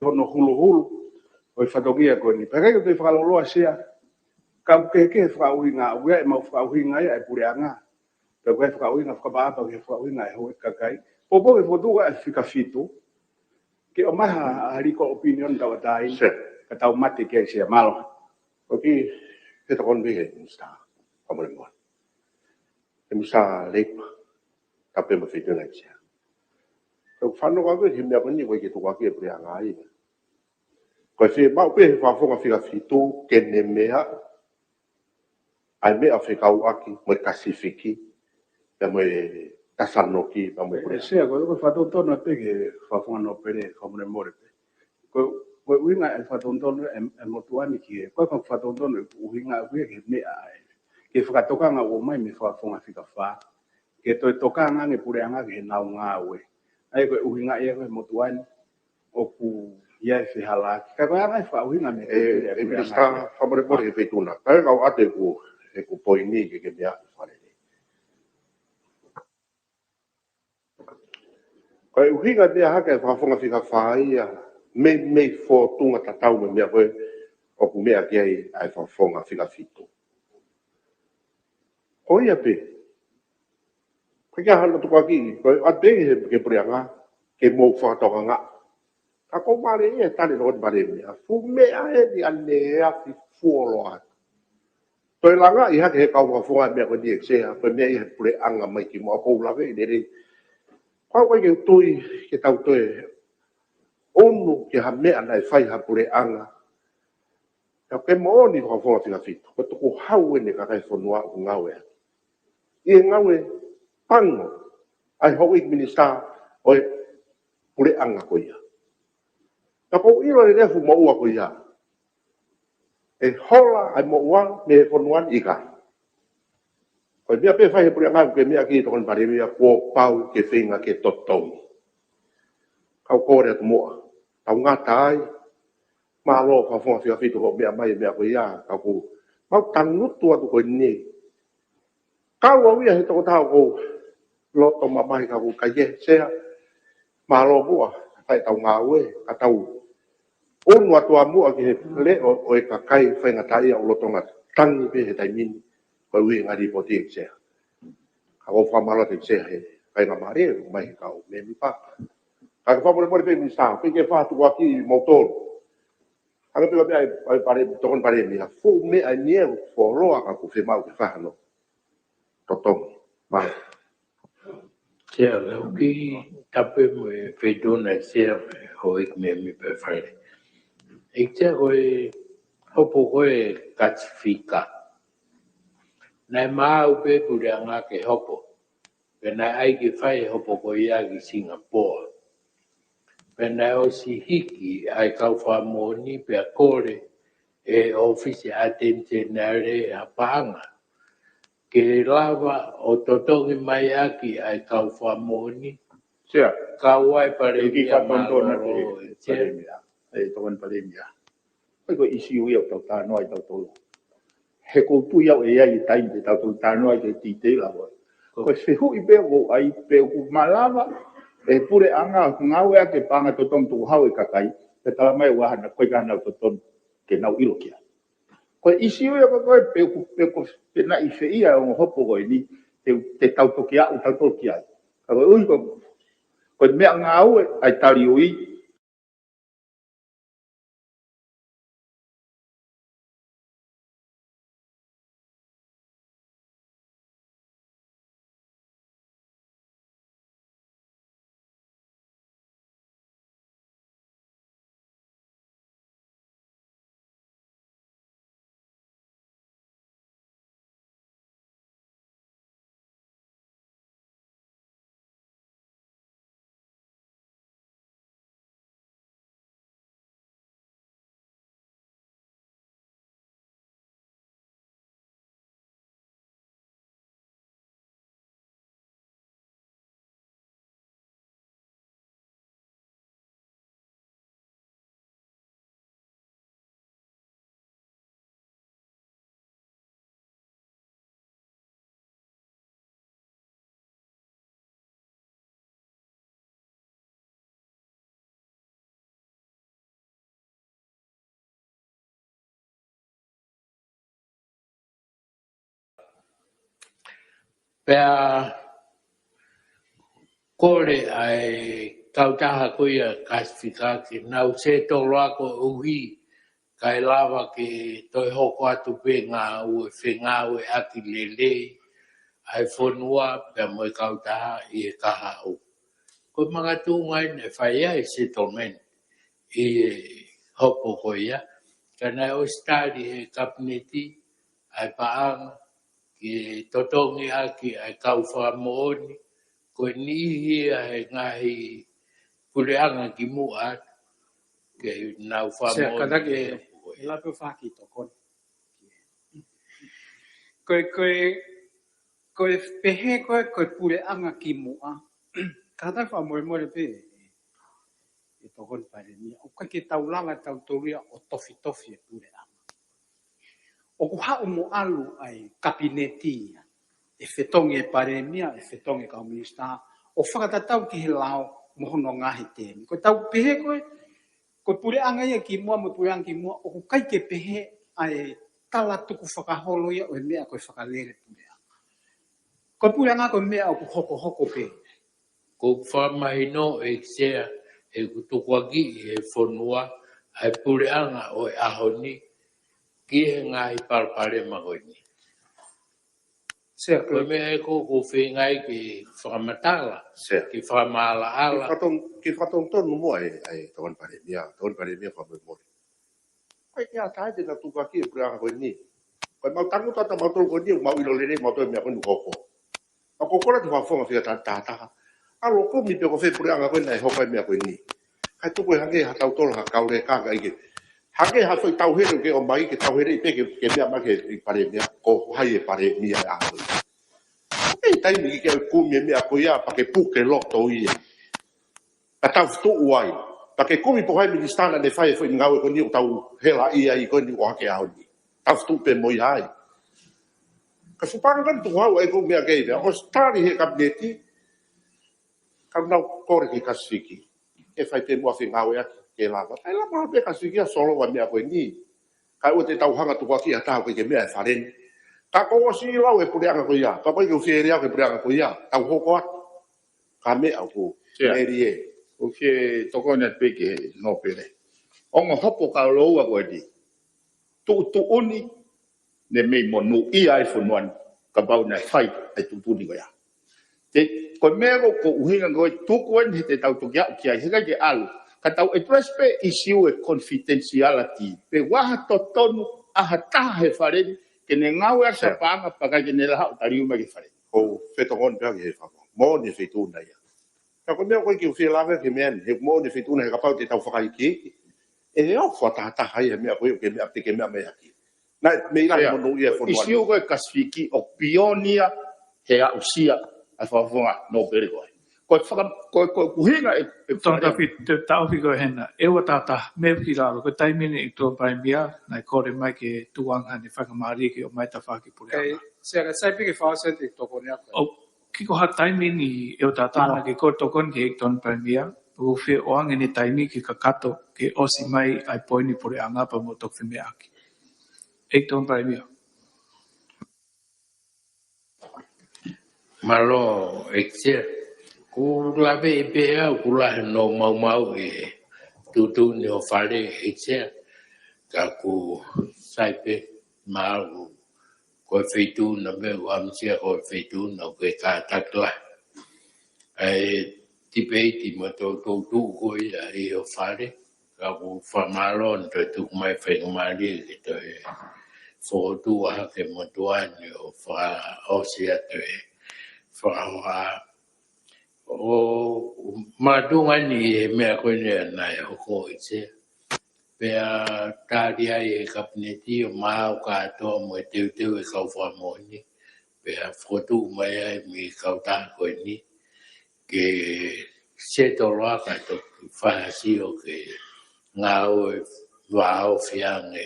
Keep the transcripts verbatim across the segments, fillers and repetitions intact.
hono huluhulu ʻo e fatongia ko eni. Pea ʻikai ke toe fakalōloa Sea, ka ʻoku kehekehe fakaʻuhinga, ʻoku ʻi ai ʻemau fakaʻuhinga ia ʻa e puleʻanga. Pea ʻoku ʻi ai fakaʻuhinga fakaʻapaʻapa ki he fakaʻuhinga ʻa e houʻeiki kakai. Poupou ke fokotuʻu ʻa e fika fitu, ke ʻomai ha, ha legal opinion tauʻatāina, Sea, ka tau mate ki ai Sea, mālō. ʻOku ke tokoni pē he Minisitā, fakamolemole. He Minisitā Leipa, tapu mo e Feituʻuna ʻEiki Sea. ʻOku ou fanongo au ki he meʻa ko eni ʻoku ʻikai ke tukuakiʻi ʻe he puleʻanga ia. Ko e fiemaʻu pē ʻe he fakafofonga fika fitu ke ne meʻa ʻa e meʻa fekauʻaki mo e Pasifiki, pea mo e Tasi Sanoki, pea mo e puleʻanga. Sea, ko e, ko e fakatonutonu pē ki he fakafofonga nōpele, fakamolemole pē. Ko, ko e ʻuhinga e fakatonutonu ʻa e, ʻa e motuʻa ni ki he, ko e fakatonutonu e ʻuhinga ʻoku ʻi ai ki he meʻa ʻa e, ki he fakatokanga ʻoku ʻomai mei he fakafofonga fika fā, ke toe tokanga ange puleʻanga ki heʻenau ngāue. ʻA ia ko e ʻuhinga ia ko e motuʻa ni ʻoku ʻi ai e fehālaaki. Ka ko e anga e fakaʻuhinga mei he, ʻe, ʻe puleʻanga Minisitā, ia, fakamolemole he Feituʻuna. Kae ʻoatu ʻeku, ʻeku poini ke ke meʻa fakalelei. Ko e ʻuhinga meʻa hake e fakafofonga fika fā ia, mei, mei he fōtunga tatau mo e meʻa ko ē ʻoku meʻa ki ai ʻa e fakafofonga fika fitu. Ko ia pē. Ko e ʻikai ke ʻi ai hano tukuakiʻi, ko e ʻoatu pē ki he, ki he puleʻanga, ke mou fakatokanga. Ka ʻoku mālie ia e tali ʻa e Tokoni Palēmia. Fuʻu meʻa eni ʻaneafi fuoloa. Toe langaʻi hake ʻe he kau fakafofonga e meʻa ko eni ʻEiki Sea, ko e meʻa ia ʻa e puleʻanga mai kimuʻa, ʻoku ou lave ʻi he lelei. Ko au ʻoku ʻikai ke u tui ke tau toe ʻunu ki ha meʻa naʻe fai ʻe ha puleʻanga. Ka ʻoku moʻoni fakafofonga fika fitu, ko e tukuhau eni e kakai e fonua ʻoku ngāueʻaki ʻi he ngāue pango ʻa e houʻeiki minisitā ʻo e puleʻanga ko ia. Ka ʻoku ou ʻilo lelei e fuʻu moʻua ko ia. ʻE hola ʻa e moʻua mei he fonua ni ʻikai. Ko e meʻa pē ʻe fai ʻe he puleʻanga, ko e meʻa ki he Tokoni Palēmia, kuo pau ke feinga ke totongi. Kau kole atu muʻa, tau ngata ai. Mālō fakafofonga fika fitu hoʻo meʻa mai e meʻa ko ia, ka ʻoku mau tangutu atu ko eni. Kau au ia he tokotaha ʻoku ou loto mamahi ka ʻoku ʻikai ke Sea. Mālō muʻa, fai ʻetau ngāue, ka tau ʻunu atu ā muʻa ki he leʻo ʻo e kakai faingataʻaʻia ʻoku lolotonga tangi pē he taimi ni, koeʻuhi ko e ngaahi līpooti ʻEiki Sea. Ka ʻoku ou fakamālō atu ʻEiki Sea he faingamālie mai he kau mēmipa. Ka ke fakamolemole pē Minisitā, pea ke fakatukuakiʻi moutolu. Hangē pē ko e meʻa ʻa e, ʻa e pale, Tokoni Palēmia, fuʻu meʻa eni ia ʻoku fuoloa ka ʻoku fiemaʻu ke fai hano totongi. Mālō. Sea, ʻoku ou kiʻi tapu mo e Feituʻuna ʻEiki Sea, houʻeiki mēmipa e Fale. ʻEiki Sea, ko e hopo ko ē Pasifika, naʻe maʻu pē puleʻanga ke hopo. Pea naʻe ʻai ke fai e hopo ko ia ki Singapoa. Pea naʻe ʻosi hiki ʻa e kau fakamoʻoni pea kole ʻe he ʻŌfisi ʻAteni Seniale ha paʻanga ke lava ʻo totongi mai ʻaki ʻa e kau fakamoʻoni. Sea. Kau ai e Palēmia, kiʻi fakatonutonu atu mālōlō, ʻEiki Sea. Palēmia. ʻE Tokoni Palēmia. ʻA ia ko e ʻīsiu ia ʻoku tau talanoa ai tautolu. He ʻoku ou tui au ʻe ʻi ai e taimi te tau toe talanoa ai ki he detail lava. Ko e fehuʻi pē ʻoku ou ʻai pe ʻoku malava e puleʻanga ʻoku ngāueʻaki e paʻanga totongi tukuhau e kakai, pea tala mai ʻoku ʻi ai hano, ko e ʻikai ke nau totonu ke nau ʻilo ki ai. Ko e ʻīsiu ia ko ē pe ʻoku, pe ʻoku, pe naʻe ʻi fē ia e ongo hopo ko eni, te, te tau toki aʻu tautolu ki ai. Ka koeʻuhi ko, ko e meʻangāue ʻa e taliui, Pea kole ʻa e kautaha ko ia Kasifika ke nau settle ʻa koeʻuhi kae lava ke toe hoko atu pē ngāue fengāueʻaki lelei ʻa e fonua pea mo e kautaha ʻi he kahaʻu. Ko e makatuʻunga ʻeni ʻe fai ai e settlement ʻi he hopo ko ia. Ka naʻe ʻosi tali he kapineti ʻa e paʻanga ke totongi ʻaki ʻa e kau fakamoʻoni, ko e niʻihi ia he ngaahi puleʻanga kimuʻa atu ke nau fakamoʻoni. Kātaki e lape faki tokoni. Ko e, ko e, ko e pehē ko e, ko e puleʻanga kimuʻa. Kātaki fakamolemole pē e tokoni Palēmia. ʻOku ʻikai ke tau lava tautolu ia ʻo tofitofi e puleʻanga. ʻOku haʻu mo ʻalu ʻa e kapineti ia, ʻe fetongi e Palēmia, ʻe fetongi e kau minisitā, ʻo fakatatau ki he lao mo hono ngaahi tēmi. Ko e tau pehē ko e, ko e puleʻanga ia kimuʻa mo e puleʻanga kimuʻa, ʻoku ʻikai ke pehē ʻa e tala tukufakaholo ia ʻo e meʻa ko e fakalele puleʻanga. Ko e puleʻanga ko e meʻa ʻoku hokohoko pē. Ko e fakamahino ʻEiki Sea, ʻoku tukuakiʻi ʻe he fonua ʻa e puleʻanga ʻo e ʻaho ni ki he ngaahi palopalema ko eni. Sea, ko e meʻa ʻoku ou feinga ai ke fakamatala, Sea, ke fakamaʻalaʻala. Ke fakaton-, ke fakatonutonu muʻa e, e tokoni Palēmia, tokoni Palēmia fakamolemole. ʻIkai ke ʻatā te nau tukuakiʻi e puleʻanga ko eni. Ko e mau tangutu atu mautolu ko eni, mau ʻilo lelei mautolu e meʻa ko eni ʻoku hoko. Mau kole atu fakafofonga fika ta-, tahataha. ʻAlu ʻo kumi pe ko fē puleʻanga ko eni ʻe hoko ai e meʻa ko eni. Kae tuku e hangē ha tautolu ha kauleka ka ʻikai ke. Hangē ha foʻi tauhele ke ʻomai ke tauhele pē ke, ke meʻa mai ki he Palēmia, ko hai e Palēmia ʻa e ʻaho ni. ʻIkai taimi ke ke kumi e meʻa ko ia pea ke puke loto ia. Ka tau futuʻu ai. Pea ke kumi pe ko hai e minisitā naʻa ne fai e foʻi ngāue ko eni ʻoku tau helaʻia ai ko eni ʻo hake ʻaho ni. Tau futuʻu pē mo ia ai. Ka fuʻu paʻanga ko eni tuku hau ai ko e meʻa kei meʻa. ʻOsi tali he kapineti, ka nau kole ki he Kasifiki. ʻE fai pē muʻa fengāueʻaki ke lava. Kae lava pē Kasifiki ʻa e solo ʻa e meʻa ko eni. Kae ʻoua te tau hanga tukuakiʻi ha taha ʻoku ʻikai ke meʻa e fale ni. Ka kuo ʻosi lau e puleʻanga ko ia. Pea ko e ʻoku fie lea ke puleʻanga ko ia. Tau hoko atu. Ka meʻa ʻoku Sea. Meli ē. ʻOku ke tokoni atu pē ki he nōpele. Ongo hopo ka loua ko eni. Tuʻutuʻuni, ne mei monūʻia ai fonua ni, kapau naʻe fai e tuʻutuʻuni ko ia. Te, ko e meʻa ko, ko e ʻuhinga ko e tuku eni he te tau toki aʻu ki ai, heʻikai ke ʻalu. Ka tau address pē ʻisiū e confidentiality. Pe ko e hā e totonu ʻa ha taha he fale ni, ke ne ngāue ʻa Sea. Paʻanga pea ʻikai ke ne lava ʻo taliu mai ki he fale ni. ʻOku ou fetokoni pē au ki he fakamoʻoni e feituʻu na ia. Ka ko e meʻa ko ē ke u fie lave ki he meʻa ni, he moʻoni e feituʻu na he kapau te tau fakaikiiki. ʻE ofo ʻa tahataha ia he meʻa ko ē ke meʻa pe ke meʻa mai ʻaki. Naʻe mei lahi Sea. Monūʻia e fonua ni. ʻIsiū ko e Kasifiki ʻoku pionia he aʻusia ʻa e fakafofonga nōpele ko ē. Ko e faka-, ko e, ko e ʻuhinga e, e Tokoni fale. Tafi, te u taʻofi koe hena. ʻE ua tahataha, mei ki lalo, ko e taimi ni ʻEiki Tokoni Palēmia, naʻe kole mai ke tuku ange haʻane faingamālie ke ʻomai e tafaʻaki puleʻanga. Sea, ka sai pē ke fakaʻosi atu e tokoni ako. ʻOku ʻikai ko ha taimi ni ʻe ua tahataha ke kole tokoni ki he ʻEiki Tokoni Palēmia, ʻoku fie ʻoange ʻene taimi ke kakato ke ʻosi mai ʻa e poini puleʻanga pea mo toki femeʻaʻaki. ʻEiki Tokoni Palēmia. Mālō, ʻEiki Sea. ʻOku ou lave pē au, ʻoku lahi hono maumau e tuʻutuʻuni ʻo e fale, ʻEiki Sea. Ka ʻoku sai pē, mālō. Ko e feituʻu na pē, ʻoku ʻamusia ko e feituʻu na, ʻoku ke kātaki lahi. ʻA e tipeiti mo e toutou tuʻu ko ia ʻi ho fale, ka ʻoku fakamālō hono toe tuku mai e faingamālie ke toe fokotuʻu hake e motuʻa ni ʻo fakaʻosi atu e fakahoha. ʻO makatuʻunga eni he meʻa ko eni naʻe hoko, ʻEiki Sea. Pea tali ai e kapineti ʻo maau kātoa mo e teuteu e kau fakamoʻoni. Pea fokotuʻu mai ai mei he kautaha ko eni ke settle ʻaki ʻa e toki fai ha sio ke ngāue vāofi ange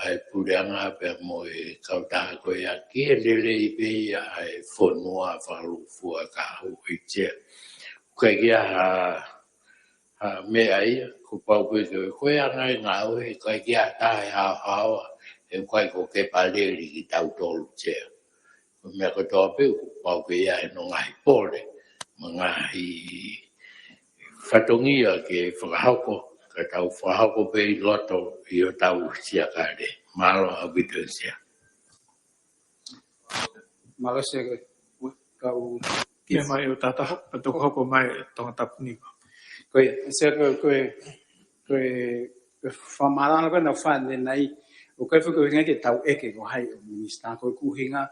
ʻa e puleʻanga pea mo e kautaha ko ia ki he lelei pē ia ʻa e fonua fakalūkufua ʻa e kahaʻu, ʻEiki Sea. ʻOku ʻikai ke ʻi ai ha, ha meʻa ia, kuo pau pē ke, ko e anga e ngāue, ʻikai ke ʻi ai ha taha ʻe haohaoa, he ʻoku ʻikai ko Kepa Leli kitautolu, ʻEiki Sea. Ko e meʻa kotoa pē ʻoku pau ke ʻi ai hono ngaahi pole, mo e ngaahi fatongia ke fakahoko, ka tau fakahoko pē ʻi loto ʻi hotau siakale. Mālō ʻaupito Sea. Mālō Sea, ka u kia mai ʻo tātā, ka toko hoko mai Tongatapu ni. Ko ia, Sea, ko e, ko e, ko e, ko e fakamālō ko ē naʻa ku fai ʻanenai, ʻoku ʻikai foki ko e ʻuhinga ke tau ʻeke ko hai ʻa e minisitā, ko e ʻuhinga,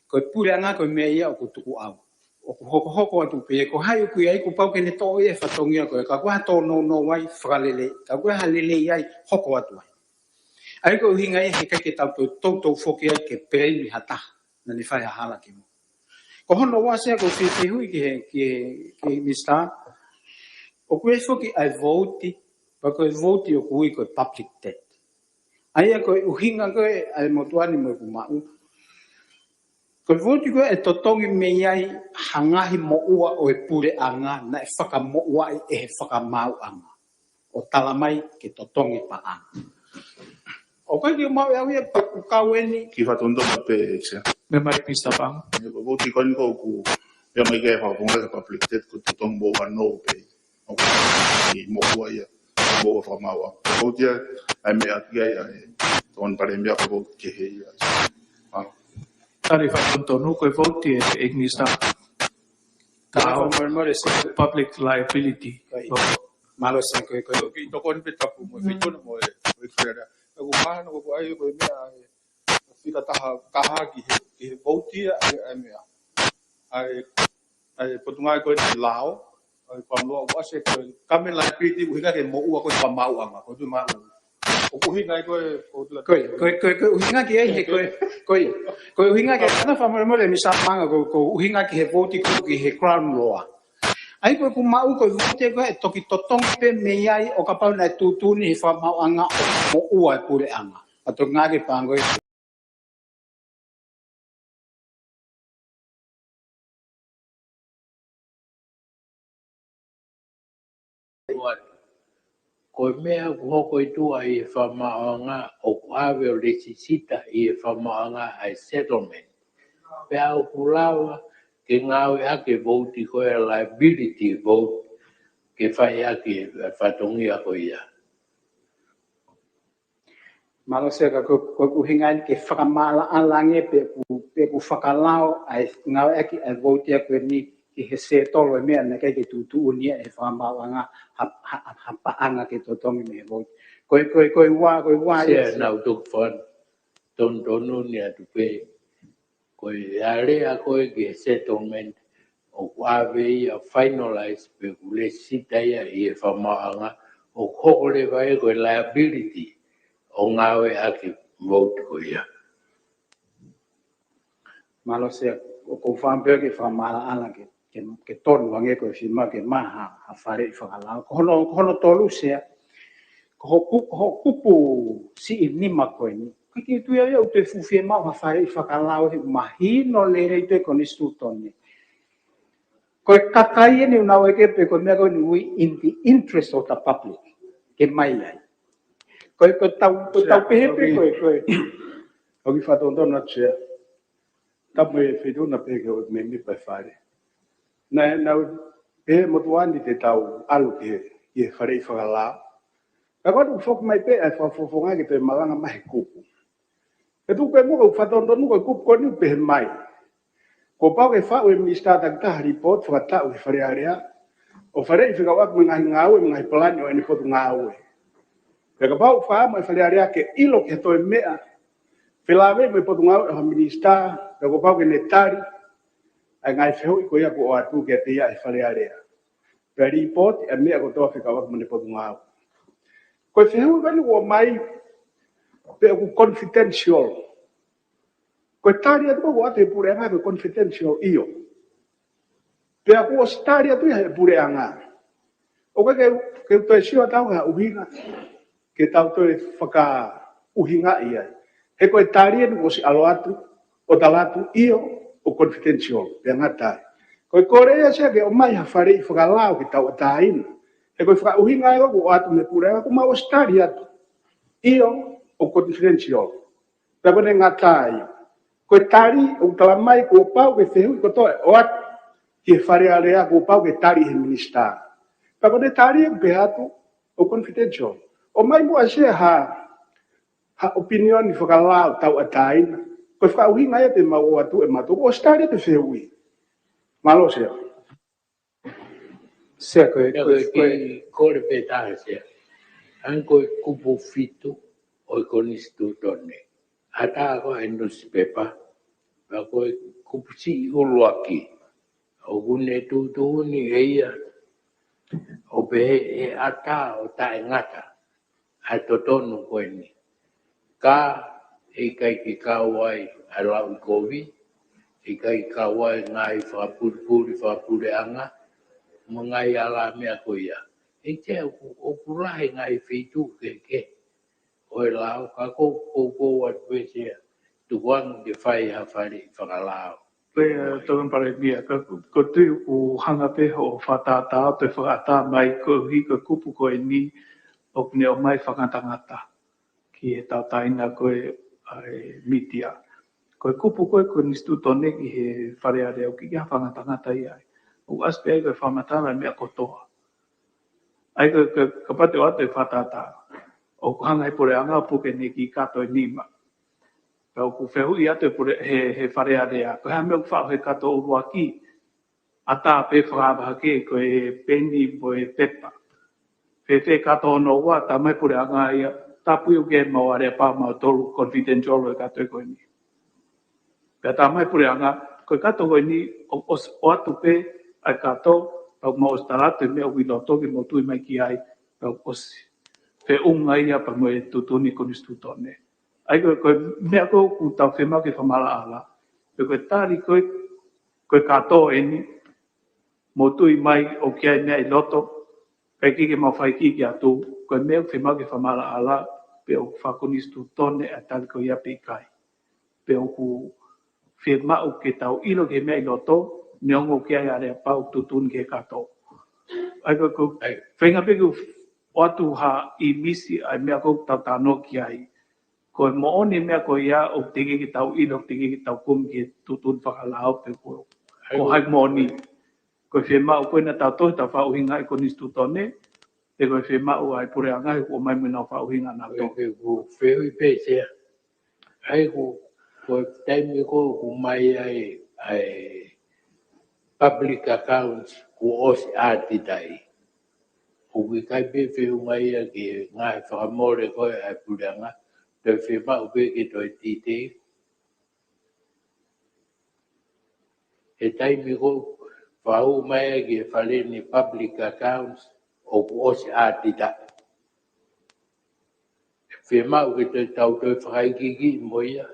ko e puleʻanga ko e meʻa ia ʻoku tukuʻau. ʻOku hokohoko atu pē, ko hai ʻoku ʻi ai kuo pau ke ne toʻo ia e fatongia ko ē, ka ko e hā tōnounou ai fakalelei, ka ko e hā lelei ai hoko atu ai. ʻA ia ko e ʻuhinga ia he ʻikai ke tau toutou foki ai ke peleini ha taha naʻa ne fai ha hala ki muʻa. Ko hono ua Sea ʻoku ou fie fehuʻi ki he, ki he, ki he minisitā, ʻoku ʻi ai foki ʻa e vouti, pea ko e vouti ʻoku ui ko e public debt. ʻA ia ko e ʻuhinga ko ē ʻa e motuʻa ni mo ʻeku maʻu, ko e vouti ko ē ʻe totongi mei ai ha ngaahi moʻua ʻo e puleʻanga naʻe fakamoʻuaʻi ʻe he fakamaauʻanga ʻo tala mai ke totongi paʻanga. ʻOku ʻikai ke u maʻu ʻe au ia pe ʻoku kau eni. Kiʻi fakatonutonu pē Sea. Meʻa mai Minisitā Paʻanga. Ko e vouti ko eni ʻoku ʻomai ke fakafofonga ke public debt ko e totongi moʻua nounou pē. ʻOku ʻi ai moʻua ia, moʻua fakamaauʻanga. Ko e vouti ia, ʻa e meʻa ki ai, ʻa e Tokoni Palēmia ko e vouti kehe ia. Mālō. Tali fakatonutonu ko e vouti ē, ʻEiki Minisitā. Ka ʻoku mole mole Sea. Public liability. Ko ia. Mālō Sea, ko e, ko e. Kiʻi tokoni pē tapu mo e feituʻu mo e, mo e krea. ʻOku mahalo ko e ʻai ko e meʻa ē, fika taha, taha ki he, ki he vouti ʻa e, ʻa e meʻa. ʻA e, ʻa e Potungāue ko eni lao, ʻa e Kuamuloa ʻoku ʻasi ko e kame liability ʻuhinga ki he moʻua ko e fakamaauʻanga, ko e tuʻu maʻu. ʻOku ʻuhinga ia ko e, ko e tuʻu Ko e, ko e, ko e, ko e ʻuhinga ki ai he ko e, ko e, ko e ʻuhinga ki ai ʻana fakamolemole Minisitā Paʻanga ko e, ko e ʻuhinga ki he vouti ko ē ki he Crown Law. ʻA ia ko ʻeku maʻu ko e vouti ko ē ʻe toki totongi pē mei ai ʻo kapau naʻe tuʻutuʻuni he fakamaauʻanga ʻo moʻua e puleʻanga. ʻA toki ngāueʻaki e paʻanga ko ē. Ko e meʻa ʻoku hoko ʻi tuʻa ʻi he fakamaauʻanga ʻoku ʻave ʻo lesisita ʻi he fakamaauʻanga ʻa e settlement. Pea ʻoku lava ke ngāueʻaki e vouti ko e liability vote ke fai ʻaki e fatongia ko ia. Mālō Sea, ka ko, ko e ʻuhinga eni ke fakamaʻalaʻala ange pe ʻoku, pe ʻoku fakalao ʻa e ngāueʻaki ʻa e vouti ko eni ki he settle e meʻa naʻe ʻikai ke tuʻutuʻuni ia he fakamaauʻanga ha, ha, ha paʻanga ke totongi mei he vouti. Ko e, ko e, ko e ua, ko e ua ia Sea, Sea. Naʻa ku toki fakatonutonu ni atu pē. Ko e alea ko ē ki he settlement ʻoku ʻave ia ʻo finalize pe ʻoku lesisita ia ʻi he fakamaauʻanga ʻoku hoko leva ia ko e liability ʻo ngāueʻaki e vouti ko ia. Mālō Sea, ʻoku ou fakaʻamu pē ke fakamaʻalaʻala ke, ke, ke tonu ange ko e fiemaʻu ke maʻu ha, ha faleʻi fakalao. Ko hono, ko hono tolu Sea, ko hoku, ko hoku kupu siʻi nima ko eni. ʻIkai ke u tui au ia ʻoku toe fuʻu fiemaʻu ha faleʻi fakalao he ʻoku mahino lelei ʻi he konisitūtone. Ko e kakai eni ʻoku nau ʻeke pe ko e meʻa ko eni ʻoku ui in the interest of the public. Ke mai ai. Ko e, ko e tau, ko e tau Sea, pehē pē ʻoku, ko e, ko e. ʻOku ou fakatonutonu atu Sea. Tapu mo e feituʻu naʻe pehē ki he ʻo e mēmipa e fale. Naʻe, naʻe pehē motuʻa ni te tau ʻalu ki he, ki he faleʻi fakalao. Ka ko atu foki mai pē ʻa e fakafofonga ke toe malanga mai he kupu. He tuku pē muʻa ʻoku ou fakatonutonu ko e kupu ko eni ʻoku pehē mai. Kuo pau ke faʻu ʻe he minisitā takitaha lipooti fakataʻu ki he Fale Alea ʻo faleʻi fekauʻaki mo e ngaahi ngāue mo e ngaahi palani ʻo ʻene potungāue. Pea kapau ʻoku fakaʻamu ʻe he Fale Alea ke ʻilo ki ha toe meʻa felāveʻi mo e potungāue ʻo ha minisitā, pea kuo pau ke ne tali ʻa e ngaahi fehuʻi ko ia kuo ʻoatu kiate ia ʻe he Fale Alea. Pea lipooti ʻa e meʻa kotoa fekauʻaki mo ʻene potungāue. Ko e fehuʻi ko eni ʻoku ʻomai pe ʻoku confidential. Ko e tali atu ko ē kuo ʻoatu ʻe he puleʻanga ko e confidential ʻio. Pea kuo ʻosi tali atu ia ʻe he puleʻanga. ʻOku ʻikai ke, ke u toe sio atu au ha ʻuhinga ke tau toe fakaʻuhingaʻi ai. He ko e tali eni kuo ʻosi ʻalu atu, ʻo tala atu ʻio, ʻoku confidential, pea ngata ai. Ko e kole ia Sea ke ʻomai ha faleʻi fakalao ke tauʻatāina. He ko e fakaʻuhinga ia ʻoku ʻoatu mei he puleʻanga kuo mau ʻosi tali atu. ʻIo, ʻoku confidential. Pea ko ʻene ngata ai. Ko e tali ʻoku tala mai kuo pau ke fehuʻi kotoa ʻo ʻoatu ki he Fale Alea, kuo pau ke tali he minisitā. Pea ko e tali ʻoku pehē atu ʻoku confidential. ʻOmai muʻa Sea ha, ha opinion fakalao tauʻatāina. Ko e fakaʻuhinga ia te mau ʻoatu ʻe mautolu. ʻOsi tali ʻa e fehuʻi. Mālō Sea. Sea, ko e, Sea, ko e, ko e ko e kiʻi kole pē taha Sea. Hangē ko e kupu fitu ʻo e konisitūtone. ʻAtā ko e nusipepa. Pea ko e kupu siʻi ʻuluaki. ʻOku ne tuʻutuʻuni ʻe ia ʻo pehē ʻe ʻatā ʻo taʻengata ʻa e totonu ko eni. Ka ʻe ʻikai ke kau ai ʻa e lauʻikovi, ʻe ʻikai ke kau ai ngaahi fakapulipuli, fakapuleʻanga, mo e ngaahi ala meʻa ko ia. ʻE Sea ʻoku, ʻoku lahi ngaahi feituʻu kehekehe ʻo e lao, ka ko, ko, ko ʻoatu pē Sea, tuku ange ke fai ha faleʻi fakalao. Ko ia, Tokoni Palēmia, ka ko, ko e tui ʻoku hanga pē hoʻo fakatātā ʻo toe fakaʻatā mai koeʻuhi ko e kupu ko eni ʻoku ne ʻomai fakangatangata ki he tauʻatāina ko e, ʻa e mītia. Ko e kupu ko e konisitūtone ki he Fale Alea ʻoku ʻikai ha fakangatangata ia ai. ʻOku ʻasi pē ai ko e fakamatala meʻa kotoa. ʻA ia ko, ko, kapau te u ʻoatu e fakatātā, ʻoku hanga he puleʻanga ʻo puke ʻene kiʻi kato ʻe nima. Pea ʻoku fehuʻi atu e pule, he, he Fale Alea, ko e hā e meʻa ʻoku faʻu he kato ʻuluaki, ʻatā pē fakavahake ko e peni mo e pepa. Fēfē kato hono ua, tā mai puleʻanga ia, tāpui ʻoku ʻikai ke mau aleapā mautolu confidential ʻo e kato ko eni. Pea tā mai puleʻanga, ko e kato ko eni ʻo, ʻo, ʻoatu pē ʻa e kato, pea mau ʻosi tala atu e meʻa ʻoku ʻi loto ke mau tui mai ki ai, pea ʻosi feʻunga ia pea mo e tuʻutuʻuni konisitūtone. ʻA ia ko, ko e meʻa ko ē ʻoku tau fiemaʻu ke fakamaʻalaʻala, pe ko e tali ko e, ko e kato eni, mou tui mai ʻoku ʻi ai e meʻa ʻi loto, kae ʻikai ke mau fai kiʻi atu, ko e meʻa ʻoku fiemaʻu ke fakamaʻalaʻala, pe ʻoku fakakonisitūtone ʻa e tali ko ia pe ʻikai. Pe ʻoku fiemaʻu ke tau ʻilo ki he meʻa ʻi loto, neongo ʻoku ʻi ai e aleapā ʻoku tuʻutuʻuni ki he kato. ʻA ia ko, ko, ʻai, feinga pē ke u ʻoatu ha ʻīmisi ʻa e meʻa ko ē ʻoku tau talanoa ki ai. Ko e moʻoni e meʻa ko ia ʻoku teʻeki ke tau ʻilo, ʻoku teʻeki ke tau kumi ki he tuʻutuʻuni fakalao pe ko, ʻai, ko hai moʻoni. Ko e fiemaʻu ko ē naʻa tau tohi tau fakaʻuhinga ʻi he konisitūtone, pe ko e fiemaʻu ʻa e puleʻanga he kuo ʻomai mo ʻenau fakaʻuhinga naʻa tau tohi. Ko e fehuʻi pē Sea. ʻA ia ko, ko e taimi ko ē ʻoku ʻomai ai ʻa e public accounts kuo ʻosi ʻātitaʻi. ʻOku ʻikai pē feʻunga ia ki he ngaahi fakamole ko ē ʻa e puleʻanga, toe fiemaʻu pē ke toe titei. He taimi ko ē ʻoku fakaʻomai ai ki he Fale ni public accounts ʻoku ʻosi ʻātitaʻi. Fiemaʻu ke toe tau toe fakaikiiki mo ia.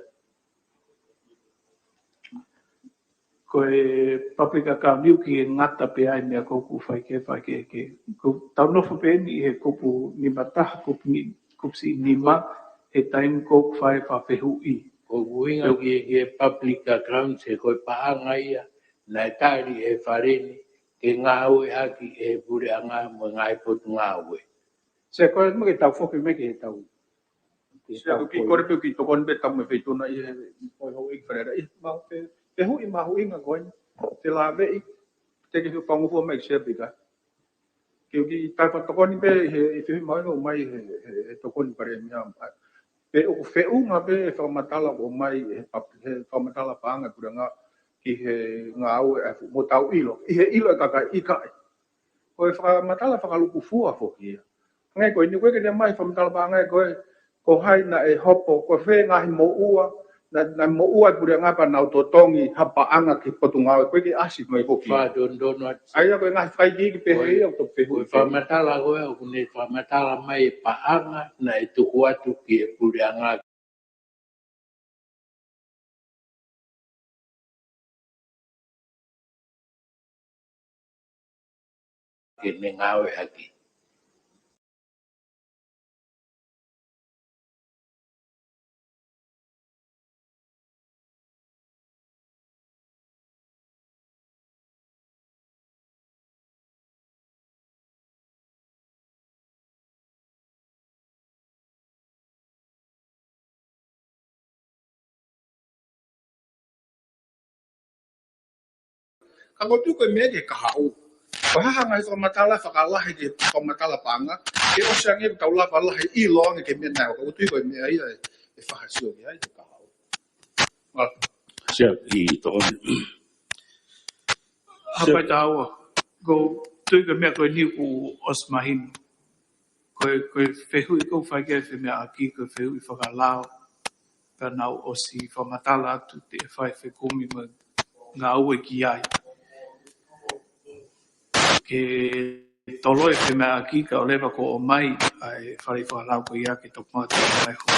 Ko e public account ʻoku ʻikai ke ngata pē ʻa e meʻa ko ē ʻoku fai ke fai ke, ke. Ko ʻetau nofo pē eni ʻi he kupu nima taha, kupu ni, kupu siʻi nima, he taimi ko ē ʻoku fai e fakafehuʻi. Ko e ʻuhinga ki he, ki he public accounts he ko e paʻanga ia naʻe tali ʻe he Fale ni ke ngāueʻaki ʻe he puleʻanga mo e ngaahi potungāue. Sea, ko e meʻa ke tau foki mai ki he tau. Sea, ko e kiʻi kole pē ke u kiʻi tokoni pē ʻetau mo e feituʻu na ʻi he, ʻo e houʻeiki Fale Alea. ʻI he, ma, pe, fehuʻi mahuʻinga ko eni. Te lave ʻi, te ke fangofua mai Sea pe ʻikai. Ke u kiʻi tau fakatokoni pē he, he fehuʻi mahuʻinga ʻoku ʻomai he, he, he Tokoni Palēmia. Pe ʻoku feʻunga pē e fakamatala ʻoku ʻomai he pap-, he fakamatala paʻanga e puleʻanga ki he ngāue ʻa e fu-, mo tau ʻilo. ʻI he ʻilo e kakai ʻikai. Ko e fakamatala fakalūkufua foki ia. Hangē ko eni ko ē ke ne ʻomai fakamatala paʻanga ko ē, ko hai naʻe hopo, ko fē ngaahi moʻua, naʻa, naʻe moʻua e puleʻanga pea nau totongi ha paʻanga ki he potungāue, ko e ke ʻasi mai foki. Fakatotonu atu. ʻA ia ko e ngaahi fakaikiiki pehē ia ʻoku tau fehuʻi. Ko e fakamatala ko ē, ʻoku ne fakamatala mai e paʻanga naʻe tuku atu ki he puleʻanga ke ne ngāueʻaki. Ka ʻoku ou tui ko e meʻa ke kahaʻu. Ko e hā ha ngaahi fakamatala, fakalahi ke fakamatala paʻanga, ke ʻosi ange ʻetau lava lahi ʻilo ange ki he meʻa naʻe ʻosi. Ka ʻoku ou tui ko e meʻa ia ʻe, ʻe fakasio ki ai, ke kahaʻu. Mālō. Sia, ʻi tō. Hapai tāua, ʻoku ou tui ko e meʻa ko eni kuo ʻosi mahino. Ko e, ko e fehuʻi ʻoku fai ki ai e femeʻaʻaki, ko e fehuʻi fakalao, ka naʻa nau ʻosi fakamatala atu te fai fekumi mo e ngāue ki ai. Ke toloi e femeʻaʻaki kae ʻoua leva kuo ʻomai ʻa e fale fakalao ko ia ke toki maʻu ʻa e hoko.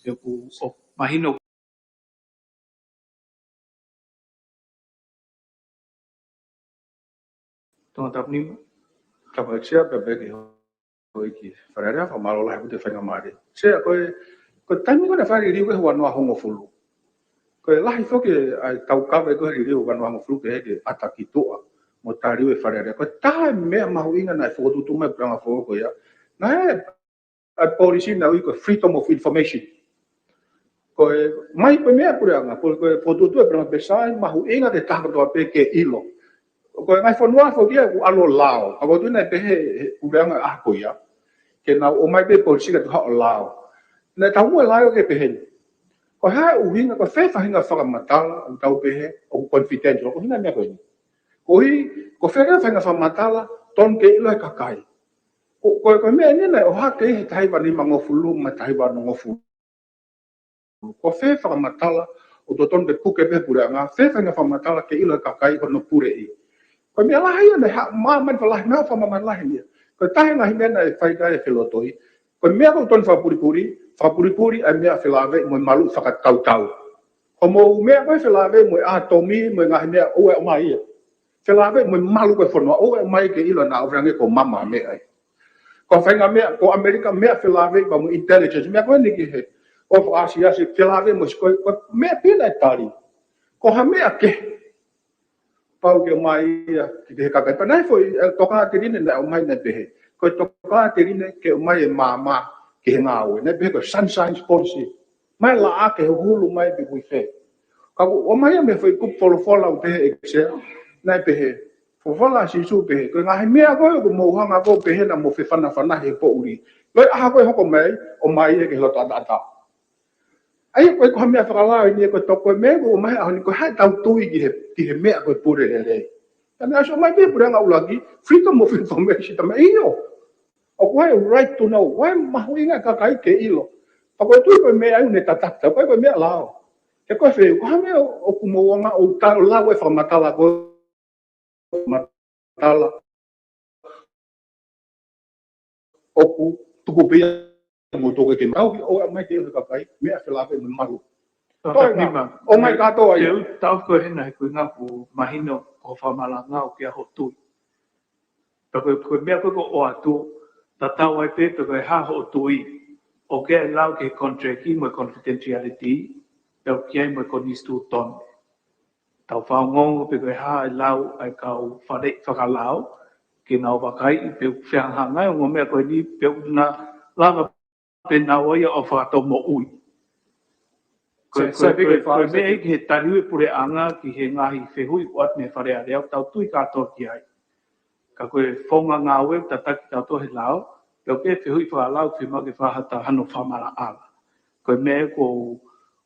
Ke ʻoku, ʻo mahino Tongatapu nima. Kapau Sea, pea pehē ki he houʻeiki Fale Alea, fakamālō lahi ʻaupito e faingamālie. Sea, ko e, ko e taimi ko ē naʻe fai e liliu ko ē ua noa hongofulu. Ko e lahi foki ʻa e tau kave ko ē he liliu ua noa hongofulu ke heke ʻata ki tuʻa mo taliu e Fale Alea. Ko e taha e meʻa mahuʻinga naʻe fokotuʻutuʻu mai e puleʻanga foʻou ko ia. Naʻe ʻa e policy naʻe ui ko e Freedom of Information. Ko e, mai ko e meʻa puleʻanga, ko e, ko e fokotuʻutuʻu e puleʻanga pē sai, mahuʻinga ke taha kotoa pē ke ʻilo. Ko e ngaahi fonua foki ia ʻoku ʻalu ʻo lao. Ka ʻoku ou tui naʻe pehē he puleʻanga ʻaho ko ia. Ke nau ō mai pē policy ka tuha ʻo lao. Naʻe taumuʻa e lao ke pehē ni. Ko e hā e ʻuhinga, ko e fē faʻahinga fakamatala, ʻoku tau pehē, ʻoku confidential, ko e ʻuhinga e meʻa ko eni. Koeʻuhi, ko e fē faʻahinga fakamatala, tonu ke ʻilo ʻe he kakai. Ko, ko, ko e meʻa eni naʻe ʻohake ʻi he taha hiva nima ngofulu mo e taha hiva ono ngofulu. Ko e fē fakamatala ʻoku totonu ke puke pē he puleʻanga, fē faʻahinga fakamatala ke ʻilo ʻe he kakai hono puleʻi. Ko e meʻa lahi ia naʻe haʻu mai, mai fakalahi, meʻa fakamāmani lahi ia. Ko e taha e ngaahi meʻa naʻe fai ki ai e felotoi. Ko e meʻa ʻoku totonu fakapulipuli, fakapulipuli ʻa e meʻa felāveʻi mo e maluʻi fakatautau. Ko hoʻomou meʻa ko ē felāveʻi mo e ʻātomi, mo e ngaahi meʻa ʻoua ʻe ʻomai ia. Felāveʻi mo e malu ko ē e fonua, ʻoua ʻe ʻomai ke ʻilo naʻa ʻoku ʻi ai e ngaahi ko mama meʻa ai. Ko e faʻahinga meʻa, ko ʻAmelika meʻa felāveʻi pea mo e intelligence, meʻa ko eni ki he, ʻo fakaʻasiʻasi, felāveʻi mo e sikoʻi, ko e meʻa pē naʻe tali. Ko ha meʻa kehe. Pau ke ʻomai ia ki he kakai. Pea naʻe foʻi, e, tokāteline naʻe ʻomai naʻe pehē. Ko e tokāteline ke ʻomai e maama ki he ngāue. Naʻe pehē ko e Sunshine Policy. Mai laʻā ke huhulu mai pe ʻoku ʻi fē. Ka ʻoku ʻomai ia mei he foʻi kupu folofola ʻoku pehē ʻe Sea. Naʻe pehē. Folofola ʻa Sīsū pehē. Ko e ngaahi meʻa ko ē ʻoku mou hanga ko ē ʻo pehē naʻa mou fefanafanahi he poʻuli. Loi ʻaho ko ē hoko mai, ʻomai ia ki he loto ʻataʻatā. ʻA ia ko e ko ha meʻa fakalao eni ko e toko e meʻa ko e ʻomai ʻaho ni ko e hā ʻetau tui ki he, ki he meʻa ko e pule lelei. Ka naʻe ʻosi ʻomai pē puleʻanga ʻuluaki, freedom of information, tama ʻio. ʻOku ʻi ai e right to know, ʻoku ʻi ai e mahuʻinga e kakai ke ʻilo. Pea ko e tui ko e meʻa ʻoku ne tataki, ko e ko e meʻa lao. He ko e fē, ko ha meʻa ʻoku mou anga ʻo tau lau e fakamatala ko e matala. ʻOku tuku pē ia mo toke ke mau, ʻoua ʻe ʻomai ke ʻilo ʻe he kakai, meʻa felāveʻi mo e malu. Tau Toe taki nima. ʻOmai kātoa ia. Te u tau ko hena he ko e ngaahi ʻoku mahino ko e fakamalanga ʻoku ʻi ai hoʻo tui. Pea ko e, ko e meʻa ko ē ʻoku ʻoatu, tatau ai pē pe ko e hā hoʻo tui. ʻOku ʻi ai e lau ki he contract mo e confidentiality, pea ʻoku ʻi ai mo e konisitūtone. Tau fakaongoongo pe ko e hā e lau ʻa e kau faleʻi fakalao, ke nau vakaiʻi pe ʻoku fehangahangai e ongo meʻa ko eni pe ʻoku na lava pē naua ia ʻo fakatomoʻui. Ko e, Sa-, ko e, sa-, ko e, ko e meʻa ia ki he taliu e puleʻanga ki he ngaahi fehuʻi ʻoku ʻoatu mei he Fale Alea ʻoku tau tui kātoa ki ai. Ka ko e founga ngāue ʻoku tataki kitautolu he lao, pea ʻoku ʻi ai e fehuʻi fakalao ʻoku fiemaʻu ke fakahā atu hano fakamaʻalaʻala. Ko e meʻa ʻoku,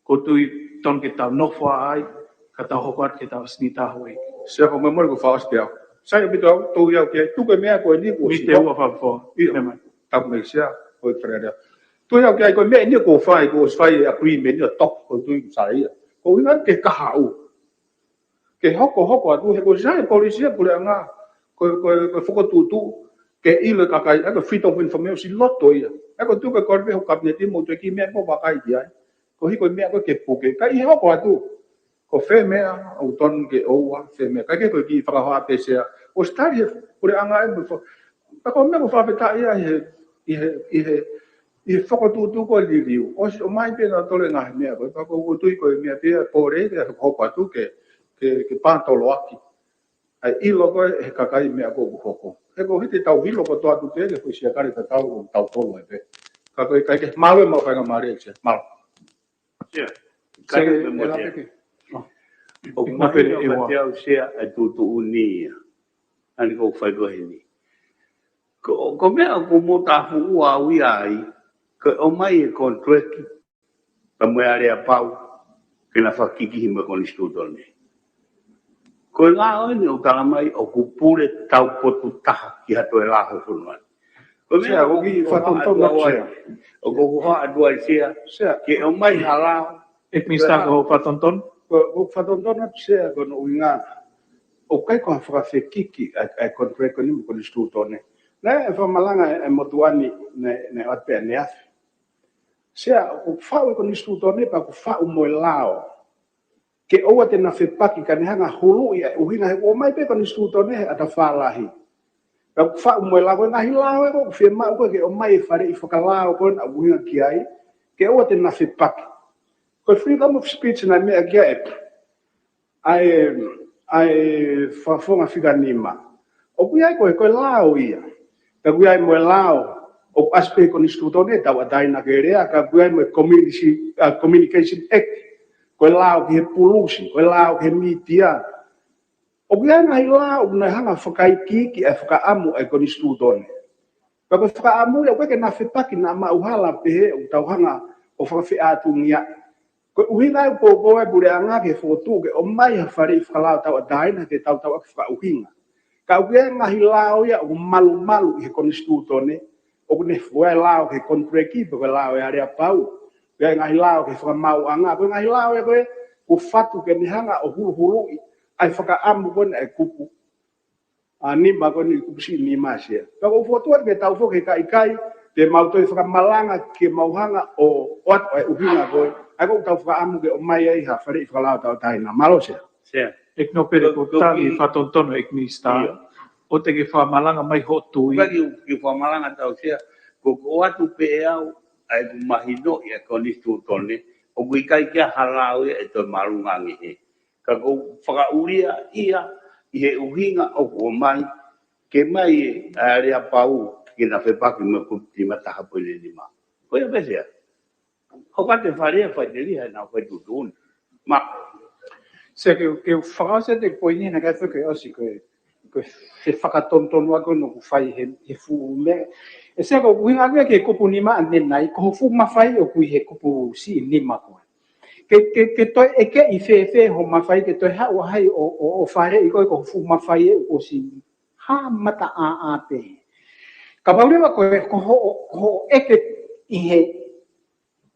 ʻoku ou tui tonu ke tau nofo ai, ka tau hoko atu ki heʻetau Senitā Houʻeiki. Sea, ko e meʻa mole ko e fakaʻosi pē au. Sai ʻaupito au, tui au ki ai, tuku e meʻa ko eni kuo ʻosi. Mite ua fakafoa. ʻIo. Meʻa mai. Tapu mei Sea, ko e Fale Alea. Tui au ki ai, ko e meʻa eni kuo fai, kuo ʻosi fai e agreement ʻo toki, ʻoku ou tui kuo sai ia. Ko e ʻuhinga ke kahaʻu. Ke hokohoko atu, he ko e sai e policy e puleʻanga, ko, ko, ko e fokotuʻutuʻu, ke ʻilo e kakai, ʻa ia ko e freedom of information, ʻosi loto ia. ʻA ia ʻoku ou tui ko e kole pē hoku kapineti mo e tuʻu ki he meʻa ʻoku ou vakai ki ai. Koeʻuhi ko e meʻa ko ē ke puke, ka ʻi he hoko atu, ko e fē meʻa ʻoku tonu ke ʻoua, fē meʻa. Kae kehe ko e kiʻi fakahoa pē Sea. ʻOsi tali he puleʻanga e mo fo-, pea ko e meʻa ʻoku ou fakafetaʻi ai he, ʻi he, ʻi he, ʻi he fokotuʻutuʻu ko e liliu. ʻOsi ʻomai pē nautolu e ngaahi meʻa ko ē. Pea ʻoku ou tui ko e meʻa pē ia, pole ke hokohoko atu ke, ke, ke pātoloaki. ʻA e ʻilo ko ē he kakai meʻa ʻoku hoko. He ko e hā te tau ʻilo kotoa atu pē, ke ko e siakale tatau ʻoku tau tolo ai pē. Ka ko e ʻikai ke mālō e mau faingamālie, Sea. Mālō. Sia. Sia, ʻikai ke e mo lave Sea. Pē. Oh. ʻOku mahino kiate au, Sea, e tuʻutuʻuni ia ʻa eni ʻoku fai ko eni. Ko, ko e meʻa ʻoku mou tāfuʻua au ia ai, ko e ʻomai e contract pea mo e aleapau ke na fakakikihi mo e konisitūtone. Ko e lao eni ʻoku tala mai ʻoku pule taupotu taha ki ha toe lao he fonua ni. Ko e meʻa ʻoku ou fakatonutonu atu ai, Sea. ʻOku ou fakatonutonu atu ai, Sea, ke ʻomai ha lao. ʻEiki Minisitā, ko e fakatonutonu? Ko, ko e fakatonutonu atu, Sea, ko hono ʻuhinga ʻoku ʻikai ko ha fakafekiki ʻa e, ʻa e contract ko eni mo e konisitūtone. Naʻe fakamalanga e, e motuʻa ni, ne, ne ʻoatu pē ʻaneafi. Sea, ʻoku faʻu e konisitūtone pea ʻoku faʻu mo e lao. Ke ʻoua te na fepaki ka ne hanga ʻo huluʻi ʻa e ʻuhinga he ʻoku ʻomai pē konisitūtone he ʻata fālahi. Pea ʻoku faʻu mo e lao, ko e ngaahi lao ē ʻoku fiemaʻu ko ē ke ʻomai e faleʻi fakalao ko ē naʻa ʻuhinga ki ai, ke ʻoua te na fepaki. Ko e freedom of speech naʻe meʻa ki ai e ʻa e, ʻa e fakafofonga fika nima. ʻOku ʻi ai ko e, ko e lao ia. Ka ʻoku ʻi ai mo e lao ʻoku ʻasi pē he konisitūtone, tauʻatāina ke lea, ka ʻoku ʻi ai mo e Community, ʻa, Communication Act. Ko e lao ki he pulusi, ko e lao ki he mītia. ʻOku ʻi ai ngaahi lao ʻoku ne hanga ʻo fakaikiiki ʻa e fakaʻamu ʻa e konisitūtone. Pea ko e fakaʻamu ia ʻoku ʻikai ke na fepaki, naʻa mau hala pehē ʻoku tau hanga ʻo fakafeʻātungiaʻi. Ko e ʻuhinga ia ʻoku poupou ai e puleʻanga ke fokotuʻu ke ʻomai ha faleʻi fakalao tauʻatāina ke tautau ʻaki fakaʻuhinga. Ka ʻoku ʻi ai ngaahi lao ia ʻoku malumalu ʻi he konisitūtone, ʻoku ne fua e lao ki he contract pe ko e lao e aleapau. ʻOku ʻi ai ngaahi lao ki he fakamaauʻanga, ko e ngaahi lao ia ko ē ʻoku fatu ke ne hanga ʻo huluhuluʻi ʻa e fakaʻamu ko eni ʻa e kupu ʻa nima ko eni, kupu siʻi nima, Sea. Pea ʻoku ou fokotuʻu atu ke tau foki he kaʻikai, te mau toe fakamalanga ke mau hanga ʻo, ʻo ʻoatu e ʻuhinga ko ē ʻa ia ʻoku tau fakaʻamu ke ʻomai ai ha faleʻi fakalao tauʻatāina. Mālō, Sea. Sea. ʻEiki Nōpele, ko, ko e tali ki he fakatonutonu ʻa e ʻEiki Minisitā. ʻIo. ʻOua te ke fakamalanga mai hoʻo tui. Ka ki, ki he fakamalanga atu, Sea, ko, ko e ʻoatu pē ʻe au ʻa ʻeku mahinoʻi ʻa e konisitūtone, ʻoku ʻikai ke ʻi ai ha lao ia ʻe toe māʻolunga ange he. Ka ʻoku ou fakaʻulia ia ʻi he ʻuhinga ʻoku ʻomai ke ʻomai e aleapau ke na fepaki mo e kupu nima taha poini nima. Ko ia pē, Sea. Hoko atu e fale ia ʻo fai tēlia he naʻa fai tuʻutuʻuni. Ma. Sea, ke, ke fakaʻosi atu e poini naʻe ʻikai ke ʻosi ko e, ko e fakatonutonu ʻa ko ē ʻoku fai he, he fuʻu meʻa. ʻE Sea, ko e ʻuhinga ko ē ki he kupu nima ʻanenai, ko hoʻo fuʻu mafai ʻoku ʻi he kupu siʻi nima ko ē. Ke, ke, ke toe ʻekeʻi fēfē hoʻo mafai ke toe haʻu ʻo hai ʻo, ʻo, ʻo faleʻi koe ko hoʻo fuʻu mafai ē ʻoku ʻosi hā mataʻāʻā pē. Kapau leva ko e, ko hoʻo, ko hoʻo ʻeke ʻi he,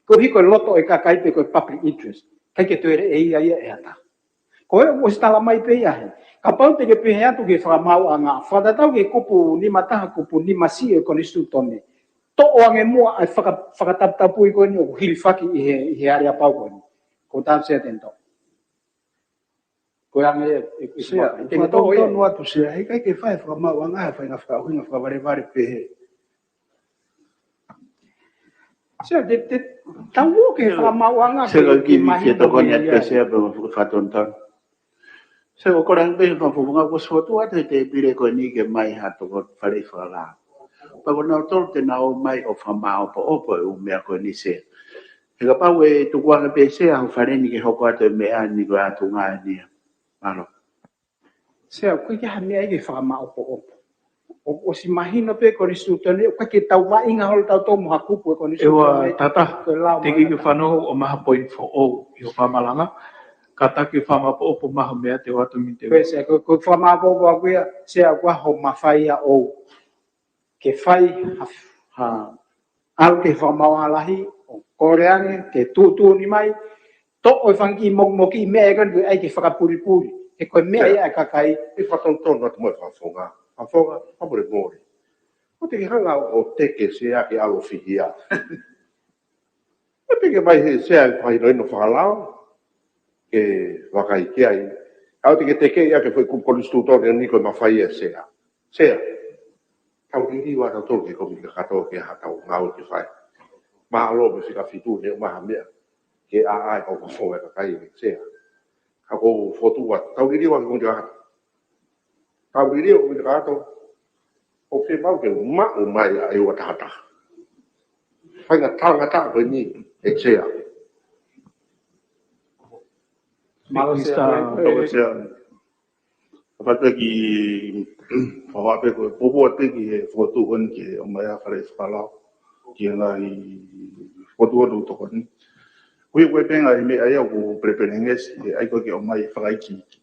koeʻuhi ko e loto e kakai pe ko e public interest, ʻikai ke toe leʻeia ia ʻe ha taha. Ko e ʻoku ʻosi tala mai pē ia he. Kapau te ke pehē atu ki he fakamaauʻanga, fakatatau ki he kupu nima taha, kupu nima siʻi e konisitūtone, toʻo ange muʻa ʻa e faka-, fakataputapui ko eni ʻoku hilifaki ʻi he, ʻi he aleapau ko eni. Ko e taha, Sea, te ne toʻo. Ko e anga ia e, e, Sea, e, te ne toʻo ia. Fakatonutonu atu, Sea, he ʻikai ke fai e fakamaauʻanga he faʻahinga fakaʻuhinga fakavalevale pehē. Sea, te, te, tau ō ki he fakamaauʻanga. Sea, ke, ke kiʻi mahino tokoni atu ia, Sea, pea mo e fakatonutonu. Sea, ʻoku ou kole ange pē ki he fakafofonga kuo ʻosi fokotuʻu atu he tēpile ko eni ke ʻomai ha toko faleʻi fakalao. Pea ko kinautolu te nau ō mai ʻo fakamāʻopoʻopo e ʻū meʻa ko eni, Sea. He kapau ʻe tuku ange pē, Sea, ho fale ni ke hoko atu e meʻa ni ko e ʻatunga ni ia. Mālō. Sea, ʻoku ʻikai ke ʻi ai ha meʻa ia ke fakamāʻopoʻopo. ʻOku ʻosi mahino pē konisitūtone, ʻoku ʻikai ke tau vaʻinga holo tautolu mo ha kupu e konisitūtone. ʻEua, Tata, ko e lao te ke fanongo ʻo ʻomai ha poini foʻou ʻi hoʻo fakamalanga, kātaki fakamāʻopoʻopo mai ho meʻa te u ʻoatu mei te u. Ko e Sea, ko, ko e fakamāʻopoʻopo ʻaku ia, Sea, ko hoʻo mafai ia ʻoku ke fai ha, ha, ʻalu ki he fakamaauʻanga lahi, ʻo kole ange ke tuʻutuʻuni mai, toʻo e fanga kiʻi moki, moki meʻa ē ko eni ʻoku ʻai ke fakapulipuli. He ko e meʻa ia ʻa e kakai. ʻE fakatonutonu atu mo e fakafofonga. Fakafofonga, fakamolemole. ʻOua te ke hanga ʻo teke Sea ke ʻalu ʻo fihia. ʻE pehē mai he Sea e fakahinohino fakalao ke vakai ki ai. ʻOua te ke tekeʻi ʻa e foʻi kupu konisitūtone ni ko e mafai ʻa e Sea. Sea, tau liliu ʻa tautolu ki he kōmiti kakato ke ʻi ai haʻatau ngāue ke fai. Mālō mo e fika fitu ne ʻomai ha meʻa ke ʻaʻai ʻa e fakafofonga e kakai, Sea. Ka ʻoku ou fokotuʻu atu, tau liliu ʻa e kōmiti kakato. Tau liliu ʻa e kōmiti kakato. ʻOku fiemaʻu ke maʻu mai ʻa e ua taha taha. Fai ngaahi talangataʻa ko eni, ʻe Sea. Mālō Sea. Mālō Sea. Ka pata ki, ʻoku ou pehē ko e poupou atu ki he fokotuʻu ko eni ke ʻomai ha fale fakalao ki he ngaahi fokotuʻu ʻoku tokoni. Ko ia ko e pē ngaahi meʻa ia ʻoku pelepelengesi, ʻe ʻai ko ē ke ʻomai fakaikiiki.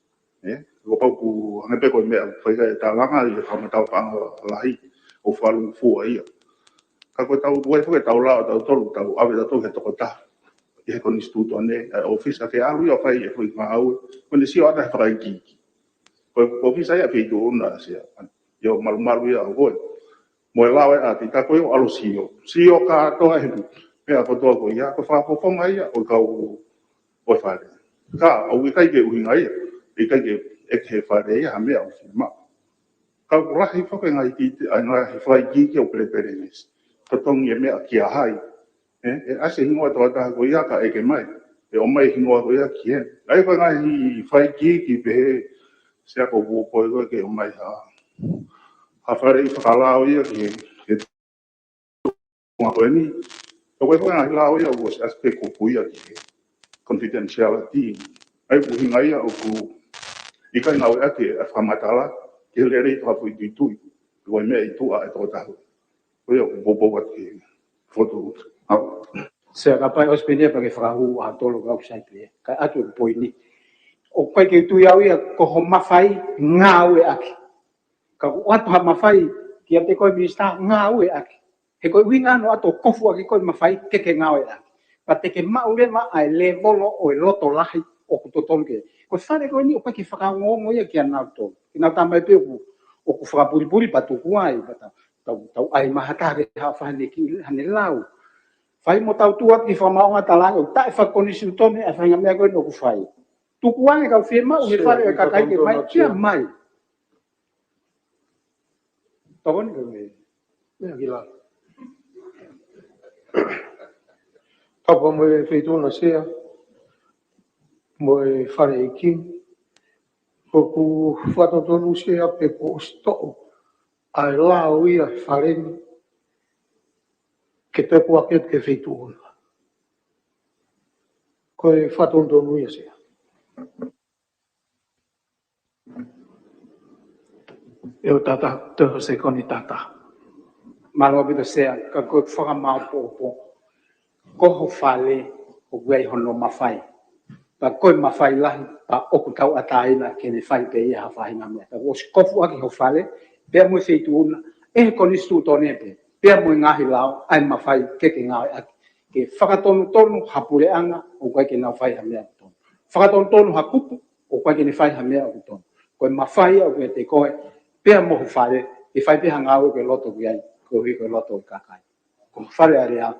Ē? Kuo pau ʻoku hangē pē ko e meʻa ʻoku fai ki ai e tālanga ʻi he fakamatala paʻanga lahi ʻo falu fua ia. Ka ko e tau, ko e foʻi tau lao, tau tolu, tau ʻave tau tolu he tokotaha. ʻI he konisitūtone, ʻa e ʻōfisa ke ʻalu ia ʻo fai e foʻi ngāue, ko ʻene sio ʻata he fakaikiiki. Ko e ʻōfisa ia feituʻu na Sea. ʻIo malumalu ia ʻo koe. Mo e lao ē ʻa e tika ko ē ʻo ʻalu sio. Sio kātoa he meʻa kotoa ko ia, ko e fakafofonga ia ʻo e kau ʻo e fale. Ka, ʻoku ʻikai ke ʻuhinga ia, ʻikai ke ʻeke he fale ia, ha meʻa ʻoku fiemaʻu. Ka ʻoku lahi foki e ngaahi titi, ʻa e ngaahi fakaikiiki ʻoku pelepelengesi. Totongi e meʻa kia hai. Ē, ʻe ʻasi e hingoa tokotaha ko ia ka ʻeke mai. ʻE ʻomai e hingoa ko ia ki heni. ʻA ia ko e ngaahi fakaikiiki pehē Sea ko e poupou ko ē ke ʻomai ha, ha fale fakalao ia ki he, ki he tuʻunga ko eni. Ka ko e foʻi ngaahi lao ia ʻoku ʻosi ʻasi pē ko ē ia ki he confidentiality. ʻA ia ko e ʻuhinga ia ʻoku ʻikai ngāueʻaki e fakamatala ki he lelei fakafoʻituitui. Ko e meʻa ʻi tuʻa e tokotaha. Ko ia ʻoku poupou atu ki he fokotuʻu. Sea, kapau ʻe ʻosi pē eni pea ke fakahū ʻa e tolo kau sai pē. Kae ʻatu e poini. ʻOku ʻikai ke u tui au ia ko ho mafai ngāueʻaki. Ka ʻoku ʻoatu ha mafai kiate koe Minisitā ngāueʻaki. He ko e ʻuhinga ʻoku ʻoatu ʻo kofu ʻaki koe mafai ke ke ngāueʻaki. Pea te ke maʻu leva ʻa e lēvolo ʻo e loto lahi ʻoku totonu ke. Ko e fale ko eni ʻoku ʻikai ke fakaongoongo ia kia nautolu. Ke nau tā mai pē ʻoku, ʻoku fakapulipuli pea tuku ai, pea tau, tau, tau ʻai mai ha taha ke haʻu ʻo fai haʻane kiʻi, haʻane lau. Fai mo tau tuʻu atu ki he fakamaauʻanga talaange, ʻoku taʻefakakonisitūtone ʻa e faʻahinga meʻa ko eni ʻoku fai. Tuku ange kau fiemaʻu he fale ʻo e kakai ke mai, kia mai. Tokoni ke me. Meʻa ki la. Kapa mo e feituʻu na Sea, mo e fale ʻeiki. ʻOku fakatonutonu Sea pe kuo ʻosi toʻo ʻa e lao ia he fale ni ke toe puake ki he feituʻu na. Ko e fakatonutonu ia Sea. ʻE o tata, te o sekoni tata. Mālō ʻaupito Sea, ka ko e fakamāʻopoʻopo. Ko ho fale, ʻoku ʻi ai hono mafai. Pea ko e mafai lahi, pea ʻoku tauʻatāina ke ne fai pē ia ha faʻahinga meʻa. Ka kuo ʻosi kofu ʻaki ho fale, pea mo e feituʻu na, ʻe he konisitūtone pē, pea mo e ngaahi lao, ʻa e mafai ke ke ngāueʻaki. Ke fakatonutonu ha puleʻanga, ʻoku ʻikai ke nau fai ha meʻa tonu. Fakatonutonu ha kupu, ʻoku ʻikai ke ne fai ha meʻa ʻoku tonu. Ko e mafai ia ʻoku ʻiate koe, pea mo ho fale, ke fai pē ha ngāue ʻoku ke loto ki ai, koeʻuhi ko e loto ʻo e kakai. Ko ho Fale Alea,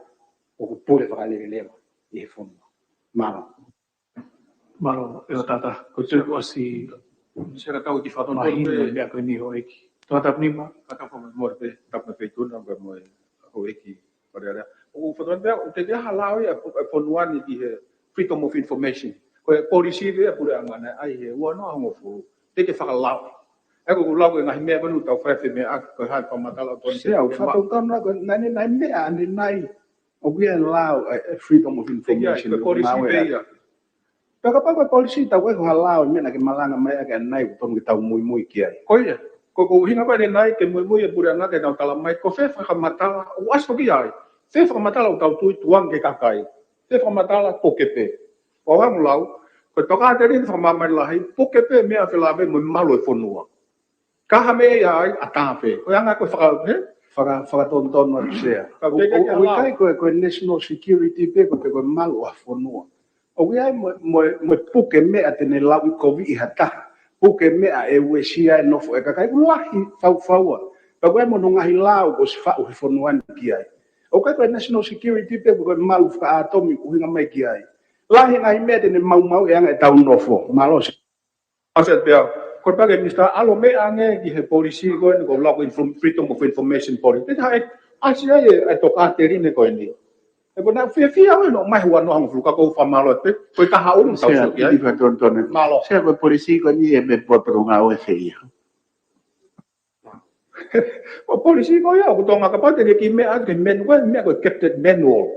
ʻoku pule fakaleveleva ʻi he fonua. Mālō. Mālō, ʻe o tata, ko e tuʻu ʻosi Sea ka tau ki fakatonutonu mahino pē meʻa ko eni houʻeiki. Tō tapu nima. Ka tau fakamolemole pē, tapu mo e feituʻu na, mo e houʻeiki Fale Alea. ʻOku fakatonutonu pē, ʻoku teʻeki ai ha lao ia ʻa e fonua ni ki he Freedom of Information. Ko e policy pē ʻa e puleʻanga naʻe ʻai he ua noa hongofulu. Teʻeki ke fakalao. ʻA ia ko ʻeku lau ko e ngaahi meʻa ko eni ʻoku tau fai femeʻa, ko e hā e fakamatala ʻoku tonu. Sea, ʻoku fakatonutonu ko e naʻe, naʻe meʻa, naʻe, naʻe. ʻOku ʻi ai e lao, ʻa e, ʻa e Freedom of Information, ko e policy pē ia. Pea kapau ko e policy tau ʻai ko ha lao e meʻa naʻa ke malanga mai ʻaki ʻanenai ʻoku tonu ke tau muimui ki ai. Ko ia, ko, ko e ʻuhinga ko ē ʻanenai ke muimui e puleʻanga ke tau tala mai, ko fē fakamatala, ʻoku ʻasi foki ai. Fē fakamatala ʻoku tau tui tukuange ki he kakai. Fē fakamatala puke pē. Ko au ʻoku ou lau, ko e tokāteline fakamāmani lahi, puke pē meʻa felāveʻi mo e malu e fonua. Ka ha meʻa ia ai, ʻatā pē. Ko e anga ko e faka-, he? Faka-, fakatonutonu atu Sea. Ka ʻoku, teʻeki ai ke ʻoku, ʻoku ʻikai ko e, ko e national security pē, ko e, ko e malu ʻa e fonua. ʻOku ʻi ai mo, mo, mo e puke meʻa te ne lauʻikoviʻi ha taha. Puke meʻa ʻe uesia e nofo e kakai, ʻoku lahi faufaua. Ka ʻoku ʻi ai mo hono ngaahi lao kuo ʻosi faʻu he fonua ni ki ai. ʻOku ʻikai ko e national security pē, ko e malu fakaʻātomi ʻoku ʻuhinga mai ki ai. Lahi e ngaahi meʻa te ne maumauʻi e anga ʻetau nofo. Mālō Sea. ʻAsi atu pē au. Ko e pehē ʻe he Minisitā, ʻalu meʻa ange ki he policy ko eni ʻoku lau ko e inform-, Freedom of Information Policy. Te taha e, ʻasi ai e, e tokāteline ko eni. ʻE ko e naʻe fiefia au ʻi he ʻomai ua noa hongofulu ka ʻoku ou fakamālō atu pē, ko e taha ʻulu tau Sea, sio ki ai. Kiʻi fakatonutonu. Mālō. Sea ko e policy ko eni ʻe meʻa pē ʻoku ngāue fē ia. Ko e policy ko ia, ʻoku tō ngā kapau te ke kiʻi meʻa atu ki he manual, meʻa ko e captain manual.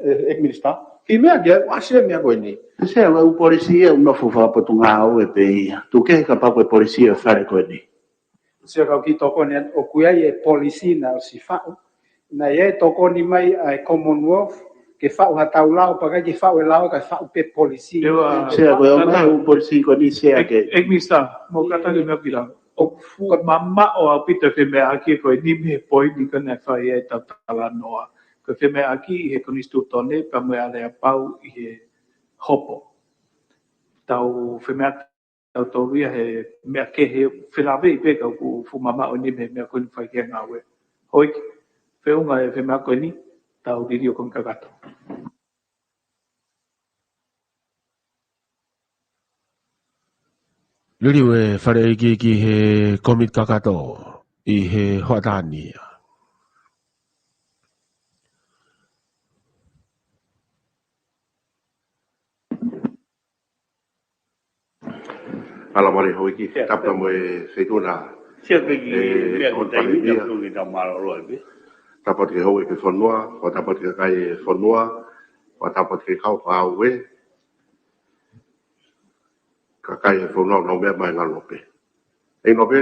ʻE, ʻe Minisitā. Kiʻi meʻa ke ʻasi e meʻa ko eni. Sea, ʻoku polisi ia ʻoku nofo fakapotungāue pē ia. Tuku kehe kapau ko e polisi e fale ko eni. Sea, kau kiʻi tokoni atu, ʻoku ʻi ai e polisi naʻe ʻosi faʻu. Naʻe ʻi ai e tokoni mai ʻa e Commonwealth ke faʻu ha tau lao, pea ʻikai ke faʻu e lao, kae faʻu pē polisi. Sea, ko e ʻomai ʻa e polisi ko eni, sea, ke. ʻEiki Minisitā, mou kātaki meʻa pila. ʻOku fuʻu mamaʻo ʻaupito e femeʻaʻaki ko eni mei he poini ko ē naʻe fai ai ʻetau talanoa. Ko e femeʻaʻaki ʻi he konisitūtone pea mo e aleapau ʻi he hopo. Tau femeʻaʻaki tautolu ia he meʻa kehe, felāveʻi pē ka ʻoku fuʻu mamaʻo eni mei he meʻa ko eni fai ki he ngāue. Houʻeiki, feʻunga e femeʻa ko eni, tau liliu e kōmiti kakato. Liliu e Fale ʻEiki ki he kōmiti kakato ʻi he hoʻatā ni. Ala mali Houʻeiki, tapu mo e feituʻu na. Sea, ko e kiʻi meʻa ko e taimi, tapu ki he tau mālōlō ʻaupito. Tapu ki he Houʻeiki e fonua, ʻo tapu ki he kakai e fonua, ʻo tapu ki he kau fāue. Kakai e fonua, nau meʻa mai ngalo pē. ʻE nofo pē,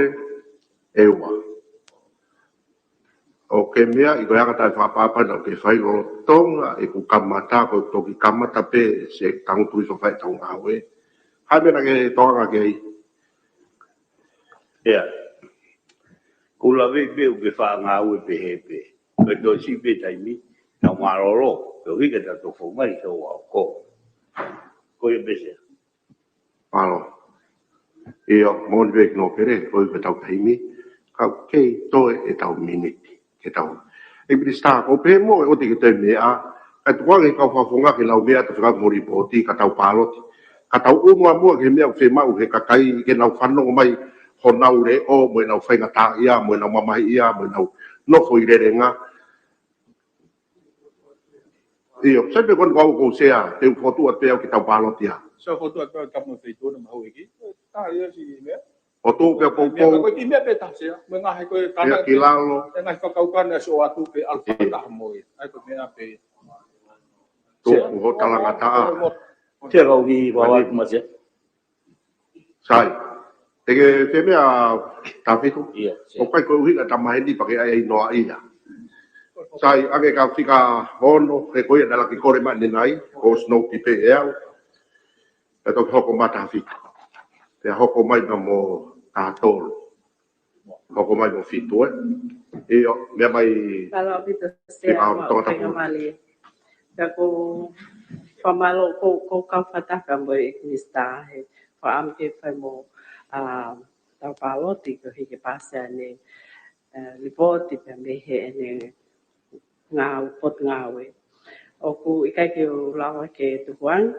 ʻe ua. ʻOku ke meaʻi ko e anga ʻetau fakaʻapaʻapa naʻa ke fai lolotonga ʻeku kamata, ko e toki kamata pē se tangutu ʻi he fai ʻetau ngāue. Hā e meʻa naʻa ke tokanga ki ai? ʻIo. Kuo laveʻi pē ʻoku ke faʻa ngāue pehē pē. Ko e toe siʻi pē taimi, tau mālōlō, koeʻuhi ke tau toki fou mai ki he ʻaho ko ē. Ko ia pē Sea. Mālō. ʻIo, moʻoni pē ʻEiki Nōpele, ko e pē ʻetau taimi, ka ʻoku kei toe ʻetau miniti, ke tau. ʻEiki Minisitā, ko e pehē mo e ʻoua te ke toe meʻa, kae tuku ange kau fakafofonga ke lau meʻa ʻa e fekau mo e lipooti, ka tau pāloti. Ka tau ʻunu muʻa ki he meʻa ʻoku fiemaʻu ʻe he kakai, ke nau fanongo mai honau leʻo, mo ʻenau faingataʻaʻia, mo ʻenau mamahiʻia, mo ʻenau nofo ʻi lelenga. ʻIo, sai pē ko eni ko au ko Sea, te u fotu atu pē au ke tau pāloti ia. Sea, fotu atu pē au, tapu mo e feituʻu na mo Houʻeiki. Tā ia si meʻa. Fotu pē au. Meʻa poupou. Ko e kiʻi meʻa pē taha Sea, mo e ngaahi ko e meʻa kana ki lalo. E ngaahi fakakaukau naʻe ʻosi ʻoatu pē ʻalu fakataha mo ia. ʻAi ko e meʻa pē. Tuku hoʻo talangataʻa. Sea, kau kiʻi vavai kuma Sea. Sai. Te ke fie meʻa Tāfitu? ʻIo, Sea. ʻOku ʻikai ko e ʻuhinga ʻeta maheni pea ke ʻai ai noa ia. Sai, ʻa e kau fika ono, he ko ia naʻa ke kole mai ʻanenai, ko Snow Pipe ʻe au. ʻE toki hoko mai Tāfitu. Pea hoko mai pea mo Tātolu. Hoko mai mo Fitu, ē. ʻIo, meʻa mai. Mālō ʻaupito Sea, fika ono, mo e tokotapulu. Faingamālie. Pea ʻoku ou fakamālō, ʻoku ou, ʻoku ou kau fakataha mo e ʻEiki Minisitā he fakaʻamu ke fai mo, ā, tau pāloti koeʻuhi ke pāsi ʻene, ā, lipooti pea mei heʻene ngāue, potungāue. ʻOku ʻikai ke u lava ke tukuange.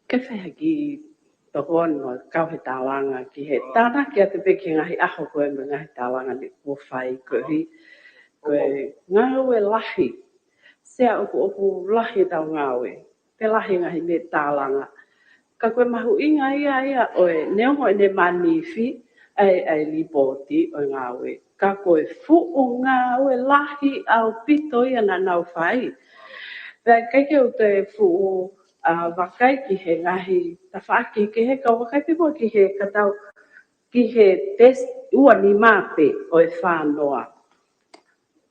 Ke fai ha kiʻi tokoni mo kau he tālanga ki he tānaki atu pē ki he ngaahi ʻaho ko ē mo e ngaahi tālanga naʻe kuo fai koeʻuhi ko e ngāue lahi. Sea ʻoku, ʻoku lahi ʻetau ngāue. Pea lahi e ngaahi meʻa tālanga. Ka ko e mahuʻinga ia, ia ʻo e neongo ʻene manifi ʻa e, ʻa e lipooti ʻo e ngāue. Ka ko e fuʻu ngāue lahi ʻaupito ia naʻa nau fai. Pea ʻikai ke u toe fuʻu, ā, vakai ki he ngaahi tafaʻaki kehe, ka u vakai pē muʻa ki he katau, ki he peesi ua nima pē ʻo e fā noa.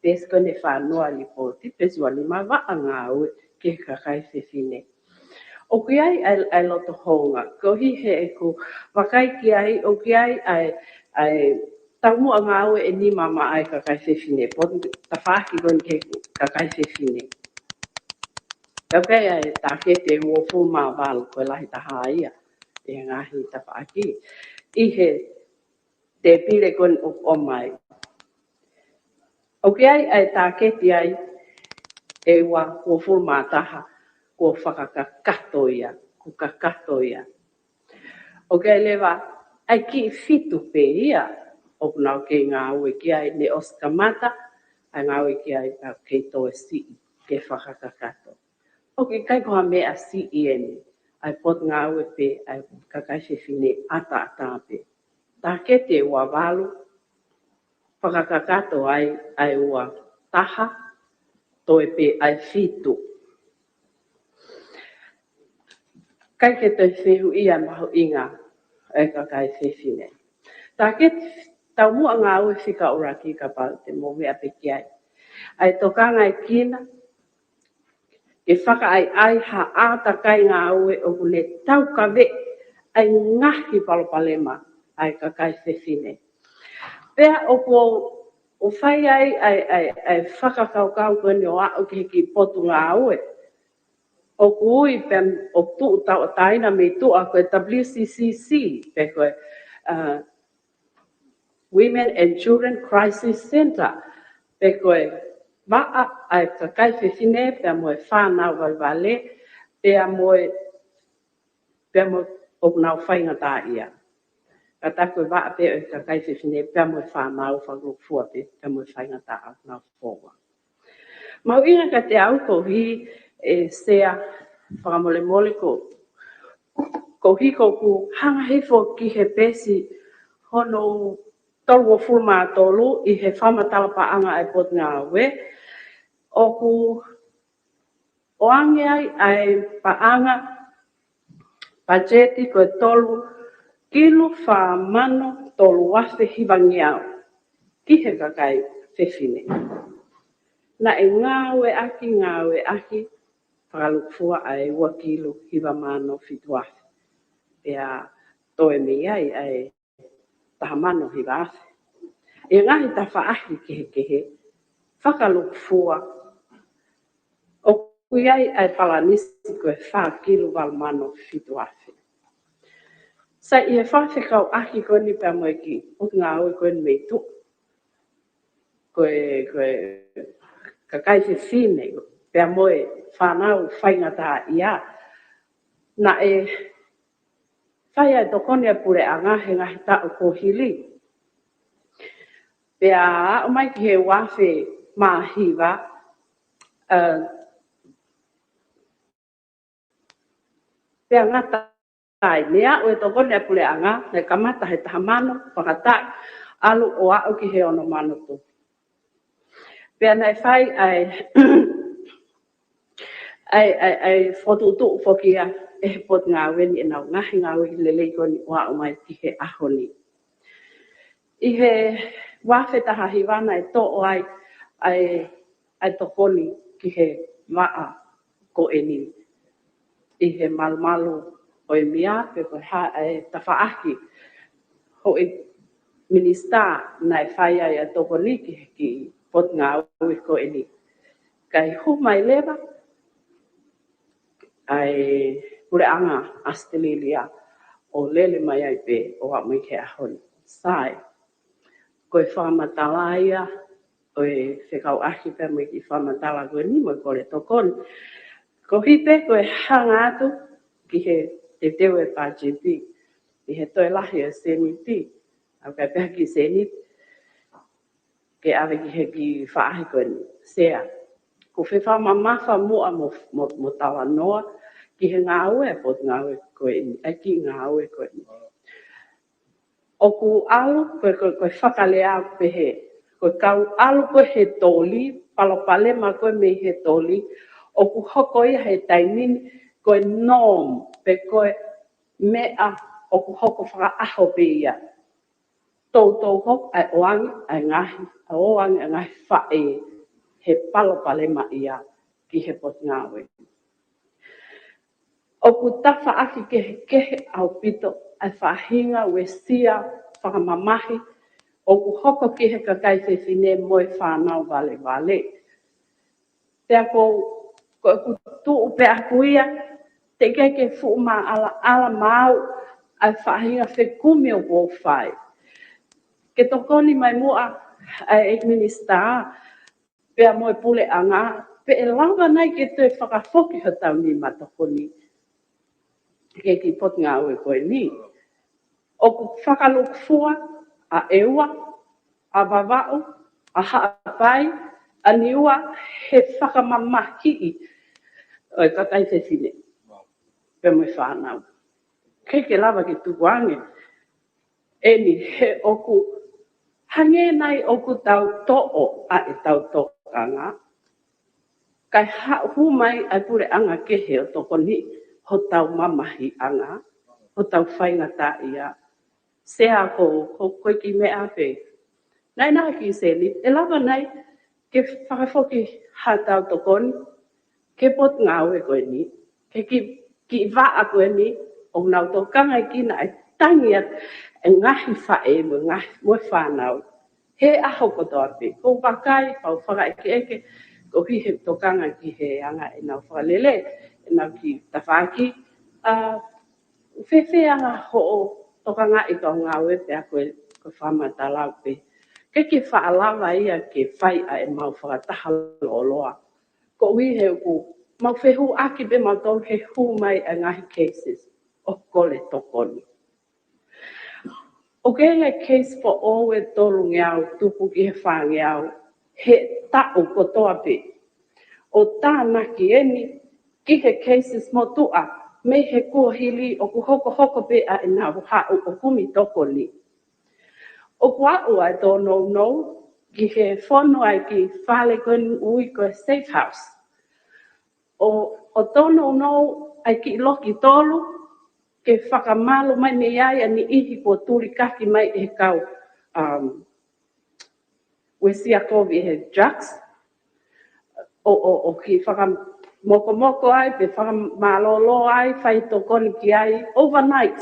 Peesi ko eni fā noa lipooti, peesi ua nima vaʻa ngāue ki he kakai fefine. ʻOku ʻi ai ʻa e, ʻa e loto hounga, koeʻuhi he ʻeku vakai ki ai, ʻoku ʻi ai ʻa e, ʻa e taumuʻa ngāue ʻe nima maʻa e kakai fefine, potu tafaʻaki ko eni ki he kakai fefine. Pea ʻoku ʻi ai ʻa e tāketi ʻe uofulu mā valu, ko e lahi taha ia ʻi he ngaahi tafaʻaki. ʻI he tēpile ko eni ʻoku ʻomai. ʻOku ʻi ai ʻa e tāketi ai ʻe ua uofulu mā taha, kuo fakakakato ia, kuo kakato ia. ʻOku ʻi ai leva ʻa e kiʻi fitu pē ia ʻoku nau kei ngāue ki ai, naʻe ʻosi kamata ʻa e ngāue ki ai, ʻa e kei toe siʻi ke fakakakato. ʻOku ʻikai ko ha meʻa siʻi eni, ʻa e potungāue pē ʻa e kakai fefine ʻataʻatā pē. Tāketi ʻe ua valu, fakakakato ai ʻa e ua taha, toe pē ʻa e fitu. ʻikai ke toe fehuʻia mahuʻinga ʻa e kakai fefine. Tā ke taumuʻa ngāue fika ʻuluaki kapau te mou meʻa pē ki ai. ʻA e tokanga ʻa e kina, ke fakaʻaiʻai ha ʻātakai ngāue ʻoku ne taukaveʻi ʻa e ngaahi palopalema ʻa e kakai fefine. Pea ʻoku ou, ou fai ai ʻa e, ʻa e, ʻa e fakakaukau ko eni ʻo aʻu ki he kiʻi potungāue ʻoku ui pē ʻo tuʻu tauʻatāina mei tuʻa ko e W C C C, pe ko e, uh, Women and Children Crisis Centre, pe ko e vaʻa ʻa e kakai fefine, pea mo e fānau valevale, pea mo e, pea mo ʻoku nau faingataʻaʻia. Ka tā ko e vaʻa pē ʻo e kakai fefine, pea mo e fānau fakalūkufua pē, pea mo e faingataʻa ʻoku nau foua. Mahuʻinga kiate au ko hi e sea fakamolemole ko, ko hi ko ʻoku hanga hifo ki he peesi hono tolungofulu mā tolu ʻi he fakamatala paʻanga ʻa e potungāue, ʻoku ʻoange ai ʻa e paʻanga pajeti ko e tolu kilu fā mano tolu afe hivangeau ki he kakai fefine. Naʻe ngāueʻaki, ngāueʻaki fakalūkufua ʻa e ua kilu hiva mano fitu afe. Pea toe mei ai ʻa e taha mano hiva afe. ʻI he ngaahi tafaʻaki kehekehe, fakalūkufua, ʻoku ʻi ai ʻa e palanisi ko e fā kilu valu mano fitu afe. Sai, ʻi he fakafekauʻaki ko eni pea mo e kiʻi potungāue ko eni mei tuʻa, ko e, ko e kakai fefine, pea mo e fānau faingataʻaʻia, naʻe fai ʻa e tokoni ʻa e puleʻanga he ngaahi taʻu kuo hili. Pea aʻu mai ki he ua afe mā hiva, uh, pea ngata ai, naʻe aʻu e tokoni ʻa e puleʻanga, naʻe kamata he taha mano, fakataʻu, ʻalu ʻo aʻu ki he ono mano tupu. Pea naʻe fai ʻa e, ʻa e, ʻa e, ʻa e fokotuʻutuʻu foki ia ʻe he potungāue ni ʻenau ngaahi ngāue lelei ko eni ʻo aʻu mai ki he ʻaho ni. ʻI he ua afe taha hiva naʻe toʻo ai ʻa e, ʻa e tokoni ki he vaʻa ko eni ʻi he malumalu ʻo e meʻa pe ko e hā ʻa e tafaʻaki ʻo e minisitā naʻe fai ai ʻa e tokoni ki he kiʻi potungāue ko eni. Kae hū mai leva ʻa e puleʻanga ʻAositelēlia ʻo lele mai ai pē ʻo aʻu mai ki he ʻaho ni. Sai. Ko e fakamatala ia ʻo e fekauʻaki pea mo e kiʻi fakamatala ko eni mo e kole tokoni. Ko hi pē ko e hanga atu ki he teuteu e pajeti, ʻi he toe lahi e seniti, ʻa ʻoku ʻikai pē ha kiʻi seniti ke ʻave ki he kiʻi faʻahi ko eni. Sea, ʻoku ou fie fakamamafa muʻa mo, mo, mo talanoa ki he ngāue ʻa e potungāue ko eni, ʻa e kiʻi ngāue ko eni. ʻOku ʻalu, ko e, ko e, ko e fakalea ʻoku pehē, ko e kau ʻalu ko ē he toli, palopalema ko ē mei he toli, ʻoku hoko ia he taimi ni ko e norm, pe ko e meʻa ʻoku hoko fakaʻaho pē ia. Toutou hoko ʻa e ʻoange ʻa e ngaahi, ʻa e ʻoange ʻa e ngaahi faʻē he palopalema ia ki he potungāue. ʻOku tafaʻaki kehekehe ʻaupito ʻa e faʻahinga uesia fakamamahi ʻoku hoko ki he kakai fefine mo e fānau valevale. Pea ko, ko ʻeku tuʻu pē ʻaku ia, teʻeki ke fuʻu maʻalaʻala maʻau ʻa e faʻahinga fekumi ʻoku ou fai. Ke tokoni mai muʻa ʻa e minisitā, pea mo e puleʻanga, pe ʻe lava nai ke toe fakafoki hotau nima tokoni ki he kiʻi potungāue ko eni. ʻOku fakalūkufua ʻa ʻEua, ʻa Vavaʻu, ʻa Haʻapai, ʻa Niua he fakamamahiʻi ʻo e kakai fefine pea mo e fānau. ʻIkai ke lava ke tukuange eni he ʻoku hangē nai ʻoku tau toʻo ʻa ʻetau tokanga, kae haʻu mai ʻa e puleʻanga kehe ʻo tokoni hotau mamahiʻanga, hotau faingataʻaʻia. Sea ko, ko, ko e kiʻi meʻa pē. Naʻe naʻe ki seni, ʻe lava nai ke fakafoki haʻatau tokoni, ke potungāue ko eni, ke ki, ki vaʻa ko eni, ʻo nau tokanga ki naʻe tangi atu e ngaahi faʻē mo e ngaahi, mo e fānau. He ʻaho kotoa pē, ko vakai, pau fakaʻekeʻeke, ko hi he tokanga ki he anga ʻenau fakalele, ʻenau kiʻi tafaʻaki, a, fēfē anga hoʻo tokangaʻi kau ngāue pea ko e, ko e fakamatala pē. Ke ke faʻa lava ia ke fai ʻa e mau fakataha loloa. Ko ui he ʻoku mau fehuʻaki pē mautolu he hū mai e ngaahi cases ʻo kole tokoni. ʻOku ʻi ai e case foʻou ʻe tolungeau tupu ki he fāngeau he taʻu kotoa pē. ʻO tānaki eni ki he cases motuʻa mei he kuohili ʻoku hokohoko pē ʻa ʻenau haʻu ʻo kumi tokoni. ʻOku aʻu ʻa e tōnounou ki he fonu ʻa e kiʻi fale ko eni ʻoku ui ko e safe house. ʻO, ʻo tōnounou ʻa e kiʻi loki tolu ke fakamālō mai mei ai ʻa e niʻihi kuo tulikaki mai ʻe he kau, um, uesia kovi he drugs. ʻO, ʻo, ʻo kiʻi fakamokomoko ai, pe fakamālōlō ai, fai tokoni ki ai, overnight.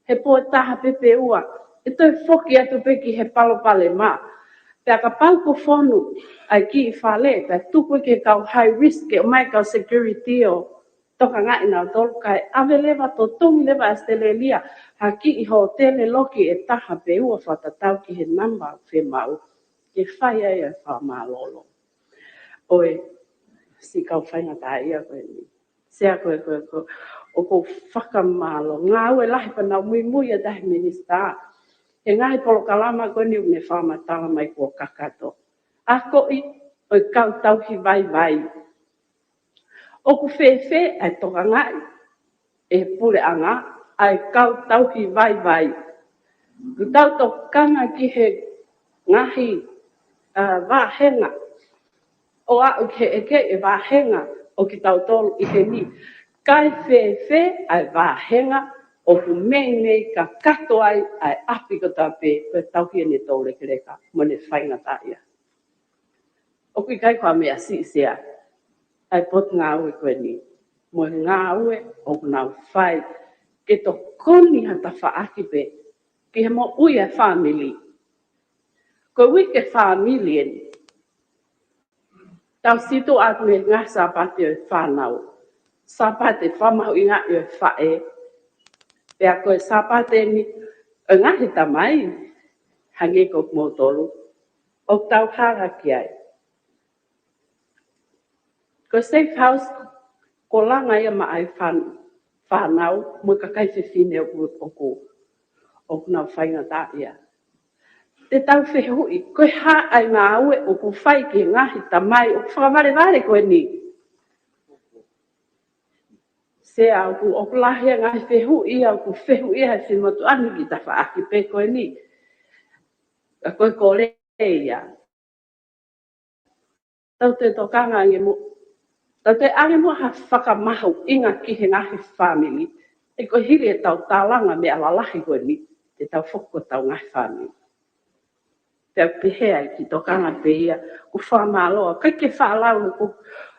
He pō ʻe taha pē pe ua, ʻe toe foki atu pē ki he palopalema. Pea kapau ko e fonu ʻa e kiʻi fale, pea tuku ki he kau high risk, ke ʻomai kau security ʻo tokangaʻi nautolu kae ʻave leva totongi leva ʻAositelēlia, ha kiʻi hōtele loki ʻe taha pe ua fakatatau ki he namba fiemaʻu, ke fai ai ʻa e fakamālōlō. ʻOi, siʻi kau faingataʻaʻia ko eni. Sea ko e, ko e, ko e, ʻoku ou fakamālō. Ngāue lahi pea nau muimui ʻa e tahi minisitā. He ngaahi polokalama ko eni ʻoku ne fakamatala mai kuo kakato. Akoʻi ʻo e kau tauhi vaivai. ʻOku fēfē ʻa e tokangaʻi ʻe he puleʻanga ʻa e kau tauhi vaivai. Kuo tau tokanga ki he ngaahi, a, vāhenga. ʻO aʻu ki he ʻeke e vāhenga ʻo kitautolu ʻi heni. Kae fēfē ʻa e vāhenga ʻoku meimei kakato ai ʻa e ʻapi kotoa pē, ko e tauhi ʻene toulekeleka mo ʻene faingataʻaʻia. ʻOku ʻikai ko ha meʻa siʻi Sea ʻa e potungāue ko eni, mo e ngāue ʻoku nau fai ke tokoni ha tafaʻaki pē ki he moʻui ʻa e fāmili. Ko e uike fāmili eni. Tau sio atu he ngaahi Sāpate ʻo e fānau. Sāpate fakamahuʻingaʻi ʻo e faʻē. Pea ko e Sāpate eni ʻo e ngaahi tamai, hangē ko kimoutolu, ʻoku tau hanga ki ai. Ko e safe house, ko e langa ia maʻa e fān-, fānau mo e kakai fefine ʻoku, ʻoku, ʻoku nau faingataʻaʻia. Te tau fehuʻi, ko e hā ʻa e ngāue ʻoku fai ki he ngaahi tamai ʻoku fakavalevale ko eni? Sea ʻoku, ʻoku lahi ʻa e ngaahi fehuʻi ia ʻoku fehuʻi ʻe he finemotuʻa ni ki he tafaʻaki pē ko eni. Ka ko e kole ia. Tau toe tokanga ange mo, tau toe ʻange mo ha fakamahuʻinga ki he ngaahi fāmili. ʻE ko e hili ʻetau tālanga meʻa lalahi ko eni, te tau foki ko ʻetau ngaahi fāmili. Pea pehē ai ki tokanga pē ia, ʻoku fakamālō, ʻikai ke faʻa lau, ʻoku,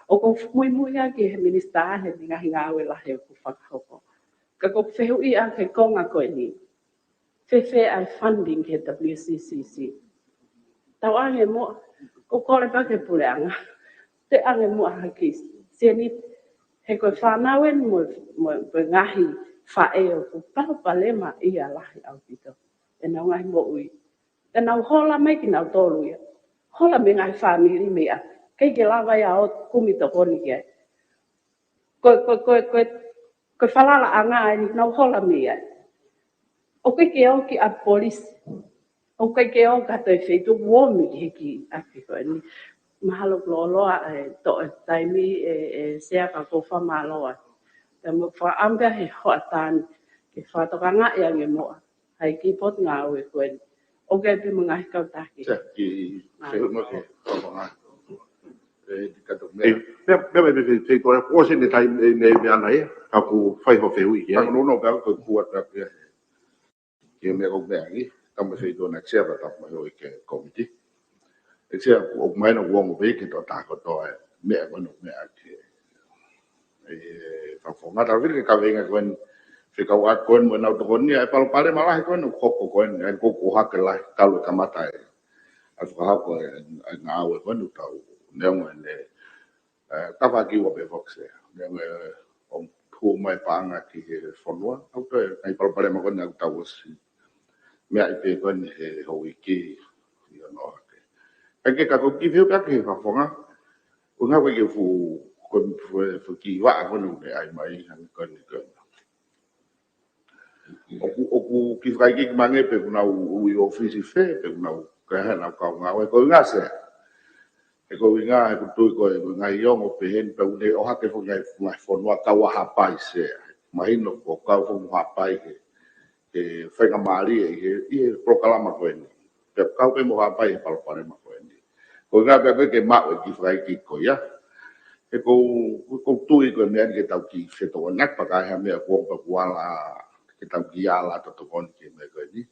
ʻoku muimui ʻa ki he minisitā he ngaahi ngāue lahi ʻoku fakahoko. Ka ko e fehuʻi ʻa e konga ko eni. Fēfē ʻa e funding ki he W C C C? Tau ʻange mo, ko e kole pē ki he puleʻanga. Te ʻange mo ha kiʻi sēniti, he ko e fānau eni mo, mo, mo e ngaahi faʻē ʻoku palopalema ia lahi ʻaupito. ʻEnau ngaahi moʻui. Te nau hola mai kinautolu ia. Hola mei he ngaahi fāmili mei ʻapi. ʻIkai ke lava ia ʻo kumi tokoni ki ai. Ko, ko, ko, ko, ko e falalaʻanga eni nau hola mei ai. ʻOku ʻikai ke ō ki ʻapi polisi. ʻOku ʻikai ke ō ki ha toe feituʻu ʻomi ki he kiʻi ʻapi ko eni. Mahalo kuo loloa e toʻo e taimi ē, ē Sea ka ʻoku ou fakamālō ai. Te mau fakaʻamu pē he hoʻatā ni ke fakatokangaʻi ange muʻa ʻa e kiʻi potungāue ko eni. ʻOku ʻi ai pē mo e ngaahi kau taki. Sea, kiʻi fehuʻi mo ke, ʻe, te kato mea. Meʻa, meʻa mai pē, pē, pē, ko e, ko e ʻosi ʻene taimi, ʻene meʻa ʻana ia, ka ʻoku fai hoʻo fehuʻi ki ai. Ka ko hono ʻuhinga pē ʻoku ou kua atu ki he, ki he meʻa ko e meʻa ni, ka mo e feituʻu na kia pea tapu mai ʻo e ki he kōmiti. ʻE sia, ʻoku mahino ʻoku ongo pē ki he tokotaha kotoa e meʻa ko eni, meʻa ki he, e, fakafofonga. Tau fili ki he kaveinga ko eni, fekauʻaki ko eni mo ʻenau tokoni, e palopalema lahi ko eni ʻoku hoko ko eni, ʻa ia ko e ʻohake lahi, talu e kamata e, ʻa e fakahoko e, e ngāue ko eni ʻoku tau neongo ʻene, e, tafaʻaki ua pē foki Sea. Meʻa, meʻa, ʻoku hū mai paʻanga ki he fonua, ʻoku toe, ʻa e palopalema ko eni ʻoku tau ʻosi meaʻi pē ko eni he houʻeiki, ʻi hono ʻohake. ʻA ia ke ka ko e kiʻi fehuʻi pē ki he fakafofonga, ʻoku ngāue ki he fuʻu, ko e fuʻu, fuʻu kiʻi vaʻa ko eni ʻoku ne ʻai mai, hangē ko eni ko eni. ʻOku, ʻoku kiʻi fakaikiiki mai ange pe ʻoku nau ui ʻōfisi fē, pe ʻoku nau kau he ʻenau kau ngāue, ko e ʻuhinga Sea. He ko e ʻuhinga, he ʻoku ou tui ko e, ko e ngaahi ongo pehē ni, pea ʻoku ne ʻohake foki ngaahi, ngaahi fonua kau ʻa Haʻapai Sea. Mahino ʻoku kau foki mo Haʻapai he, he faingamālie ʻi he, ʻi he polokalama ko eni. Pea kau pē mo Haʻapai he palopalema ko eni. Ko e ʻuhinga pē ko e ke maʻu e kiʻi fakaikiiki ko ia. He ʻoku ou, ʻoku ou tui ko e meʻa ni ke tau kiʻi fetokoniʻaki pea ka ʻi ai ha meʻa kuo pē kuo ala, ke tau kiʻi ala ʻo tokoni ki he meʻa ko eni.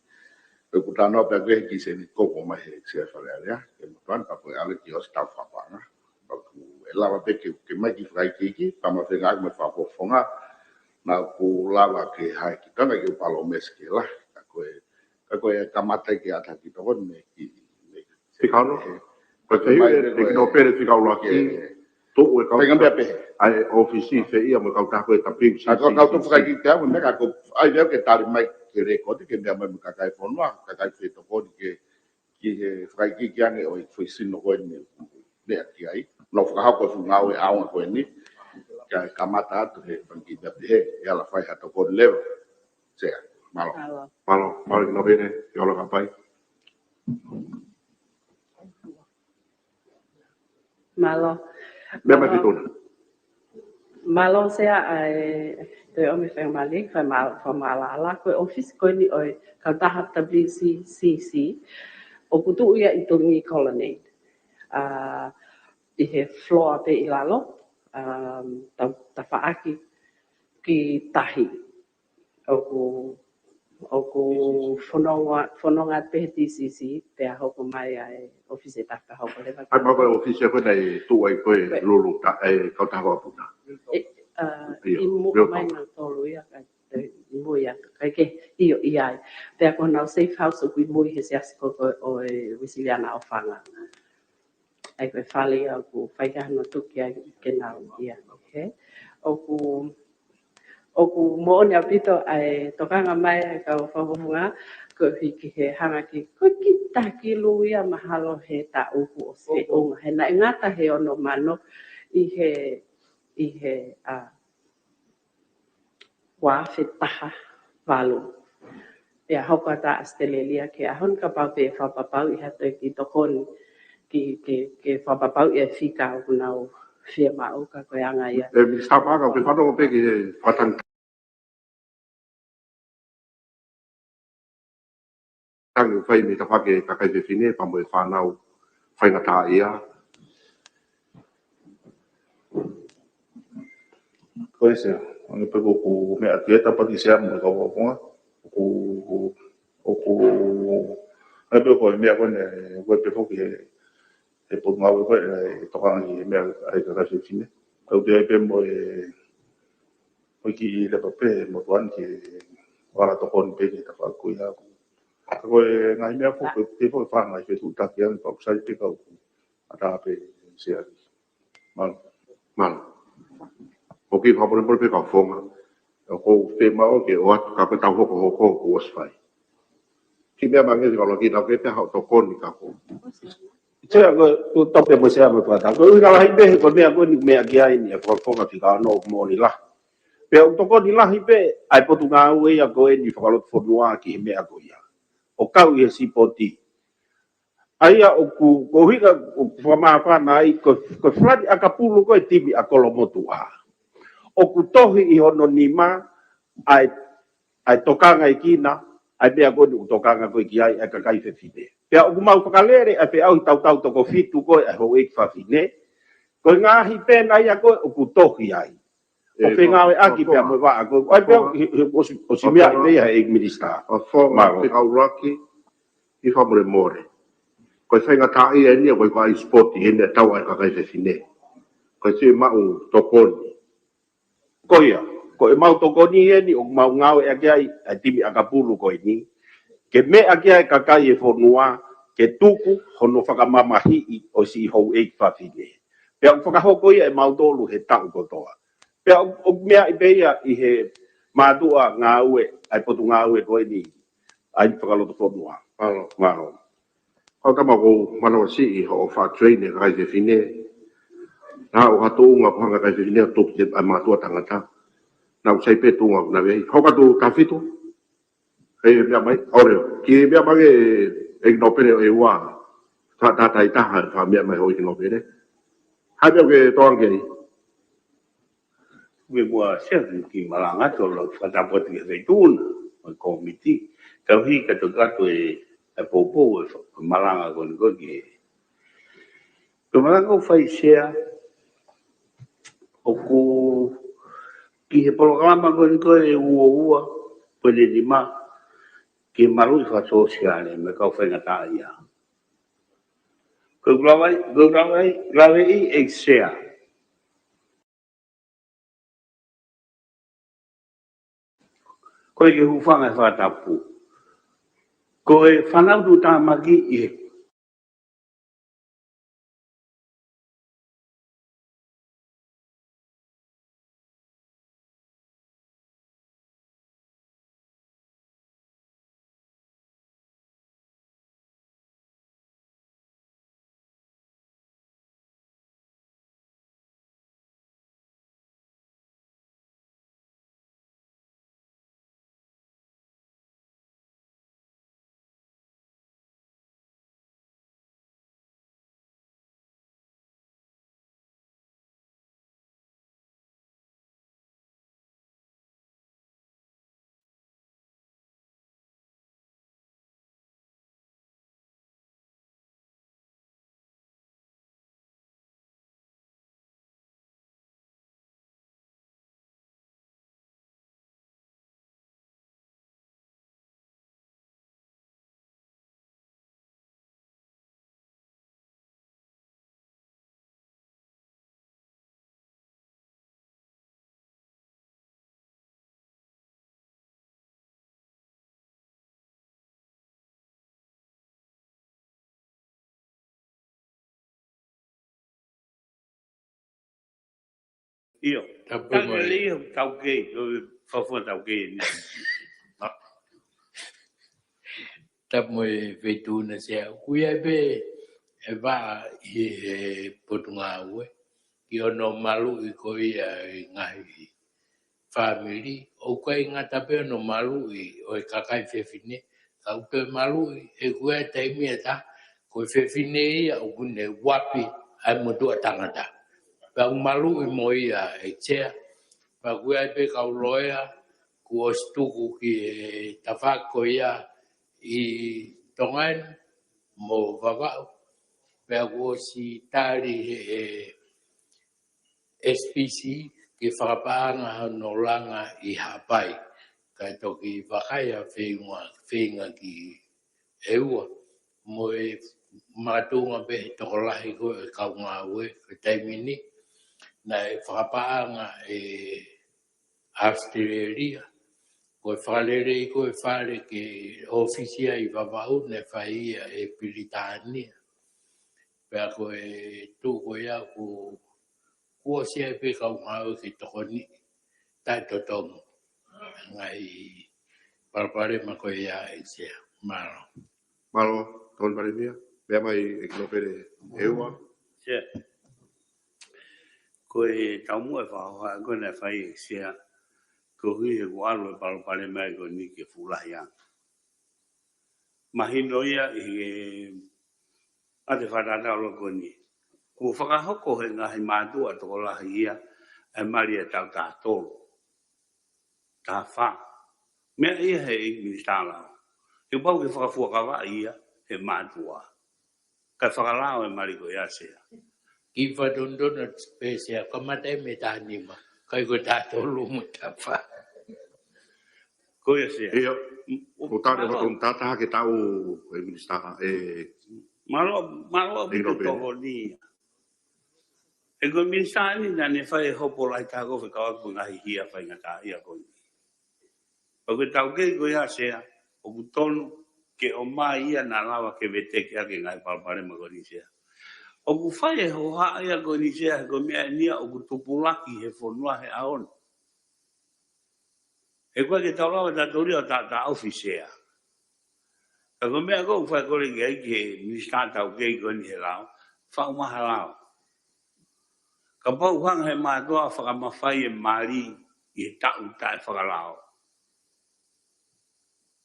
Pea ʻoku ou talanoa pē ki he kiʻi sēniti ko ē ʻoku ʻomai he Sea Fale Alea, ke motuʻa ni ka ko e ʻalu ki ʻosi tau fakapaʻanga. Pea ʻoku ʻe lava pē ke, ke ʻomai kiʻi fakaikiiki, pea mo e feinga mo e fakafofonga, naʻa ʻoku lava ke haʻu ki Tonga ke u palōmesi ke lahi, ka ko e, ka ko e kamata ke ʻatā ki Tonga ni ki, ni. Fika ono. Ko e fehuʻi ʻe, ʻe Kinopele Fika ʻUluaki, tuʻu e kau, feinga pē pē. ʻA e ʻōfisi fē ia mo e kautaha ko e W C C C. Ka ko e kau tō fakaikiiki au, meʻa ka ko e ʻai leva ke tali mai ki he lēkooti, ke meʻa mai mo e kakai fonua, kakai fetokoni ke, ki he fakaikiiki ange ʻo e foʻi sino ko eni, meʻa ki ai. Nau fakahoko e fuʻu ngāue ʻaonga ko eni, kae kamata atu he fanga kiʻi meʻa pehē, ʻe ala fai ha tokoni leva. Sea, mālō. Mālō. Mālō, mālō Kinopele, ke ola ka pai. Mālō. Meʻa mai Mālō. Fituna. Mālō Sea ʻa e toe ʻomi faingamālie, fakamālō, fakamālō. Ko e ʻōfisi ko eni ʻo e kautaha W C C C, ʻoku tuʻu ia ʻi Tolungi Colonnade. ʻA, ʻi he floor pē ʻi lalo, um, ta-, tafaʻaki ki tahi. ʻOku, ʻoku fononga, fononga pē he D C C, pea hoko mai ʻa e ʻōfisi ʻe taha pea hoko leva. ʻAi mai ko e ʻōfisi ko ē naʻe tuʻu ai ko e Ko e lulu ta-, e kautaha vakapuna. ʻE, ʻa, ʻIo, ʻi muʻa ʻio, mai tau. Nautolu ia, ka, ʻi mui ia, ka ke, ʻio, ʻi ai. Pea ko honau safe house ʻoku ʻi mui he siasi ko ē ʻo e Uēsiliana ʻo Fanga. ʻAi ko e fale ia ʻoku fai ki ai hano tuki ai ke nau ia. Okay. ʻOku, ʻoku moʻoni ʻaupito ʻa e tokanga mai ʻa e kau fakafofonga, koeʻuhi ki he hanga ki, ko e kiʻi taha kilu ia mahalo he taʻu kuo feʻunga. He naʻe ngata he ono mano ʻi he, ʻi he, ʻa, ua afe taha valu. ʻIa hoko atu ʻa ʻAositelēlia ki he ʻaho ni kapau pē ʻe fakapapauʻi ha toe kiʻi tokoni ke, ke, ke fakapapauʻi e fika ʻoku nau fiemaʻu ka ko e anga ia. ʻE, Minisitā Paʻanga, ʻoku ke fanongo pē ki he fakatangi tangi ʻoku fai mei tafaʻaki e kakai fefine pea mo e fānau faingataʻaʻia. Ko e Sea, ʻoku pehē ʻoku meʻa ki he tapa ki Sea mo e kau fakafofonga. ʻOku, ʻoku, ʻoku, ʻoku pehē ko e meʻa ko eni, ʻoku pehē foki he, he potungāue ko ē, ʻe tokanga ki he meʻa ʻa e kakai fefine. Kau te ai pē mo e, mo e kiʻi lepa pē, mo tuan ke vala tokoni pē ki he tafaʻaki ko ia. Ka ko e ngaahi meʻa foki, ko e, ko e fanga ngaahi fetuʻutaki ange, pau sai pē kau ʻatā pē Sea. Mālō. Mālō. ʻOku ou kiʻi fakamolemole pē kau fakafofonga. ʻOku ou fiemaʻu ke ʻoatu ka ko e tau hokohoko kuo ʻosi fai. Kiʻi meʻa mai ange Fika ʻUluaki, naʻa ke pehē haʻo tokoni ka ko. Sea ko e, ʻoku tau pē mo Sea mo e fakataha. Ko e ʻuhinga lahi pē he ko e meʻa ko eni meʻa ki ai ni e fakafofonga Fika ono ʻoku moʻoni lahi. Pea ʻoku tokoni lahi pē ʻa e potungāue ia ko eni fakalotofonua ki he meʻa ko ia. ʻO kau ʻi he sipoti. ʻA ia ʻoku, ko e ʻuhinga ʻoku fakamāfana ai, ko, ko e Flood ʻAkapulu ko e timi ʻa Kolomotuʻa. ʻOku tohi ʻi hono nima, ʻa e, ʻa e tokangaʻekina, ʻa e meʻa ko eni ʻoku tokanga ko ē ki ai, ʻa e kakai fefine. Pea ʻoku mau fakalele, ʻa e feʻauhi tautau toko fitu ko ē, ʻa e houʻeiki fafine. Ko e ngaahi pē nai ia ko ē ʻoku tohi ai. ʻO fengāueʻaki pea mo e vaʻa ko ē. ʻAi pē ʻosi, ʻosi meʻa pē ia ʻe he minisitā. ʻOfa, Mālō. Fekau laki, ʻi fakamolemole. Ko e faingataʻaʻia eni ia, ko e kau sport eni ia tau ai kakai fefine. Ko e sio maʻu tokoni. Ko ia, ko e maʻu tokoni eni ʻoku mau ngāueʻaki ai ʻa e timi ʻakapulu ko eni. Ke meʻa ki ai kakai e fonua, ke tuku hono fakamamahiʻi ʻo siʻi houʻeiki fafine. Pea ʻoku fakahoko ia ʻe mautolu he taʻu kotoa. Pea ʻoku, ʻoku meaʻi pē ia ʻi he mātuʻa ngāue, ʻa e potungāue ko eni, ʻa e fakalotofonua. Mālō. Mālō. Kau tama ko manavasiʻi hoʻo faʻa train e kakai fefine. Naʻa ʻoku ha tuʻunga ko hanga kakai fefine ʻo tuku ki he mātuʻa tangata. Naʻa ʻoku sai pē tuʻunga ko na vei. Hoka tu tafitu. Hei meʻa mai. ʻAore. Ki meʻa mai e, e nōpele ʻe ua. Faʻa tātai taha, faʻa meʻa mai houʻeiki nōpele. Hai meʻa ke toang ke ai. Meʻa muʻa Sea, kiʻi malanga atu ʻo lau fakatapu atu ki he feituʻu na, mo e kōmiti. Kau hiki atu atu e, e poupou e fa-, malanga ko eni ko ē ki he. Ko e malanga ʻoku fai Sea, ʻoku ki he polokalama ko eni ko ē ua ua, poini nima, ki he maluʻi fakasōsiale, mo e kau faingataʻaʻia. Ko e ʻoku lava ai, ko e ʻoku lava ai, lava ai ʻe Sea. Ko e ke hūfanga he fakatapu. Ko e fānau tuʻutāmaki ʻi he io. Tapu mo e. Taukei, ʻo fafua taukei ni. Tapu mo e feituʻu na Sea. ʻOku ʻi ai pē e vaʻa ʻi he potungāue ki hono maluʻi ko ia e ngaahi fāmili, ʻoku ʻikai ngata pē hono maluʻi ʻo e kakai fefine, ka ʻoku toe maluʻi, he ʻoku ʻi ai e taimi ʻe taha, ko e fefine ia ʻoku ne uapi ʻa e motuʻa tangata. Pea ʻoku maluʻi mo ia ʻe Sea, pea ʻoku ʻi ai pē kau loea, kuo ʻosi tuku ki he tafaʻaki ko ia ʻi Tonga ni mo Vavaʻu, pea kuo ʻosi tali he, he S P C ke fakapaʻanga hono langa ʻi Haʻapai. Kae toki vakai ʻa e feinga, feinga ki ʻEua. Mo e makatuʻunga pē he tokolahi ko e kau ngāue ko e taimi ni. Naʻe fakapaʻanga ʻe ʻAositelēlia. Ko e fakalelei ko e fale ke ʻōfisi ai ʻi Vavaʻu naʻe fai ia ʻe Pilitānia. Pea ko e tuʻu ko ia ʻoku, kuo ʻosi ʻi ai pē kau ngāue ke tokoni taʻetotongi. Ngaahi palopalema ko ia ʻe Sea. Mālō. Mālō, Tokoni Palēmia. Meʻa mai ʻEiki Nōpele ʻEua. Sea. Ko e taumuʻa e fakahoha ko ē naʻe fai ʻe Sea. Koeʻuhi he kuo ʻalu e palopalema ko eni ke fuʻu lahi ange. Mahino ia ʻi he ʻa e fakatātā ʻo e lau ko eni. Kuo fakahoko he ngaahi mātuʻa tokolahi ia e mali ʻa e taʻu taha tolu, taha fā. Meʻa ia he ʻEiki Minisitā Lao. He pau ke fakafuakavaʻi ia he mātuʻa. Kae fakalao e mali ko ia Sea. Kiʻi fakatonutonu pē Sea, kamata mei he taha nima, kae ʻikai ko e taha tolu mo e taha fā. Ko ia Sea. ʻIo, ʻoku tali e fakatonutonu, taha ke tau, ʻe Minisitā, ʻe. Mālō, mālō ʻaupito tokoni. ʻE ko e Minisitā ni naʻa ne fai e hopo lahi taha ko ē fekauʻaki mo e ngaahi hia faingataʻaʻia ko eni. Pea ko e taukei ko ia Sea, ʻoku tonu ke ʻomai ia naʻa lava ke veteki ʻaki e ngaahi palopalema ko eni Sea. ʻOku fai e hohaʻa ia ko eni Sea, he ko e meʻa eni ia ʻoku tupulaki he fonua he ʻaho ni. He ʻoku ʻikai ke tau lava tautolu ia ʻo taʻotaʻofi Sea. Ka ko e meʻa ʻoku ou fai e kole ki ai ki he Minisitā taukei ko eni he lao, faʻu mai ha lao. Kapau ʻoku hanga he mātuʻa ʻo fakamafai e mali ʻi he taʻu taʻefakalao,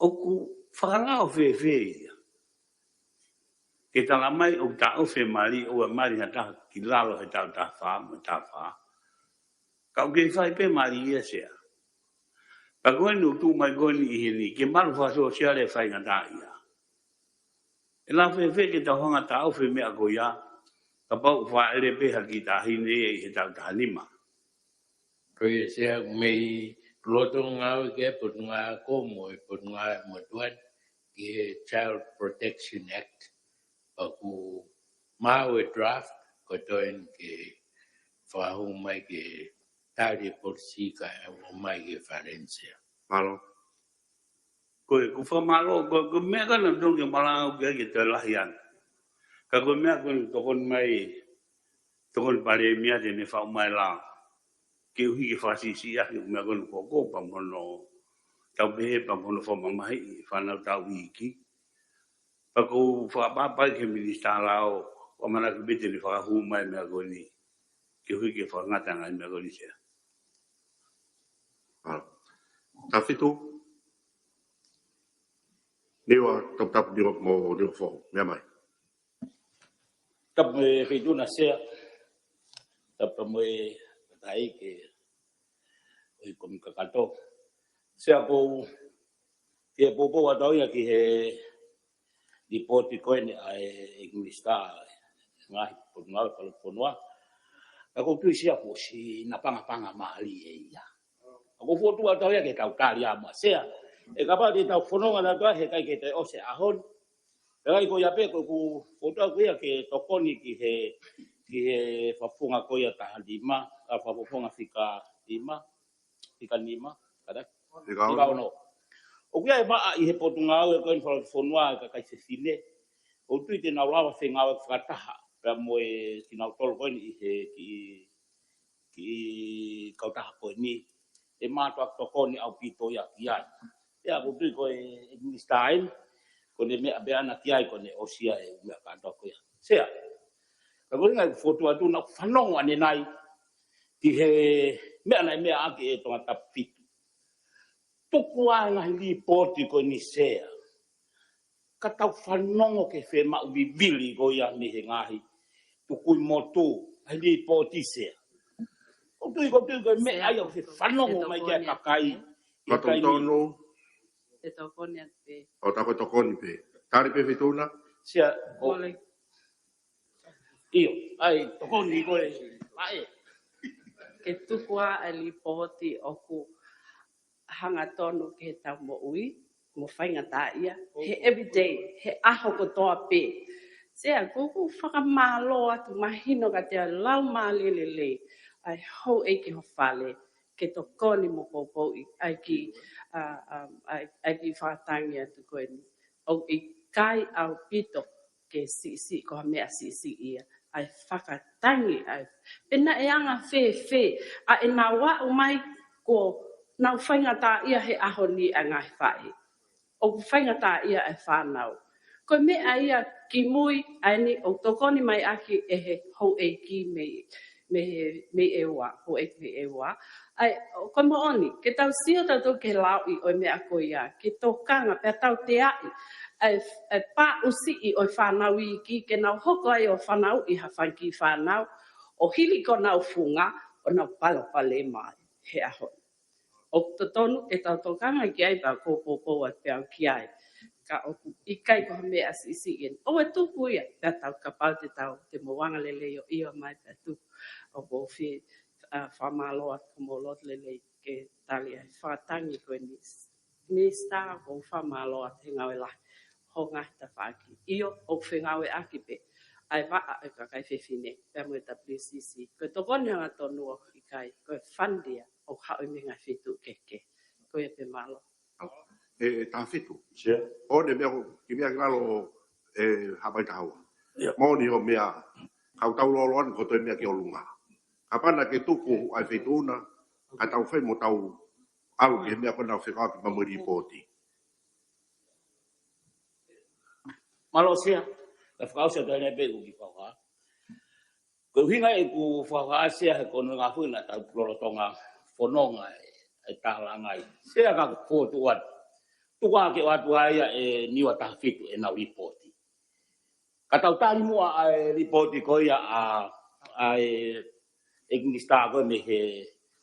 ʻoku fakalao fēfē ia? Ke tala mai ʻoku taʻofi e mali, ʻoua ʻe mali ha taha ki lalo he taʻu taha fā mo e taha fā. Ka ʻoku kei fai pē mali ia Sea. Ka ko eni ʻoku tuʻu mai ko eni ʻi heni, ke malu fakasōsiale e faingataʻaʻia. ʻE lava fēfē ke tau hanga ʻo taʻofi e meʻa ko ia, kapau ʻoku fāʻele pē ha kiʻi taʻahine ia ʻi he taʻu taha nima? Ko ia Sea, mei loto ngāue ki he Potungāue Ako mo e Potungāue Motuʻa ni ki he Child Protection Act, pea ʻoku maʻu e draft ko e toe eni ke fakahū mai ke tali e polisī kae ʻomai ki he Fale ni Sea. Mālō. Ko e, ʻoku ou fakamālō, ko e, ko e meʻa ko ena ʻoku tonu ke malanga ki ai ke toe lahi ange. Ka ko e meʻa ko ena ʻoku tokoni mai, tokoni Palēmia te ne faʻu mai e lao. Ke ʻuhi ke fakasiʻisiʻi ʻaki e meʻa ko ena ʻoku hoko pea mo hono tau pehē pea mo hono fakamamahiʻi e fānau tauʻi iiki. Pea ʻoku ou fakaʻapaʻapa ki he Minisitā Lao, ʻoku ʻamanaki pē te ne fakahū mai e meʻa ko eni. Ke ʻuhi ke fakangata e ngaahi meʻa ko eni Sea. Tafitu. Niua, tapu tapu Niua mo Niuafoʻou, meʻa mai. Tapu mo e Feituʻuna Sea, tapu mo e kakai ke ʻoi komi kakato. Sea ʻoku ou fie poupou atu au ia ki he lipooti ko eni ʻa e ʻEiki Minisitā ʻo e ngaahi potungāue falefonua. Ka ʻoku ou tui Sea kuo ʻosi napangapanga mālie ia. ʻOku ou fokotuʻu atu au ia ke tau tali ʻa Sea. ʻE kapau te tau fononga atu ai he ʻikai ke toe ʻosi e ʻaho ni. Pea ʻikai ko ia pē, ʻoku ou fokotuʻu atu ia ke tokoni ki he, ki he fakafofonga ko ia taha nima, ʻa fakafofonga fika nima, fika nima, kada? Fika ono. ʻOku ʻi ai e vaʻa ʻi he potungāue ko eni falefonua e kakai fefine. ʻOku ou tui te nau lava fengāueʻaki fakataha pea mo e kinautolu ko eni ʻi he kiʻi kiʻi kautaha ko eni, ʻe mātuʻaki tokoni ʻaupito ia ki ai. Pea ʻoku ou tui ko e Minisitā eni, ko ʻene meʻa pē ʻana ki ai ko ʻene ʻosi ia e meʻa kātoa ko ia. Sea, ka ko e ʻuhinga ʻeku fokotuʻu atu naʻa ku fanongo ʻanenai ki he meʻa naʻe meʻa ʻaki ʻe Tongatapu fitu. Tuku ā e ngaahi lipooti ko eni Sea. Ka tau fanongo ki he femaʻu vivili ko ia mei he ngaahi tukui motu, ngaahi lipooti Sea. ʻOku ou tui, ʻoku ou tui ko e meʻa ia ʻoku fanongo mai ki ai e kakai. Ka tau tonu. ʻE tokoni atu pē. ʻO tau ko e tokoni pē. Tali pē Feituʻuna. Sea, ʻo. ʻIo, ʻai, tokoni ko e, ʻai. Ke tuku ā e lipooti ʻoku hangatonu ki heʻetau moʻui mo faingataʻaʻia he everyday, he ʻaho kotoa pē. Sea, ʻoku ou fakamālō atu, mahino kiate au e laumālie lelei ʻa e houʻeiki ho fale ke tokoni mo poupouʻi ʻa e kiʻi, ʻa, ʻa, ʻa e, ʻa e kiʻi fakatangi atu ko eni. ʻOku ʻikai ʻaupito ke siʻisiʻi, ko ha meʻa siʻisiʻi ia ʻa e fakatangi ʻa e, pe naʻe anga fēfē ʻa ʻenau aʻu mai kuo nau faingataʻaʻia he ʻaho ni ʻa e ngaahi faʻē. ʻOku faingataʻaʻia ʻa e fānau. Ko e meʻa ia kimui ʻa eni ʻoku tokoni mai ʻaki ʻe he houʻeiki mei, mei he, mei ʻEua, houʻeiki mei ʻEua. ʻAi, ʻo, ko e moʻoni, ke tau sio tautolu ki he lauʻi ʻo e meʻa ko ia, ke tokanga pea tauteaʻi ʻa e, ʻa e paʻusiʻi ʻo e fānau iiki, ke nau hoko ai ʻo fanauʻi ha fanga kiʻi fānau, ʻo hili ko honau funga, ʻo nau palopalema ai he ʻaho ni. ʻOku totonu ke tau tokanga ki ai pea ʻoku ou poupou atu pē au ki ai. ka ʻoku ʻikai ko ha meʻa siʻisiʻi eni. ʻOua ʻe tuku ia, pea tau kapau te tau, te mou angalelei ʻo ʻio mai pea tuku. ʻOku ou fie, ʻa, fakamālō atu ko mou loto lelei ke tali ai fakatangi ko eni. Minisitā, ʻoku ou fakamālō atu he ngāue lahi ho ngaahi tafaʻaki. ʻIo, ʻoku fengāueʻaki pē ʻa e vaʻa ʻa e kakai fefine pea mo e W C C. Ko e tokoni hangatonu ʻoku ʻikai, ko e fund ia ʻoku haʻu mei he ngaahi feituʻu kehekehe. Ko ia pē, mālō. ʻE, ʻe taha fitu. Sure. ʻO ne meʻa ko, ki meʻa ki lalo ʻe Haʻapai taha ua. Ia. Moʻoni hoʻo meʻa, kau tau loloa ʻo toe meʻa ki ʻolunga. Kapau naʻa ke tuku ʻa e feituʻu na, ka tau fai mo tau ʻalu ki he meʻa ko ena ʻoku fekauʻaki pea mo e lipooti. Mālō Sea, ka fakaʻosi atu ʻeni pē ʻeku kiʻi fakahā. Ko e ʻuhinga ʻeku fakahā Sea he ko e ngaahi foʻi na tau lolotonga fononga e, e tālangai. Sea ka ko tuʻu atu. Tuku ā ke ʻoatu ai ʻa e Niua taha fitu ʻenau lipooti. Ka tau tali muʻa ʻa e lipooti ko ia ʻa, ʻa e, ʻe minisitā ko ē mei he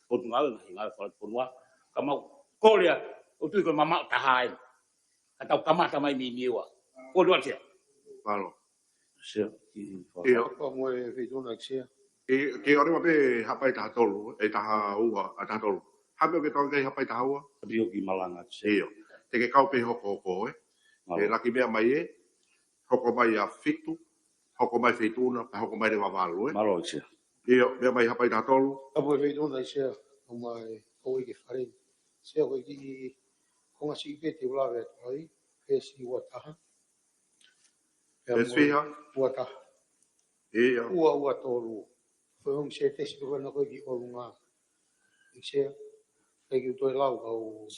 Potungāue Ngaahi Ngāue Fakafonua. Ka mau kole atu, ʻoku ou tui ko e mamaʻo taha eni. Ka tau kamata mai mei Niua. Ko tuʻu atu Sea. Mālō. Sea, ki, ʻIo. Pea mo e feituʻu na Sea. ʻE, ke ʻoua pē Haʻapai taha tolu, ʻe taha ua, ʻa taha tolu. Ha meʻa ʻoku ke tokanga ki ai Haʻapai taha ua? Pio ki malanga Sea. ʻIo. Te ke kau pē hokohoko, ē? Mālō. ʻE laki meʻa mai ē, hoko mai ʻa fitu, hoko mai feituʻu na, pea hoko mai leva valu, ē? Mālō Sea. ʻIo, meʻa mai Haʻapai taha tolu. Ka mo e feituʻu na Sea, ʻo mai, ʻo ʻi ke fale. Sea ko e kiʻi konga siʻi pē te u lave atu ai, veesi ua taha. Pea Veesi mo e fiha. Ua taha. ʻIo. Ua ua tolu. Ko e ongo sētesi ko ena ko ē ki ʻolunga. ʻIo Sea, ʻikai ke u toe lau ka u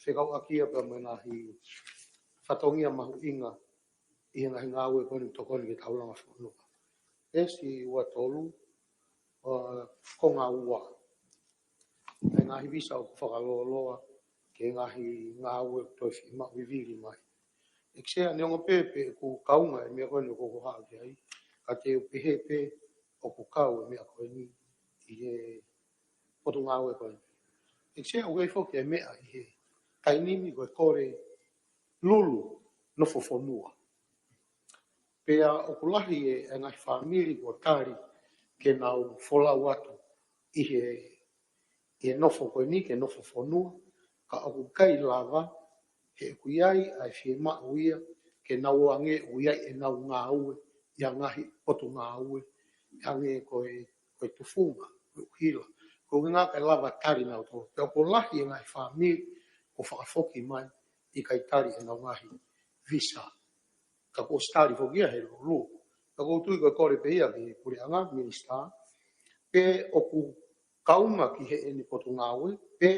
fekauʻaki ia pea mo e ngaahi fatongia mahuʻinga ʻi he ngaahi ngāue ko eni ʻoku tokoni ki he taulanga fonua. Veesi ua tolu, ʻa, konga ua. ʻA e ngaahi visa ʻoku fakalōloa, ki he ngaahi ngāue ʻoku toe fiemaʻu vivili mai. ʻIo Sea, neongo pē pe ʻoku kaunga e meʻa ko eni ʻoku ou haʻu ki ai, ka te u pehē pē ʻoku kau e meʻa ko eni ʻi he potungāue ko eni. ʻIo Sea, ʻoku ʻi ai foki e meʻa ʻi he taimi ni ko e kole lulu nofo fonua. Pea ʻoku lahi e, e ngaahi fāmili kuo tali ke nau folau atu ʻi he, ʻi he nofo ko eni, ke nofo fonua, ka ʻoku ʻikai lava, he ʻoku ʻi ai ʻa e fiemaʻu ia, ke nau ō ange ʻo ʻi ai ʻenau ngāue, ʻi he ngaahi potungāue, ʻi he ngaahi ko e, ko e tufunga, ko e ʻuhila. Ko e ngaahi ʻikai lava tali nautolu. Pea ʻoku lahi e ngaahi fāmili kuo fakafoki mai, ʻikai tali ʻenau ngaahi visa. Ka kuo ʻosi tali foki ia he lulu. Ka ʻoku ou tui ko e kole pē ia ki he puleʻanga, minisitā, pe ʻoku kaunga ki heʻene potungāue, pe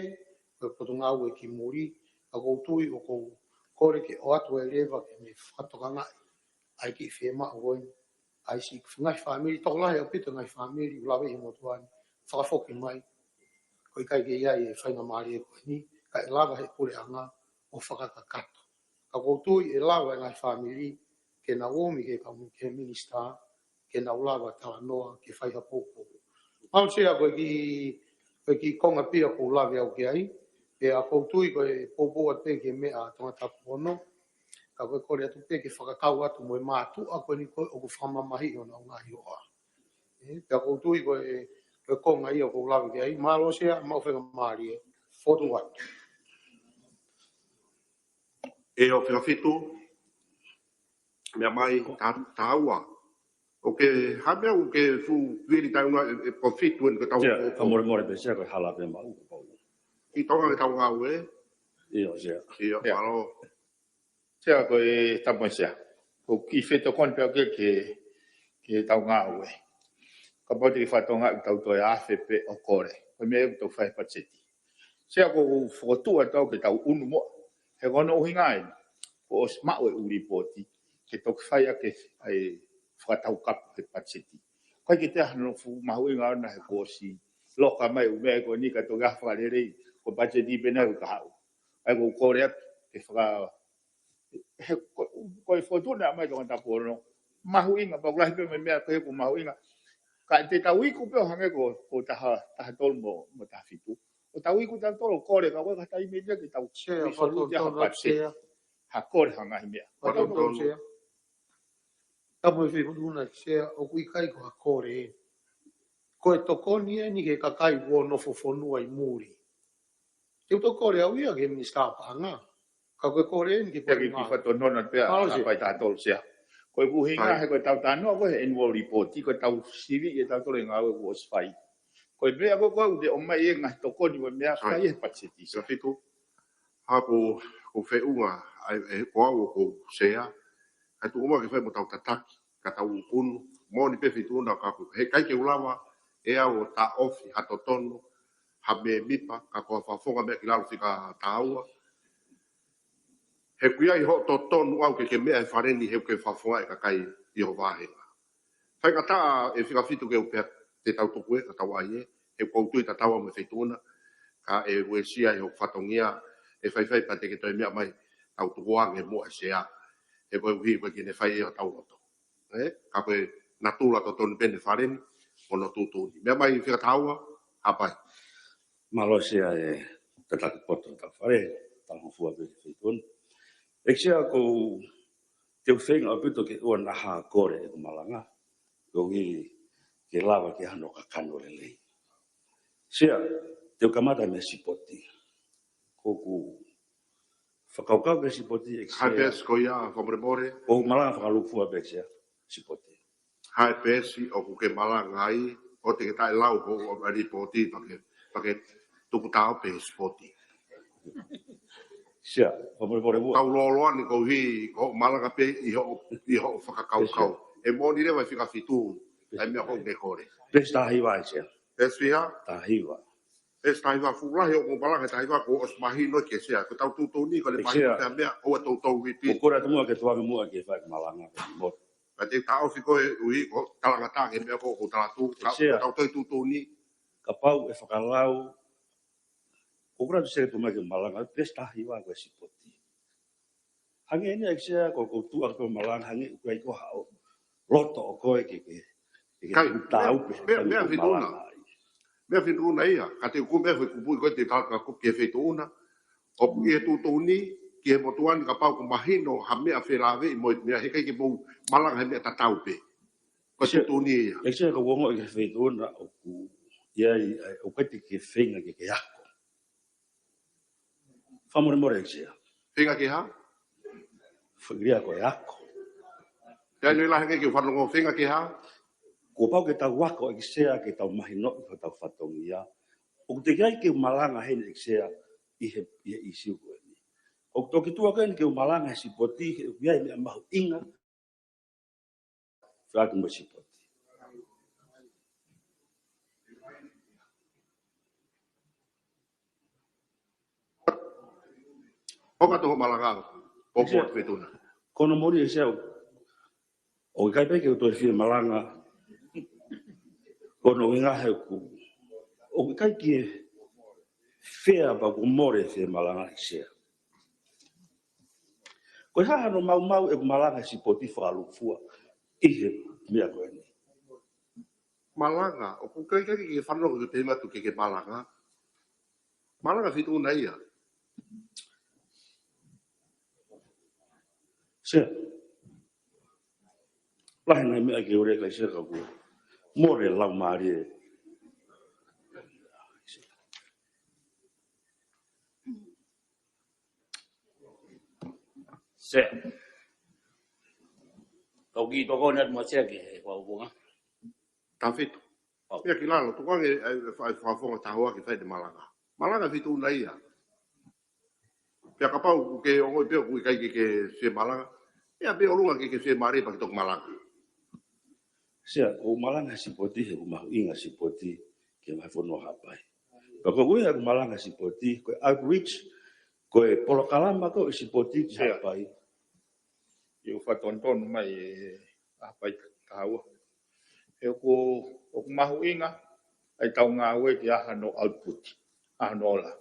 ko e potungāue ki muli, ka ʻoku ou tui ʻoku ou kole ke ʻoatu e leva ke ne fakatokangaʻi ʻa e kiʻi fiemaʻu ko eni ʻa e siʻi ngaahi fāmili, tokolahi ʻaupito ngaahi fāmili, ʻoku lave ʻi he motuʻa ni, fakafoki mai, ʻoku ʻikai ke ʻi ai e faingamālie ko eni, kae lava he puleʻanga ʻo fakakakato. Ka ʻoku ou tui ʻe lava e ngaahi fāmili, ke nau ō mai ki he kau, ki he minisitā, ke nau lava talanoa, ke fai ha poupou. Pau Sea ko e kiʻi, ko e kiʻi konga pē ia ʻoku ou lave au ki ai, pea ʻoku ou tui ko e poupou atu pē ki he meʻa ʻa Tongatapu ono, ka ko e kole atu pē ke fakakau atu mo e mātuʻa ko eni ko ē ʻoku fakamamahiʻi honau ngaahi hoa. ʻE, pea ʻoku ou tui ko e, ko e konga ia ʻoku ou lave ki ai, mālō Sea, maʻu faingamālie, fotu atu. ʻE ʻo fika fitu, meʻa mai, ta-, taha ua. ʻOku ke, ha meʻa ʻoku ke fuʻu vili taimi ʻe, ʻe, ko fitu eni ko tau Sea, ʻo, ka molemole pē Sea ko e hala pē maʻu, ko pau. ʻI Tonga ke tau ngāue. ʻIo, Sea. ʻIo, Sea. Mālō. Sea ko e tapu Sea. ʻOku ou kiʻi fetokoni pē au ki he, ki he tau ngāue. Kapau te ke fakatokangaʻi ʻoku tau toe afe pē ʻo kole. Ko e meʻa ʻoku tau fai patiseti. Sea ʻoku ou fokotuʻu atu au ke tau ʻunu muʻa. He ko hono ʻuhinga eni. Kuo ʻosi maʻu e ʻū lipooti. Ke toki fai ʻaki ʻa e fakataukapo he patiseti. ʻOku ʻikai ke toe ʻi ai hano fuʻu mahuʻinga ʻona he kuo ʻosi loka mai ʻū meʻa ko eni ka toki ʻā fakalelei. Ko e patiseti pē ena ʻoku ka haʻu. ʻA ia ʻoku ou kole atu ke faka-, he ko, ko e fotu naʻe ʻomai ʻe Tongatapu ono. Mahuʻinga, pea ʻoku lahi pē mo e meʻa ko ē ʻoku mahuʻinga. Ka te tau iku pē ʻo hangē ko, ko taha, taha tolu mo, mo taha fitu. ʻO tau iku tautolu ʻo kole, ka ko e ka taimi pē ke tau Sea, resolute ʻa e fakatotonu patiseti. Sea. ha kole ha ngaahi meʻa. Fakatau tonu. Sea. Tapu mo e Feituʻuna Sea, ʻoku ʻikai ko ha kole. Ko e tokoni eni ki he kakai ʻoku nofo fonua ʻi muli. Te u toki kole au ia ki he Minisitā Paʻanga. Ka ko e kole eni ki he Pea ki Pō Maʻa. Kifa tonona pea Malo Sea. Hapai taha tolu Sea. Ko e ʻuhinga Fai. He ko e tau tanoa ko e annual report, ko e tau sivi e tau tole ngāue kuo ʻosi fai. Ko e meʻa ko ko ʻoku te ʻomai e ngaahi tokoni mo e meʻa Fai. Fai e patiseti Sea. Sea fitu. Ha ko, ko feʻunga, ai, e, ko au ko Sea, ka tuʻu mai ke fai mo tau tataki, ka tau ʻunu, moʻoni pē Feituʻuna ka ko, he ʻikai ke u lava, e au ʻo taʻofi, ha totonu, ha mēmipa, ka ko ha fafonga meʻa ki lalo fika tāua. He ʻoku ʻi ai hoʻo totonu au ke ke meʻa he fale ni he ʻoku ke fafonga e kakai ʻi ho vāhenga. Faingataʻa e fika fitu ke u pehē te tau tuku e ka tau ai e, he ʻoku ou tui tatau mo e Feituʻuna, ka e uesia e hoku fatongia, e faifai pea te ke toe meʻa mai, tau tuku ange mo e Sea, he koeʻuhi ko e ke ne fai e tau loto. E, ka ko e natula totonu pē ʻene fale ni, mo hono tuʻutuʻuni. Meʻa mai fika tāua, hapai. Malo Sea e tataki poto ta fale, talangofua pē ki he Feituʻuna. ʻEiki Sea ko te u feinga ʻaupito ke ʻoua naʻa kole ʻeku malanga. Koeʻuhi ke lava ke hano kakano lelei. Sea, te u kamata mei he sipoti. Ko ʻeku fakakaukau ki he sipoti ʻEiki Sea. Hai pēsi ko ia, fakamolemole. ʻOku malanga fakalūkufua pē ʻEiki Sea, sipoti. Hai pēsi ʻoku ke malanga ai, ʻoua te ke taʻelau hoʻo, hoʻo lipoti pea ke, pea ke tuku tau pē sipoti. Sea, fakamolemole muʻa. Tau loloa ni koeʻuhi, ko hoʻo malanga pē ʻi hoʻo, ʻi hoʻo fakakaukau. Sea. He moʻoni leva e fika fitu, ai meʻa ko ne kole. Pēsi taha hiva ʻEiki Sea. Pēsi fiha? Taha hiva. Pēsi taha hiva fuʻu lahi ʻoku malanga taha hiva kuo ʻosi mahino ki he Sea. Ko tau tuʻutuʻuni ko le ʻEiki Sea. Mahino pē meʻa ʻoua toutou repeat. Ko kora te muʻa ke tuanga muʻa ke fai malanga. Mo. Ka te taʻofi koeʻuhi ko talangata ke meʻa ko, ko talatu. ʻEiki Sea. Ka tau toe tuʻutuʻuni. Kapau ʻe fakalau. Ko kora te sele pumake malanga. Pēsi taha hiva ko e sipoti. Hangē ni ʻEiki Sea ko, ko tuʻa ko malanga hangē ʻoku ʻikai ko haʻo loto ʻo koe ke, ke, ke Kai, tau meʻa, pē, meʻa, meʻa ko Feituʻuna. Malanga ai. Meʻa Feituʻuna ia, ka te u kumi e fai kupu ko e te tau ka kupu ki he Feituʻuna. ʻOku ʻi he tuʻutuʻuni, ki he motuʻa ni kapau ʻoku mahino, ha meʻa felāveʻi mo e meʻa he ʻikai ke mou malanga he meʻa tatau pē. Ko e Sea, tuʻutuʻuni ia. ʻEiki Sea ko uongo ʻi he Feituʻuna ʻoku, ia i, ʻoku ʻikai te ke feinga ke ke ako. Fakamolemole ʻEiki Sea. Feinga ke hā? Feinga ko e ako. Te ai nei lahi ke fanongo feinga ke hā? Kuo pau ke tau ako ʻEiki Sea ke tau mahino ʻi hotau fatongia. ʻOku teʻeki ai ke u malanga heni ʻEiki Sea ʻi he, ʻi he ʻīsiu ko eni. ʻOku toki tuʻa ko eni ke u malanga he sipoti he ʻoku ʻi ai meʻa mahuʻinga. Fai atu mo e sipoti. ʻOka toho malanga, ʻEiki Sea. Feituʻuna. Ko hono moʻoni ʻEiki Sea, ʻoku ʻikai pē ke u toe fie malanga. Ko hono ʻuhinga he ʻoku, ʻoku ʻikai ke fea pea ʻoku mole fie malanga ʻEiki Sea. Ko e hā hano maumau ʻeku malanga he sipoti fakalūkufua ʻi he meʻa ko eni. Malanga, ʻoku ʻikai ke fanongo ke te matu ke ke malanga. Malanga Feituʻuna ia. Sea. Lahi nai meʻa ke ore kai Sea ka kuo mole lau mālie. Sea. Kau ki toko na mo Sea ke he kua upunga. Taha fitu. ʻAu. Ia ki lalo, tuku ange, e, e, fa-, e fakafofonga taha ua ke fai ʻene malanga. Malanga Feituʻuna ia. Pea kapau ke ongoʻi pē ʻoku ʻikai ke, ke fie malanga. Ia pē ʻolunga ke, ke fie mālie pea ke toki malanga. Sea, ʻoku malanga sipoti, he ʻoku mahuʻinga sipoti, ke mai fonua Haʻapai. Pea ko e ʻuhinga ʻeku malanga sipoti, ko e outreach, ko e polokalama ko e sipoti ki Sea. Haʻapai. ʻIo fatonutonu mai e Haʻapai taha ua. He ʻoku, ʻoku mahuʻinga, ʻa e tau ngāue ke ʻi ai hano output, ʻa hano ola.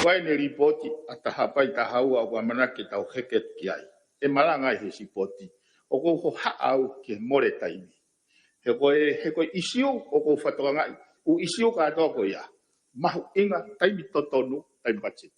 Ko e ʻene lipoti ʻa Haʻapai taha ua ʻoku ʻamanaki ke tau heke ki ai. ʻE malanga ai he sipoti. ʻOku ou hohaʻa au ke mole taimi. He ko e, he ko e ʻīsiu ʻoku ou fakatokangaʻi. ʻŪ ʻīsiu kātoa ko ia. Mahuʻinga taimi totonu, taimi patiseti.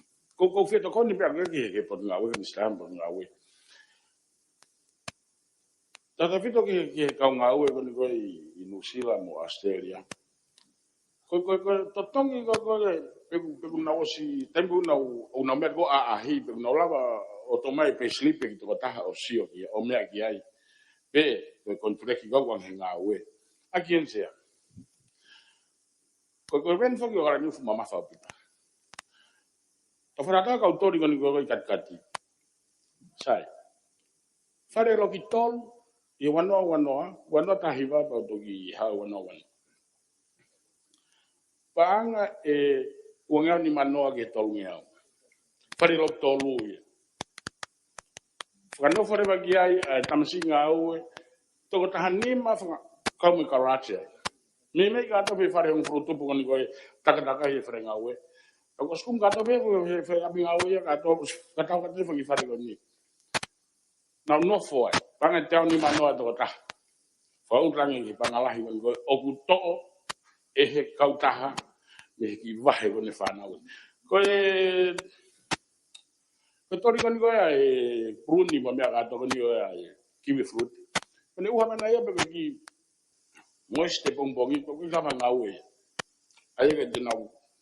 Ko, ko fetokoni pē ʻa koe ki he, ki he potungāue, ki he Mister Potungāue. Tautefito ki he, ki he kau ngāue ko eni ko ē ʻi, ʻi Nuʻusila mo ʻAositelēlia. Ko, ko, ko, totongi ko, ko, ko, pe ʻoku, pe ʻoku nau ʻosi, taimi ʻoku nau, ʻoku nau meʻa ko ē ʻaʻahi, pe ʻoku nau lava ʻo tō mai payslip ki he tokotaha ʻo sio ki ai, ʻo meʻa ki ai. Pe, ko e konituleki ko ē ʻoku ʻange he ngāue. ʻA ia eni Sea. Ko, ko e veni foki ʻo Kalaniufu mamafa ʻaupito. Tau fakatātā kau toli ko eni ko ē ʻi katikati. Sai. Fale loki tolu, ʻi he ua noa ua noa, ua noa taha hiva pea toki haʻu ua noa ua noa. Paʻanga ʻe uangeau nimanoa ki he tolungeau. Fale loki tolu ia. Fakanofo leva ki ai ʻa e tamasiʻi ngāue, toko taha nima faka-, kau mo e kalatia. Meimei kātoa pē fale hongofulu tupu ko eni ko ē takatakai he fale ngāue. Ka ko e sikumu kātoa pē he, he, he ʻapi ngāue ia kātoa, kātoa kātoa pē ki he fale ko eni. Nau nofo ai, paʻanga ʻe teau nimanoa toko taha. Fakaʻuta ange ki he paʻanga lahi ko eni ko ē ʻoku toʻo ʻe he kautaha, mei he kiʻi vahe ko eni fānau. Ko e, ko e toli ko eni ko ē ʻa e puluni mo e meʻa kātoa ko eni ko ē ʻa e kiwi fruit. Ko ʻene ʻuha mai ia pē ko e kiʻi moist he pongipongi, ko e kiʻi kava ngāue ia. ʻA ia ke te nau,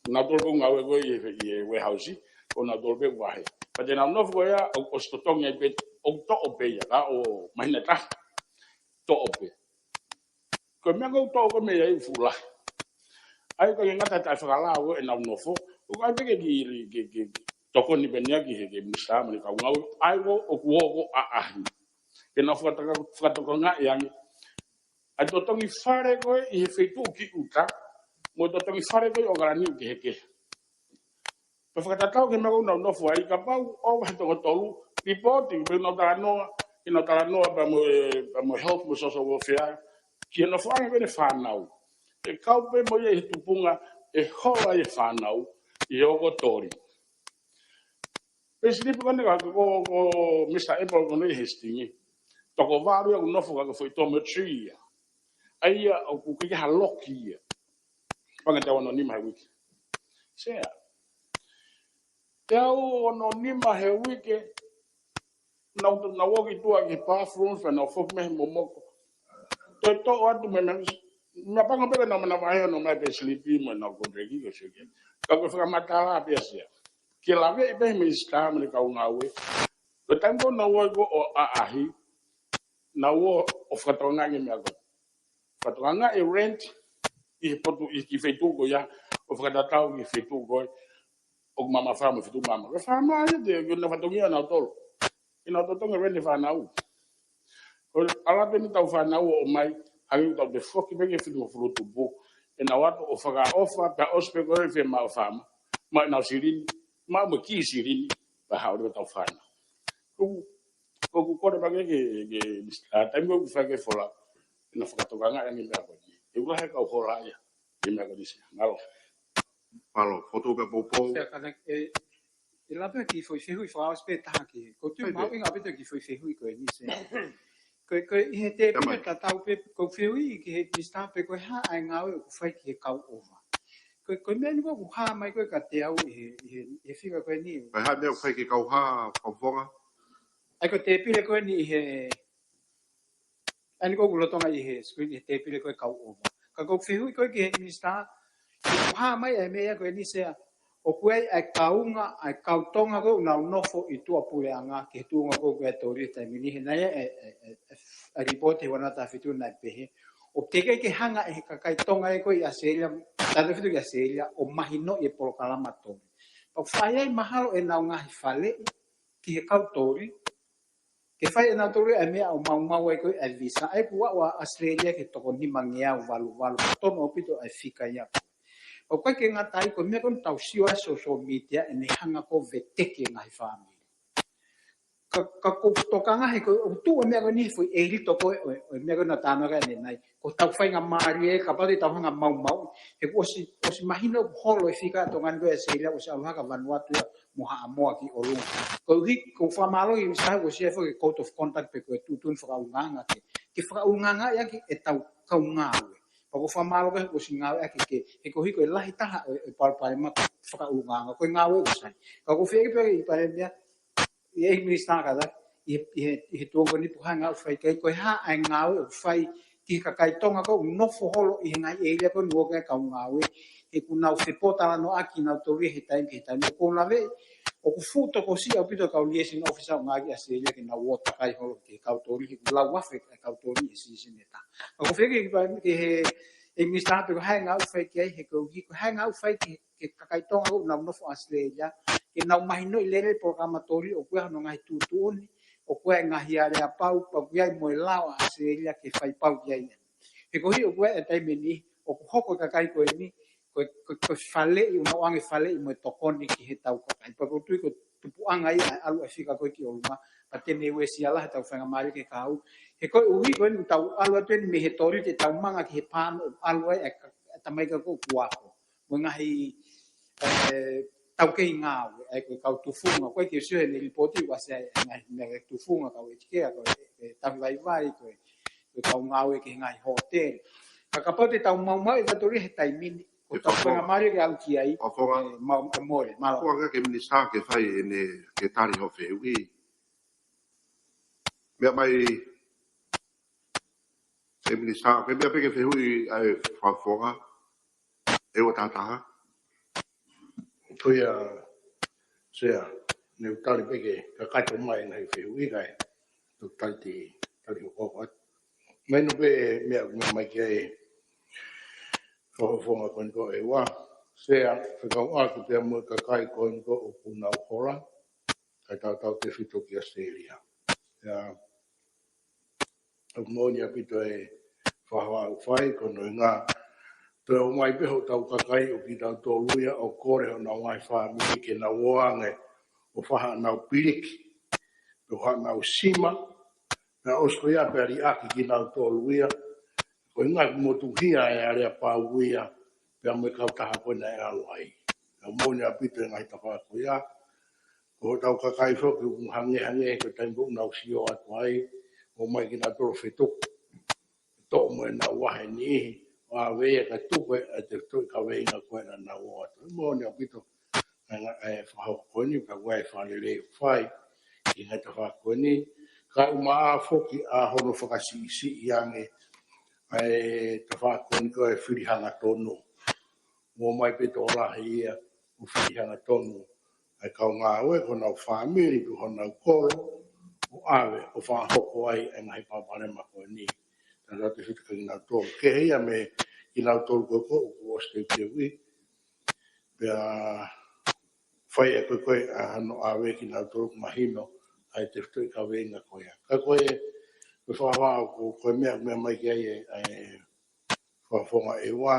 nau tolo ko ē ngāue ko ē ʻi he, ʻi he warehouse. Ko nautolu pē ʻoku vahe. Pea te nau nofo ko ia, ʻo, ʻosi totongi ai pē, ʻo toʻo pē ia, ka ʻo mahina taha. Toʻo pē. Ko e meʻa ko ē ʻoku toʻo ko e meʻa ia ʻi fuʻu lahi. ʻA ia ko e ngata taʻefakalao ʻenau nofo, ʻoku ʻai pē ke, ke, ke, ke tokoni pē ia ki he, ki he minisitā mo e kau ngāue, ʻa ia ko ē ʻoku ō ko ē ʻaʻahi. Ke nau fakatoka-, fakatokangaʻi ange. ʻA e totongi fale ko ē ʻi he feituʻu ki ʻuta, mo e totongi fale ko ē ʻi ʻOkalani ʻoku kehekehe. Pea fakatatau ki he meʻa ko ē ʻoku nau nofo ai, kapau ʻoku ʻi ai ha toko tolu, lipooti, pea nau talanoa, ke nau talanoa pea mo e, pea mo e health mo e social welfare, ki he nofoʻanga ko ē ʻene fānau. ʻE kau pē mo ia ʻi he tupunga, ʻe hola ʻa e fānau, ʻi he ʻOkotoli. Pea silipi ko eni ka ko, ko Mister Apple ko eni ʻi Hastings. Toko valu ia ʻoku nofo ka ko e foʻi dormitory ia. ʻA ia ʻoku ʻikai ha loki ia. Panga te ono nima he uike. Sea. Te ono nima he uike. Nau, nau ō ki tuʻa ki he bathroom, pea nau foki mei he momoko. Toe toʻo atu mei, mei, mei panga pē nau manavahē ʻo nau ōmai pē silipi mo nau contract ko e sio ki ai. Ka ko e fakamatala pē ia Sea. Ke laveʻi pē he minisitā mo e kau ngāue. Ko e taimi ko ē ʻoku nau ō ai ko ē ʻo ʻaʻahi, nau ō ʻo fakatokangaʻi e meʻa ko ē. Fakatokangaʻi e rent ʻi he potu ʻi he kiʻi feituʻu ko ia, ʻo fakatatau ki he feituʻu ko ē ʻoku mamafa mo e feituʻu mamafa. Ko e fakamālie te, ke nau fatongia nautolu. Ke nau totongi e rent e fānau. Ko e ʻalu atu eni ʻetau fānau ʻo ōmai, hangē ʻoku tau toe foki pē ki he fitungofulu tupu. ʻE nau ō atu ʻo fakaʻofa, pea ʻosi pē ko ē fiemaʻu fāma. Maʻu ʻenau silini, maʻu mo e kiʻi silini, pea haʻu leva ʻetau fānau. Ko, ko ʻeku kole pē ke, ke, ke, ʻa, taimi ko ē ʻoku fai ki ai e folau, ʻe nau fakatokangaʻi ange e meʻa ko eni. ʻE ʻuluaki kau hola ia, e meʻa ko eni Sea. Mālō. Mālō, fotu pē poupou. Sea, ka ne, ʻe, ʻe lava pē kiʻi foʻi fehuʻi fakaʻosi pē taha ki he. Ko e tui mahuʻinga pē ʻetau kiʻi foʻi fehuʻi ko eni Sea. Ko e, ko e ʻi he tēpile tatau pē, ko e fehuʻi ki he minisitā pē ko e hā ʻa e ngāue ʻoku fai ki he kau ʻova. Ko e, ko e meʻa eni ko ē ʻoku hā mai ko ē kiate au ʻi he, ʻi he, ʻi he fika ko eni. Ko e hā e meʻa ʻoku fai ki he kau ʻova, Fakafofonga? ʻA ia ko e tēpile ko eni ʻi he, ʻa eni ko ē ʻoku lolotonga ʻi he screen ʻi he tēpile ko ē kau ʻova. Ka ko e fehuʻi ko ē ki he minisitā, ʻoku hā mai ʻa e meʻa ko eni Sea, ʻoku ʻi ai ʻa e kaunga, ʻa e kau Tonga ko ē ʻoku nau nofo ʻi tuʻapuleʻanga, ki he tuʻunga ko ē ʻoku ʻi ai e toli he taimi ni, he naʻe ʻi ai e, e, e, e, e lipooti he ua noa taha fitu naʻe pehē. ʻOku teʻeki ke hanga ʻe he kakai Tonga ē ko ē ʻi ʻAositelēlia, tautautefito ki ʻAositelēlia, ʻo mahinoʻi e polokalama toli. Pea ʻoku fai ai mahalo ʻenau ngaahi faleʻi ki he kau toli, ke fai ʻe nautolu ʻa e meʻa ʻo maumau ai ko ē ʻa e visa. ʻA ia kuo aʻu ʻa ʻAositelēlia ki he toko nimangeau valu valu, tonu ʻaupito ʻa e fika ia ko ē. ʻOku ʻikai ke ngata ai, ko e meʻa ko ē ʻoku tau sio ai he social media, ʻene hanga ko ē ʻo veteki e ngaahi fāmili. Ka, ka ko e tokanga he ko e, ʻoku tuʻu e meʻa ko eni he foʻi ʻelito ko ē, ʻo e, ʻo e meʻa ko ē naʻa tau talanoa ki ai ʻanenai. Ko ʻetau faingamālie, kapau te tau hanga ʻo maumauʻi. He kuo ʻosi, ʻosi mahino kuo holo e fika ʻa Tonga ni ko ē ʻi ʻAositelēlia, ʻosi ʻalu hake Vanuatu ia mo Haʻamoa ki ʻolunga. Koeʻuhi, ʻoku ou fakamālō ki he minisitā he kuo ʻosi ʻi ai foki e Code of Conduct pe ko e tuʻutuʻuni fakaʻulungaanga ke, ke fakaʻulungaanga ia ki heʻetau kau ngāue. Pea ʻoku ou fakamālō ki he kuo ʻosi ngāueʻaki ke, he koeʻuhi ko e lahi taha e, e palopalema fakaʻulungaanga. Ko e ngāue ʻoku sai. Ka ʻoku ou fie ʻeke pē ki he Palēmia, ʻi he minisitā kātaki, ʻi he, ʻi he, ʻi he tuʻunga ko eni pe ko e hā e ngāue ʻoku fai ki ai, ko e hā e ngāue ʻoku fai ki he kakai Tonga ko ē ʻoku nofo holo ʻi he ngaahi ʻēlia ko ē ʻoku nau ō ki ai e kau ngāue, he kuo nau fepōtalanoaʻaki nautolu ia he taimi ki he taimi. ʻOku ou laveʻi, ʻoku fuʻu tokosiʻi ʻaupito e kau liaison officer ʻoku ngāueʻaki ʻi ʻAositelēlia ke nau ō takai holo ki he kau toli, he kuo lau afe e kau toli he season ʻe taha. Ka ʻoku ou fie ʻeke ki he, ki he minisitā pe ko e hā e ngāue ʻoku fai ki ai, he koeʻuhi, ko e hā e ngāue ʻoku fai ki he ki he kakai Tonga ʻoku nau nofo ʻAositelēlia, ke nau mahinoʻi lelei e polokalama toli, ʻoku ʻi ai hono ngaahi tuʻutuʻuni, ʻoku ʻi ai e ngaahi aleapau, pea ʻoku ʻi ai mo e lao ʻa ʻAositelēlia ke fai pau ki ai. He koeʻuhi ʻoku ʻi ai e taimi ʻe niʻihi, ʻoku hoko e kakai ko eni, ko e, ko e, ko e faleʻi, ʻoku nau ʻoange faleʻi mo e tokoni ki heʻetau kakai. Pea ʻoku ou tui ko e tupuʻanga ia ʻa e ʻalu e fika ko ē ki ʻolunga, pea te ne uesia lahi ʻetau faingamālie ki he kahaʻu. He koeʻuhi ko eni ʻoku tau ʻalu atu eni mei he toli te tau manga ki he pāno ʻoku ʻalu ai e ka-, e tamaiki ko ē ʻoku ako. Mo e ngaahi, ē, taukei ngāue, ʻa ia ko e kau tufunga, ko e ke sio he lipooti ʻoku ʻasi ai e ngaahi meʻa tufunga, kau ʻetiketa, ko e, e tauhi vaivai, ko e, ko e kau ngāue ki he ngaahi hōtele. Ka kapau te tau maumauʻi e toli he taimi ni, ko ʻetau faingamālie ke ʻalu ki ai, Fakafofonga. ʻE, mau, ʻe mole, mālō. Fakafofonga ki he minisitā ke fai ʻene, ke tali hoʻo fehuʻi. Meʻa mai, ʻe minisitā, ke meʻa pē ke fehuʻi ai Fakafofonga. ʻE ua taha taha. Ko ia, Sea, ne u tali pē ke kakato mai ngaahi fehuʻi kae toki tali ti, tali hokohoko atu. Mahino pē meʻa, meʻa mai ki ai Fakafofonga ko eni ko ʻEua. Sea, fekauʻaki pea mo e kakai ko eni ko ʻoku nau hola, kae tautautefito ki ʻAositelēlia. Sea, ʻoku moʻoni ʻaupito e fakahoa ʻoku fai, ko hono ʻuhinga toe ʻomai pē hotau kakai ʻo kitautolu ia ʻo kole honau ngaahi fāmili ke nau ō ange ʻo fai haʻanau piliki, pe ko haʻanau sima, pea ʻosi ko ia pea liʻaki kinautolu ia, ko e ngaahi motuhia e aleapau ia, pea mo e kautaha ko ē naʻe ʻalu ai. Pea moʻoni ʻaupito e ngaahi tafaʻaki ko ia, ko hotau kakai foki ʻoku hangehangē ko e taimi ʻoku nau sio atu ai, ʻomai kinautolu fetuku, toʻo mo ʻenau vahe niʻihi, ʻo ʻave ia kae tuku e tefitoʻi kaveinga ko ē naʻa nau ō atu. Moʻoni ʻaupito e ngaahi, e fakahoko ko eni, pea ʻoku ʻi ai e fakalelei ʻoku fai ki he ngaahi tafaʻaki ko eni, kae ʻumaʻā foki ʻa hono fakasiʻisiʻi ange ʻa e tafaʻaki ko eni ko e fili hangatonu. ʻOmai pē tokolahi ia ʻo fili hangatonu ʻa e kau ngāue, ko honau fāmili, pe ko honau kolo, ʻo ʻave, ʻo fakahoko ai e ngaahi palopalema ko eni. Tautautefito kia kinautolu. Kehe ia mei he kinautolu ko ē ʻoku ʻosi teuteuʻi. Pea fai ʻe koe ko ē ʻa hono ʻave kinautolu ʻoku mahino ʻa e tefitoʻi kaveinga ko ia. Ka ko e, ko e fakahoa ko, ko e meʻa, meʻa mai ki ai e, e Fakafofonga ʻEua,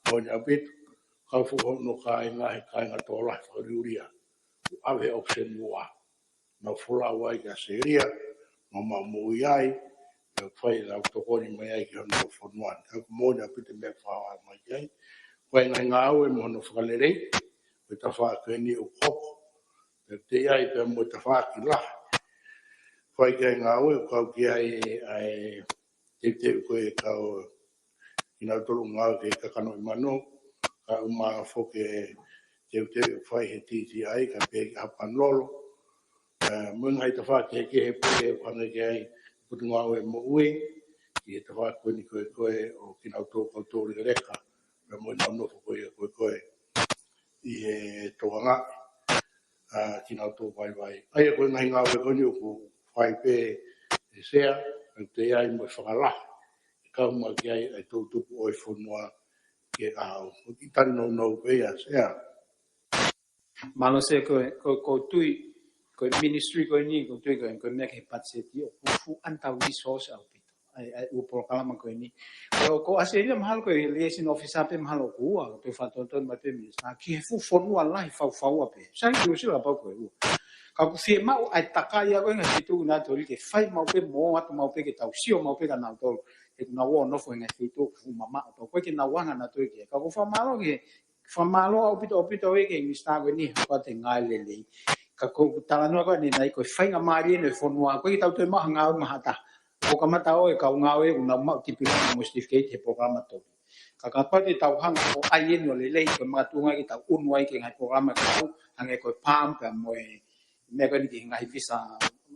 moʻoni ʻaupito, kau foki hono kāinga he kāinga tokolahi fakaliulia. ʻOku ʻave he option ua. Nau folau ai ki ʻAositelēlia, nau maʻu moʻui ai, pea fai ʻenau tokoni mai ai ki honau fonua. Ka ʻoku moʻoni ʻaupito e meʻa fakahoa mai ki ai. Ko e ngaahi ngāue mo hono fakalelei, ko e tafaʻaki ko eni ʻoku hoko. Pea te ai pea mo e tafaʻaki lahi. Fai ki ai ngāue, kau ki ai ʻa e teuteu ko ē kau kinautolu ngāue ki he kakano ʻi Mano, kae ʻumaʻā foki e teuteu ʻoku fai he T T I, kae pehē ki ʻAhopanilolo. Ē, mo e ngaahi tafaʻaki kehekehe pē ʻoku hanga ki ai e Potungāue Moʻui, ki he tafaʻaki ko eni ko ē ko ē ʻo kinautolu kau tō lekaleka, pea mo ʻenau nofo ko ia ko ē ko ē ʻi he tokangaʻi ʻa kinautolu vaivai. ʻA ia ko e ngaahi ngāue ko eni ʻoku fai pē ʻe Sea, ʻoku te ai mo e fakalahi, ʻe kau mai ki ai ʻa e toʻutupu ʻo e fonua ke ʻaho. ʻOku kiʻi tali nounou pē ia, Sea. Mālō Sea, ko, ko, ko tui, ko e ministry ko eni, ko tui ko e, ko e meʻa ki he patiseti ʻoku fuʻu under resource ʻaupito. ʻA e, ʻa e ʻū polokalama ko eni. Ko, ko ʻAositelēlia mahalo ko e liaison officer pē mahalo ʻoku ua, ko e toe fakatonutonu mai pē minisitā ki he fuʻu fonua lahi faufaua pē. Sai ki Nuʻusila pau ko e ua. Ka ʻoku fiemaʻu ʻa e takai ʻa ko e ngaahi feituʻu naʻa tau ʻi ai ke fai maʻu pē mo atu maʻu pē ke tau sio maʻu pē kia nautolu. He ʻoku nau ō ʻo nofo he ngaahi feituʻu ʻoku fuʻu mamaʻo pē. Ko e ke nau anga nautolu ke. Ka ʻoku fakamālō ki he Fakamālō ʻaupito, ʻaupito ē ki he minisitā ko eni, hoko atu e ngāue lelei. Ka ko ʻeku talanoa ko eni naʻe ko e faingamālie ʻeni e fonua, ko e ke tau toe maʻu ha ngāue maha taha. ʻOku kamata ʻo e kau ngāue ʻoku nau maʻu tipiloma mo certificate he polokalama tolu. Ka kapau te tau hanga ʻo ʻai ʻeni ʻo lelei, ko e makatuʻunga ke tau ʻunu ai ki he ngaahi polokalama kau, hangē ko e PALM pea mo e meʻa ko eni ki he ngaahi visa,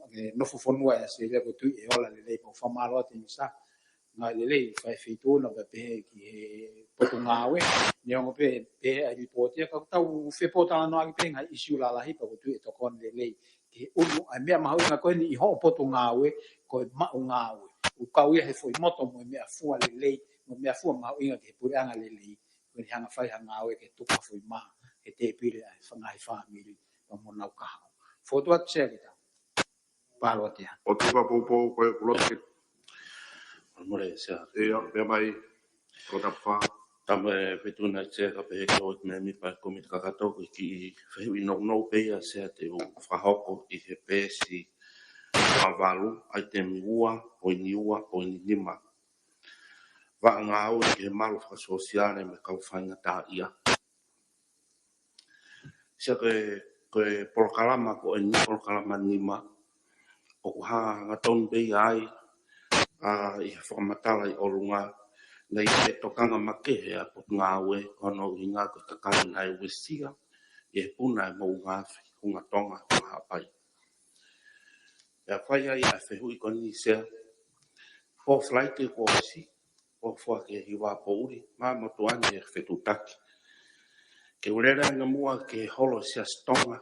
e nofo fonua ʻi ʻAositelēlia ʻoku ou tui ʻe ola lelei, pea ʻoku fakamālō atu e minisitā. Ngāue lelei, fai feituʻu na pea pehē ki he potungāue, neongo pē, pehē ʻa e lipooti ia, ka ʻoku tau fepōtalanoaʻaki pē ngaahi ʻisiū lalahi pea ʻoku ou tui ʻe tokoni lelei. Ke ʻunu ʻa e meʻa mahuʻinga ko eni ʻi hoʻo potungāue, ko e maʻu ngāue. ʻOku kau ia he foʻi moto mo e meʻafua lelei, mo e meʻafua mahuʻinga ki he puleʻanga lelei, ko eni hanga fai ha ngāue ke tuku ha foʻi mā, he tēpile ʻa e ngaahi fāmili, pea mo nau kahaʻu. Fokotuʻu atu Sea kita. Pāloa te ʻa. ʻOku ou tui pē poupou ko e kulo te. Mole, Sea. ʻIo, meʻa mai, ko tapa. Tama e fetuʻu na Sea ka pehē ki he ʻoatu meʻa mai pea ko e meʻa kakato ko e kiʻi fehuʻi nounou pē ia Sea te u fakahoko ʻi he peesi ua valu, ʻaitemi ua, poini ua, poini nima. Vaʻa ngāue ki he malu fakasōsiale mo e kau faingataʻaʻia. Sea ko e, ko e polokalama ko eni polokalama nima, ʻoku hanga hangatonu pē ia ai, ʻa, ʻi he fakamatala ʻi ʻolunga, naʻe ʻi ai e tokanga makehe ʻa e potungāue, ko hono ʻuhinga ko e kakai naʻe uesia ʻi he puna e moʻunga afi, Hunga Tonga, Hunga Haʻapai. Pea fai ai ʻa e fehuʻi ko eni Sea, ko Falaite kuo ʻosi, ʻo fua ki he hiva poʻuli, ma motuʻa ni e fetuʻutaki. Ke u lele ange muʻa ki he holo Siasi Tonga,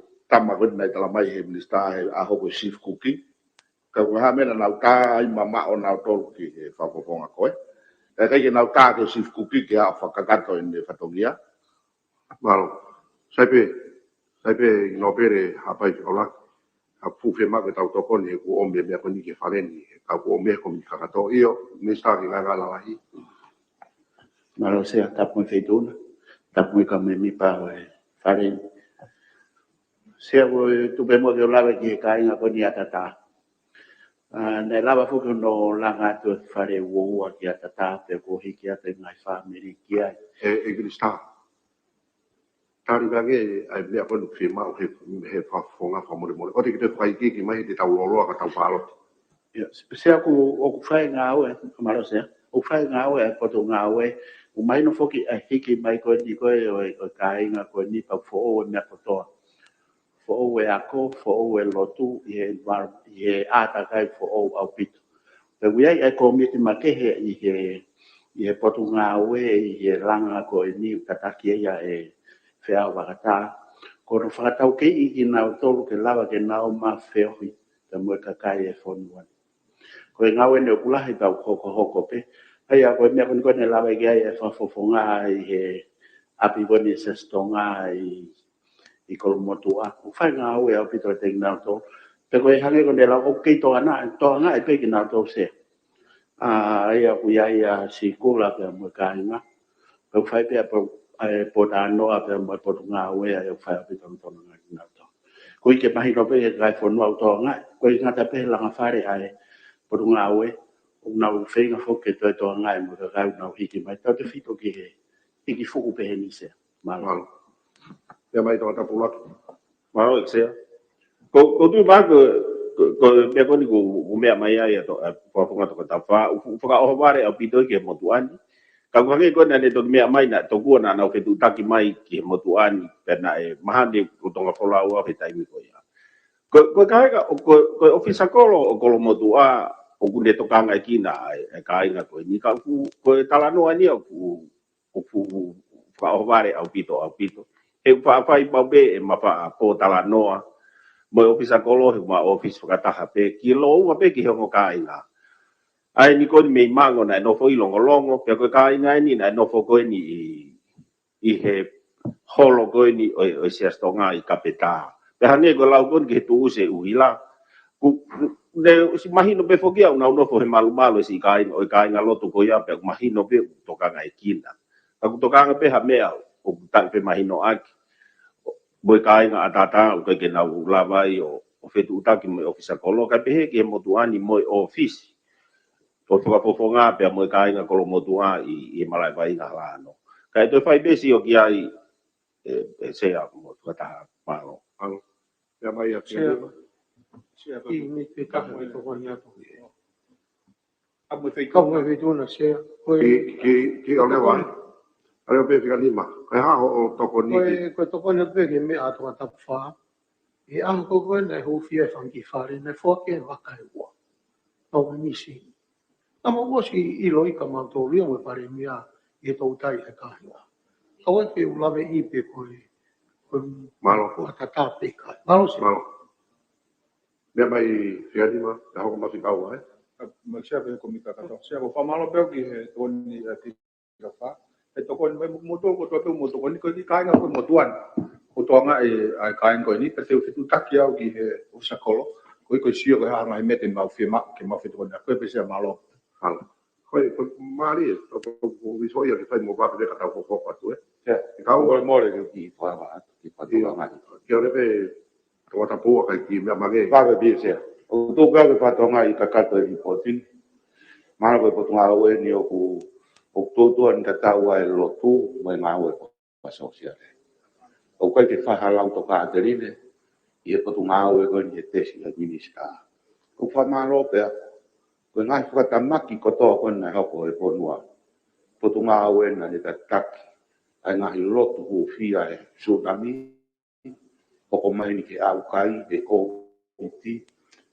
tama ko eni naʻe tala mai he minisitā he ʻaho ko e Chief Kuki. Ka ko e hā e meʻa naʻa nau tā ai mamaʻo nautolu ki he fakafofonga ko ē. Ka ʻikai ke nau tā ki he Chief Kuki ke ʻaʻu fakakakato ʻene fatongia. Mālō. Sai pē, sai pē ʻEiki Nōpele Haʻapai Fekauʻaki. ʻA e fuʻu fiemaʻu ke tau tokoni he kuo ʻomi e meʻa ko eni ki he fale ni. Ka kuo ʻomi he komiti kakato. ʻIo, minisitā ki he ngaahi ngāue lalahi. Mālō Sea, tapu mo e feituʻu na, tapu mo e kau mēmipa ʻo e fale ni. Sea, ʻoku ou tuʻu pē muʻa ke u lave ki he kāinga ko eni ʻAtatā. ʻA, naʻe lava foki hono langa atu e fale uaua ki ʻAtatā, pea kuo hiki atu e ngaahi fāmili ki ai. ʻE, ʻe minisitā. Tali ange ʻa e meʻa ko eni ʻoku fiemaʻu he, he fakafofonga fakamolemole. ʻOua te ke toe fakaikiiki mai he te tau lōloa ka tau pāloti. ʻIo, Sea, ʻoku, ʻoku fai e ngāue, mālō Sea, ʻoku fai e ngāue ʻa e potungāue, ʻoku mahino foki ʻa e hiki mai ko eni ko ē ʻo e, ʻo e kāinga ko eni pea foʻou e meʻa kotoa. Foʻou e ako, foʻou e lotu, ʻi he environment, ʻi he ʻātakai foʻou ʻaupito. Pea ʻoku ʻi ai e kōmiti makehe ʻi he, ʻi he potungāue, ʻi he langa ko eni ʻoku tataki ai ʻa e feʻao vakatā. Ko hono fakataukeiʻi kinautolu ke lava ke nau ō mai ʻo feohi pea mo e kakai e fonua ni. Ko e ngāue ʻeni ʻoku lahi pea ʻoku hokohoko pē. ʻA ia ko e meʻa ko eni ko eni ʻe lava ki ai e fakafofonga ʻi he ʻapi ko eni ʻa Siasi Tonga ʻi, ʻi Kolomotuʻa. ʻOku fai ngāue ʻaupito ʻiate kinautolu. Pea ko e hangē ko eni ʻe lava ʻoku kei tokangaʻi, tokangaʻi pē kinautolu Sea. ʻA ia ʻoku ʻi ai ʻa Sikula pea mo e kāinga. Pea ʻoku fai pē ʻa e pōtalanoa pea mo e potungāue ʻa ia ʻoku fai ʻaupito ʻa e tokangaʻi kinautolu. Ko e ʻikai ke mahino pē ki he kakai fonua ʻoku tokangaʻi, ko e ngata pē he langa fale ʻa e potungāue, ʻoku nau feinga foki ke toe tokangaʻi mo e kakai ʻoku nau hiki mai. Tautefito ki he hiki fuʻu pehē ni Sea. Mālō. Mālō. Meʻa mai Tongatapu ʻuluaki. Mālō ʻEiki Sea. Ko, ko tu ma ko, ko, ko e meʻa ko eni ʻoku, ʻoku meʻa mai ai ʻa e to, ʻa e fakafofonga Tongatapu fā, ʻoku, ʻoku fakaʻohovale ʻaupito ki he motuʻa ni. Ka ʻoku hangē ko eni naʻa ne toki meʻa mai naʻe tokua naʻa nau fetuʻutaki mai ki he motuʻa ni, pea naʻe mahani ko Tonga Folau ʻa e taimi ko ia. Ko, ko e kāinga, ko, ko e ʻōfisa kolo ʻo Kolomotuʻa, ʻoku ne tokangaʻi kinautolu ʻa e, ʻa e kāinga ko eni ka ʻoku, ko e talanoa ni ʻoku, ʻoku fakaʻohovale ʻaupito, ʻaupito. He ʻoku faʻa fai pau pē ʻema faʻa pōtalanoa mo e ʻōfisa kolo he ʻoku ma ʻōfisi fakataha pē, ki he lōua pē ki he ongo kāinga. ʻA eni ko eni mei Mango naʻe nofo ʻi Longolongo, pea ko e kāinga eni naʻe nofo ko eni ʻi, ʻi he holo ko eni ʻo, ʻo e Siasi Tonga ʻi Kapetā. Pea hangē ko e lau ko eni ki he tuʻusi ʻe ʻUhila. Kuo ne ʻosi mahino pē foki ʻoku nau nofo he malumalu ʻa e siʻi kāinga, ʻo e kāingalotu ko ia pea ʻoku mahino pē ʻoku tokangaʻi kinautolu. Ka ʻoku tokanga pē ha meʻa ʻoku taʻefemahinoʻaki mo e kāinga ʻataʻatā ʻoku ʻikai ke nau lava ai ʻo, ʻo fetuʻutaki mo e ʻōfisa kolo, kae pehē ki he motuʻa ni mo e ʻōfisi ʻo e fakafofonga pea mo e kāinga Kolomotuʻa ʻi, ʻi he malaʻe vaʻinga Lano. Kae toe fai pē sio ki ai ʻe, ʻe Sea mo e fakataha. Mālō. Mālō. Meʻa mai ʻa Sea. Fianima. Sea, ʻi he meʻa pē taha ʻe tokoni atu. ʻA mo e feituʻu. Kau mo e feituʻu na Sea. Ko e ki, ki, ki ʻo leva ai. ʻA leva pē Fianima. Ko e hā hoʻo tokoni ki? Ko e, ko e tokoni atu pē ki he meʻa ʻa Tongatapu fā. ʻI he ʻaho ko ē naʻe hūfia e fanga kiʻi fale, naʻe foaki e vaka ʻe ua. Tau misi. Naʻa mau ʻosi ʻiloʻi ka mau tōlia mo e Palēmia ʻi he toutai ʻa e kāinga. Kau ai ke u lave ʻi pē ko e, ko e Mālō. Matatā pē kai. Mālō Sea. Mālō. Meʻa mai Fianima, ta hoko mafi kau ai. Mai Sea pē ko Mika Kato. Sea ko fakamālō pē ki he tokoni ʻa e fika fā. He tokoni mai mo, mo toko, toko, mo tokoni ko e kāinga ko e motuʻa ni. Ko e tokangaʻi ʻa e kāinga ko eni, pea te u fetuʻutaki au ki he ʻōfisa kolo. Ko e, ko e sio ko e hā ngaahi meʻa te mau fiemaʻu, ke mau fetokoniʻaki pē Sea. Mālō. Mālō. Ko e, ko e mālie, ko, ko, ko e viso ia ke fai mo vave pē ka tau fofo atu, ē. Sea. Kau mole mole ke ki fua atu, ki fua atu. Ke ole pē Tongatapu ʻa kai ki meʻa mange. Vave pē Sea. ʻOku tau kau ke fakatokangaʻi kakato e lipooti ni. Mahalo ko e potungāue ni ʻoku, ʻoku toutou ʻa e tatau ʻa e lotu mo e ngāue fakasōsiale. ʻOku ʻikai ke fai ha lau tokāteline ʻi he potungāue ko eni ʻa e tesi ʻa e minisitā. ʻOku fakamālō pē ʻa, ko e ngaahi fakatamaki kotoa ko eni naʻe hoko he fonua. Potungāue naʻa ne tataki ʻa e ngaahi lotu hūfia he tsunami. Hoko mai ni ki he ʻaukai, he Kōviti.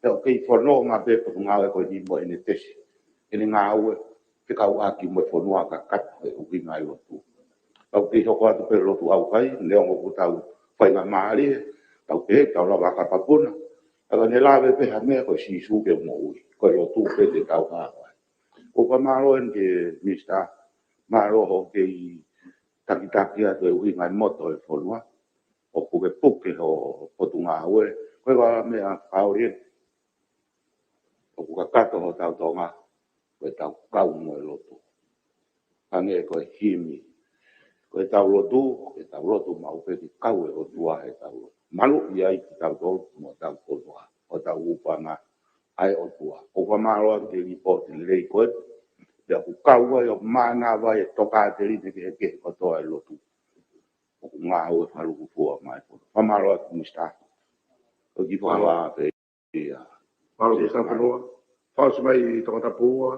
Pea ʻoku kei fononga pē potungāue ko eni mo ʻene tesi. ʻEne ngāue, fekauʻaki mo e fonua kakato he ʻuhinga e lotu. Tau kei hoko atu pē lotu ʻaukai, neongo ʻoku tau faingamālie, tau pehē, tau lava ʻakapapuna. Ka ne lave pē ha meʻa ko e Sīsū ke moʻui, ko e lotu pē te tau hao ai. ʻOku fakamālō eni ki he minisitā, mālō hoʻo kei takitaki atu e ʻuhinga e moto e fonua. ʻOku ke puke ho potungāue, ko e ʻuhinga meʻa fakaoli eni. ʻOku kakato hotau Tonga, ko ʻetau kau mo e lotu. Hangē ko e himi, ko ʻetau lotu, ko ʻetau lotu maʻu pē ke kau e ʻOtua heʻetau lotu. Maluʻi ai kitautolu mo hotau fonua, hotau ʻūpanga ʻa e ʻOtua. ʻOku fakamālō atu ki he lipooti lelei ko ē, pea ʻoku kau ai ʻo mānava e tokāteline kehekehe kotoa e lotu. ʻOku ngāue fakalūkufua mai e fonua. Fakamālō atu minisitā. ʻOku kiʻi fakavā pē ia. Mālō minisitā fonua. Fakaʻosi mai Tongatapu ua.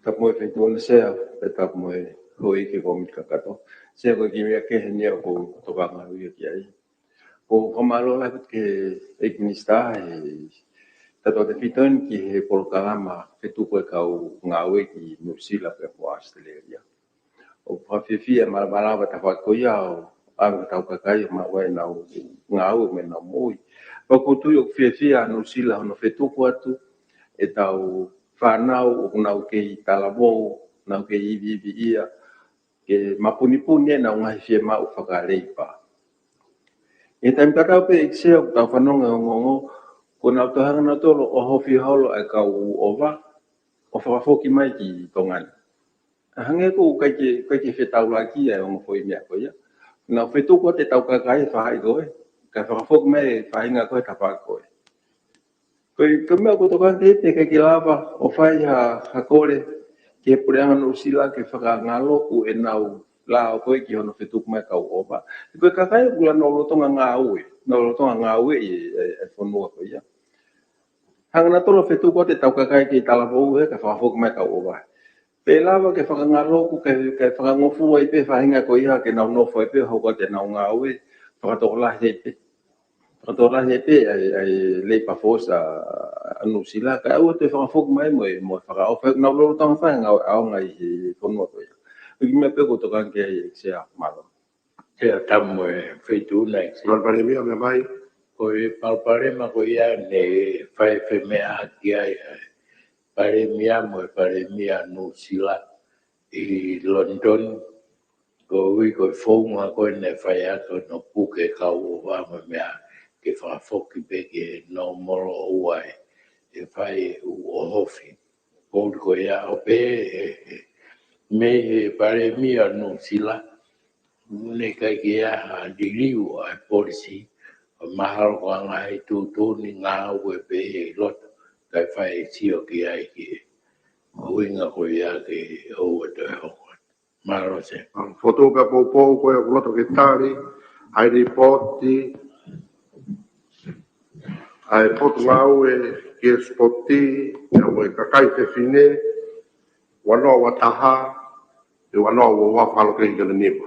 Tapu mo e feituʻu na Sea, pea tapu mo e houʻeiki ko Mika Kato. Sea ko e kiʻi meʻa kehe ni ʻoku ou tokanga au ia ki ai. ʻOku ou fakamālō lahi atu ki he ʻEiki Minisitā he tautautefito eni ki he polokalama fetuku e kau ngāue ki Nuʻusila pea mo ʻAositelēlia. ʻOku fakafiefia e malamalama tafaʻaki ko ia ʻo ʻave ki hotau kakai ʻo maʻu ai ʻenau ngāue mo ʻenau moʻui. Pea ʻoku ou tui ʻoku fiefia ʻa Nuʻusila hono fetuku atu ʻetau fānau ʻoku nau kei talavou, nau kei iviiviʻia, ke mapunipuni ʻenau ngaahi fiemaʻu fakaleipa. ʻI he taimi tatau pē ʻEiki Sea ʻoku tau fanongo he ongoongo, kuo nau toe hanga nautolu ʻo ʻohofi holo e kau ʻova, ʻo fakafoki mai ki Tonga ni. ʻA hangē ʻoku ʻikai ke, ʻikai ke fetaulaki ʻa e ongo foʻi meʻa ko ia. Nau fetuku atu ʻetau kakai he faʻahi ko ē, kae fakafoki mai e faʻahinga ko ē he tafaʻaki ko ē. Ko e, ko e meʻa ʻoku tokanga ki ai pē ke ʻikai ke lava ʻo fai ha, ha kole ki he puleʻanga Nuʻusila ke fakangaloku ʻenau lao ko ē ki hono fetuku mai e kau ʻova. Ko e kakai ʻoku nau lolotonga ngāue, nau lolotonga ngāue ʻi he, e, e fonua ko ia. Hanga nautolu ʻo fetuku atu ʻetau kakai kei talavou he kae fakafoki mai e kau ʻova. Pe lava ke fakangaloku, ke, ke fakangofua ai pē faʻahinga ko ia ke nau nofo ai pē, hoko atu ʻenau ngāue, fakatokolahi ai pē. Fakatokolahi ai pē ʻa e, ʻa e labour force ʻa, ʻa Nuʻusila, kae ʻoua toe fakafoki mai mo e, mo e fakaʻofa, nau lolotonga fai e ngāue ʻaonga ʻi he fonua ko ia. ʻIkai ke meʻa pē ʻoku tokanga ki ai ʻEiki Sea, mālō. Sea, tamu e feituʻu na ʻEiki Sea. Mālō Palēmia, meʻa mai. Ko e palopalema ko ia ne fai femeʻaʻaki ai ʻa e Palēmia mo e Palēmia Nuʻusila ʻi London, koeʻuhi ko e founga ko ē ne fai atu hono puke e kau ʻova mo e meʻa ke fakafoki pē ki he nōmolo ʻo ua ʻe fai e ʻū ʻohofi. Poupou ko ia ʻo pehē ʻe, ʻe, mei he Palēmia Nuʻusila, ʻoku ʻikai ke ʻi ai ha liliu ʻa e policy, ʻo mahalo ko e anga e tuʻutuʻuni ngāue pē ʻi loto, kae fai e sio ki ai ki he ʻuhinga ko ia ke ʻoua toe hoko atu. Mālō Sea. Fotu pē poupou ko ē ʻoku loto ke tali, ʻa e lipooti ʻa e Potungāue ki he Sipoti, ʻa e mo e kakai fefine, ua noa ua taha, ʻe ua noa ua ua falo ke hiki nima.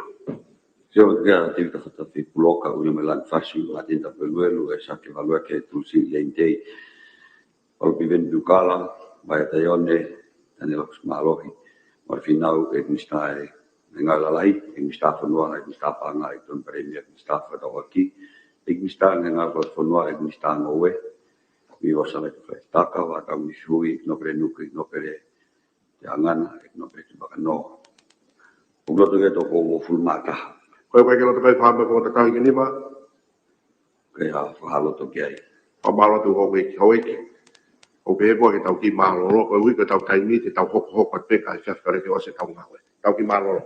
Sio kia Tevita Fatafi Puloka, ʻUina mai Lani Fasi, ʻUa Tevita Peluelu, ʻe Sake Valueke, Tulusi Leintei, Paula Piveni Piukala, Vaea Taione, Taniela Kusimālohi, Mare Finau, ʻEiki Minisitā ʻo e Ngāue Lalahi, ʻEiki Minisitā Fonua, ʻEiki Minisitā Paʻanga, ʻEiki Tokoni Palēmia, ʻEiki Minisitā Fakataukaki, ʻEiki Minisitā ʻo e Ngāue Fakafonua, ʻEiki Minisitā Ngoue, Viva Salai Fletaka, Vātau Mifui, ʻEiki Nōpele Nuku, ʻEiki Nōpele Teangana, ʻEiki Nōpele Tupakanoa. ʻOku loto ke toko uofulu mā taha. Ko e ʻikai ke loto kai fā me ko tatau hiki nima. Ke ha fakaloto ki ai. Fakamālō atu houʻeiki, houʻeiki. ʻOku pehē pē ke tau kiʻi mālōlō, koeʻuhi ko ʻetau taimi, te tau hokohoko atu pē kae fia fia lele ʻo ʻosi ʻetau ngāue. Tau kiʻi mālōlō.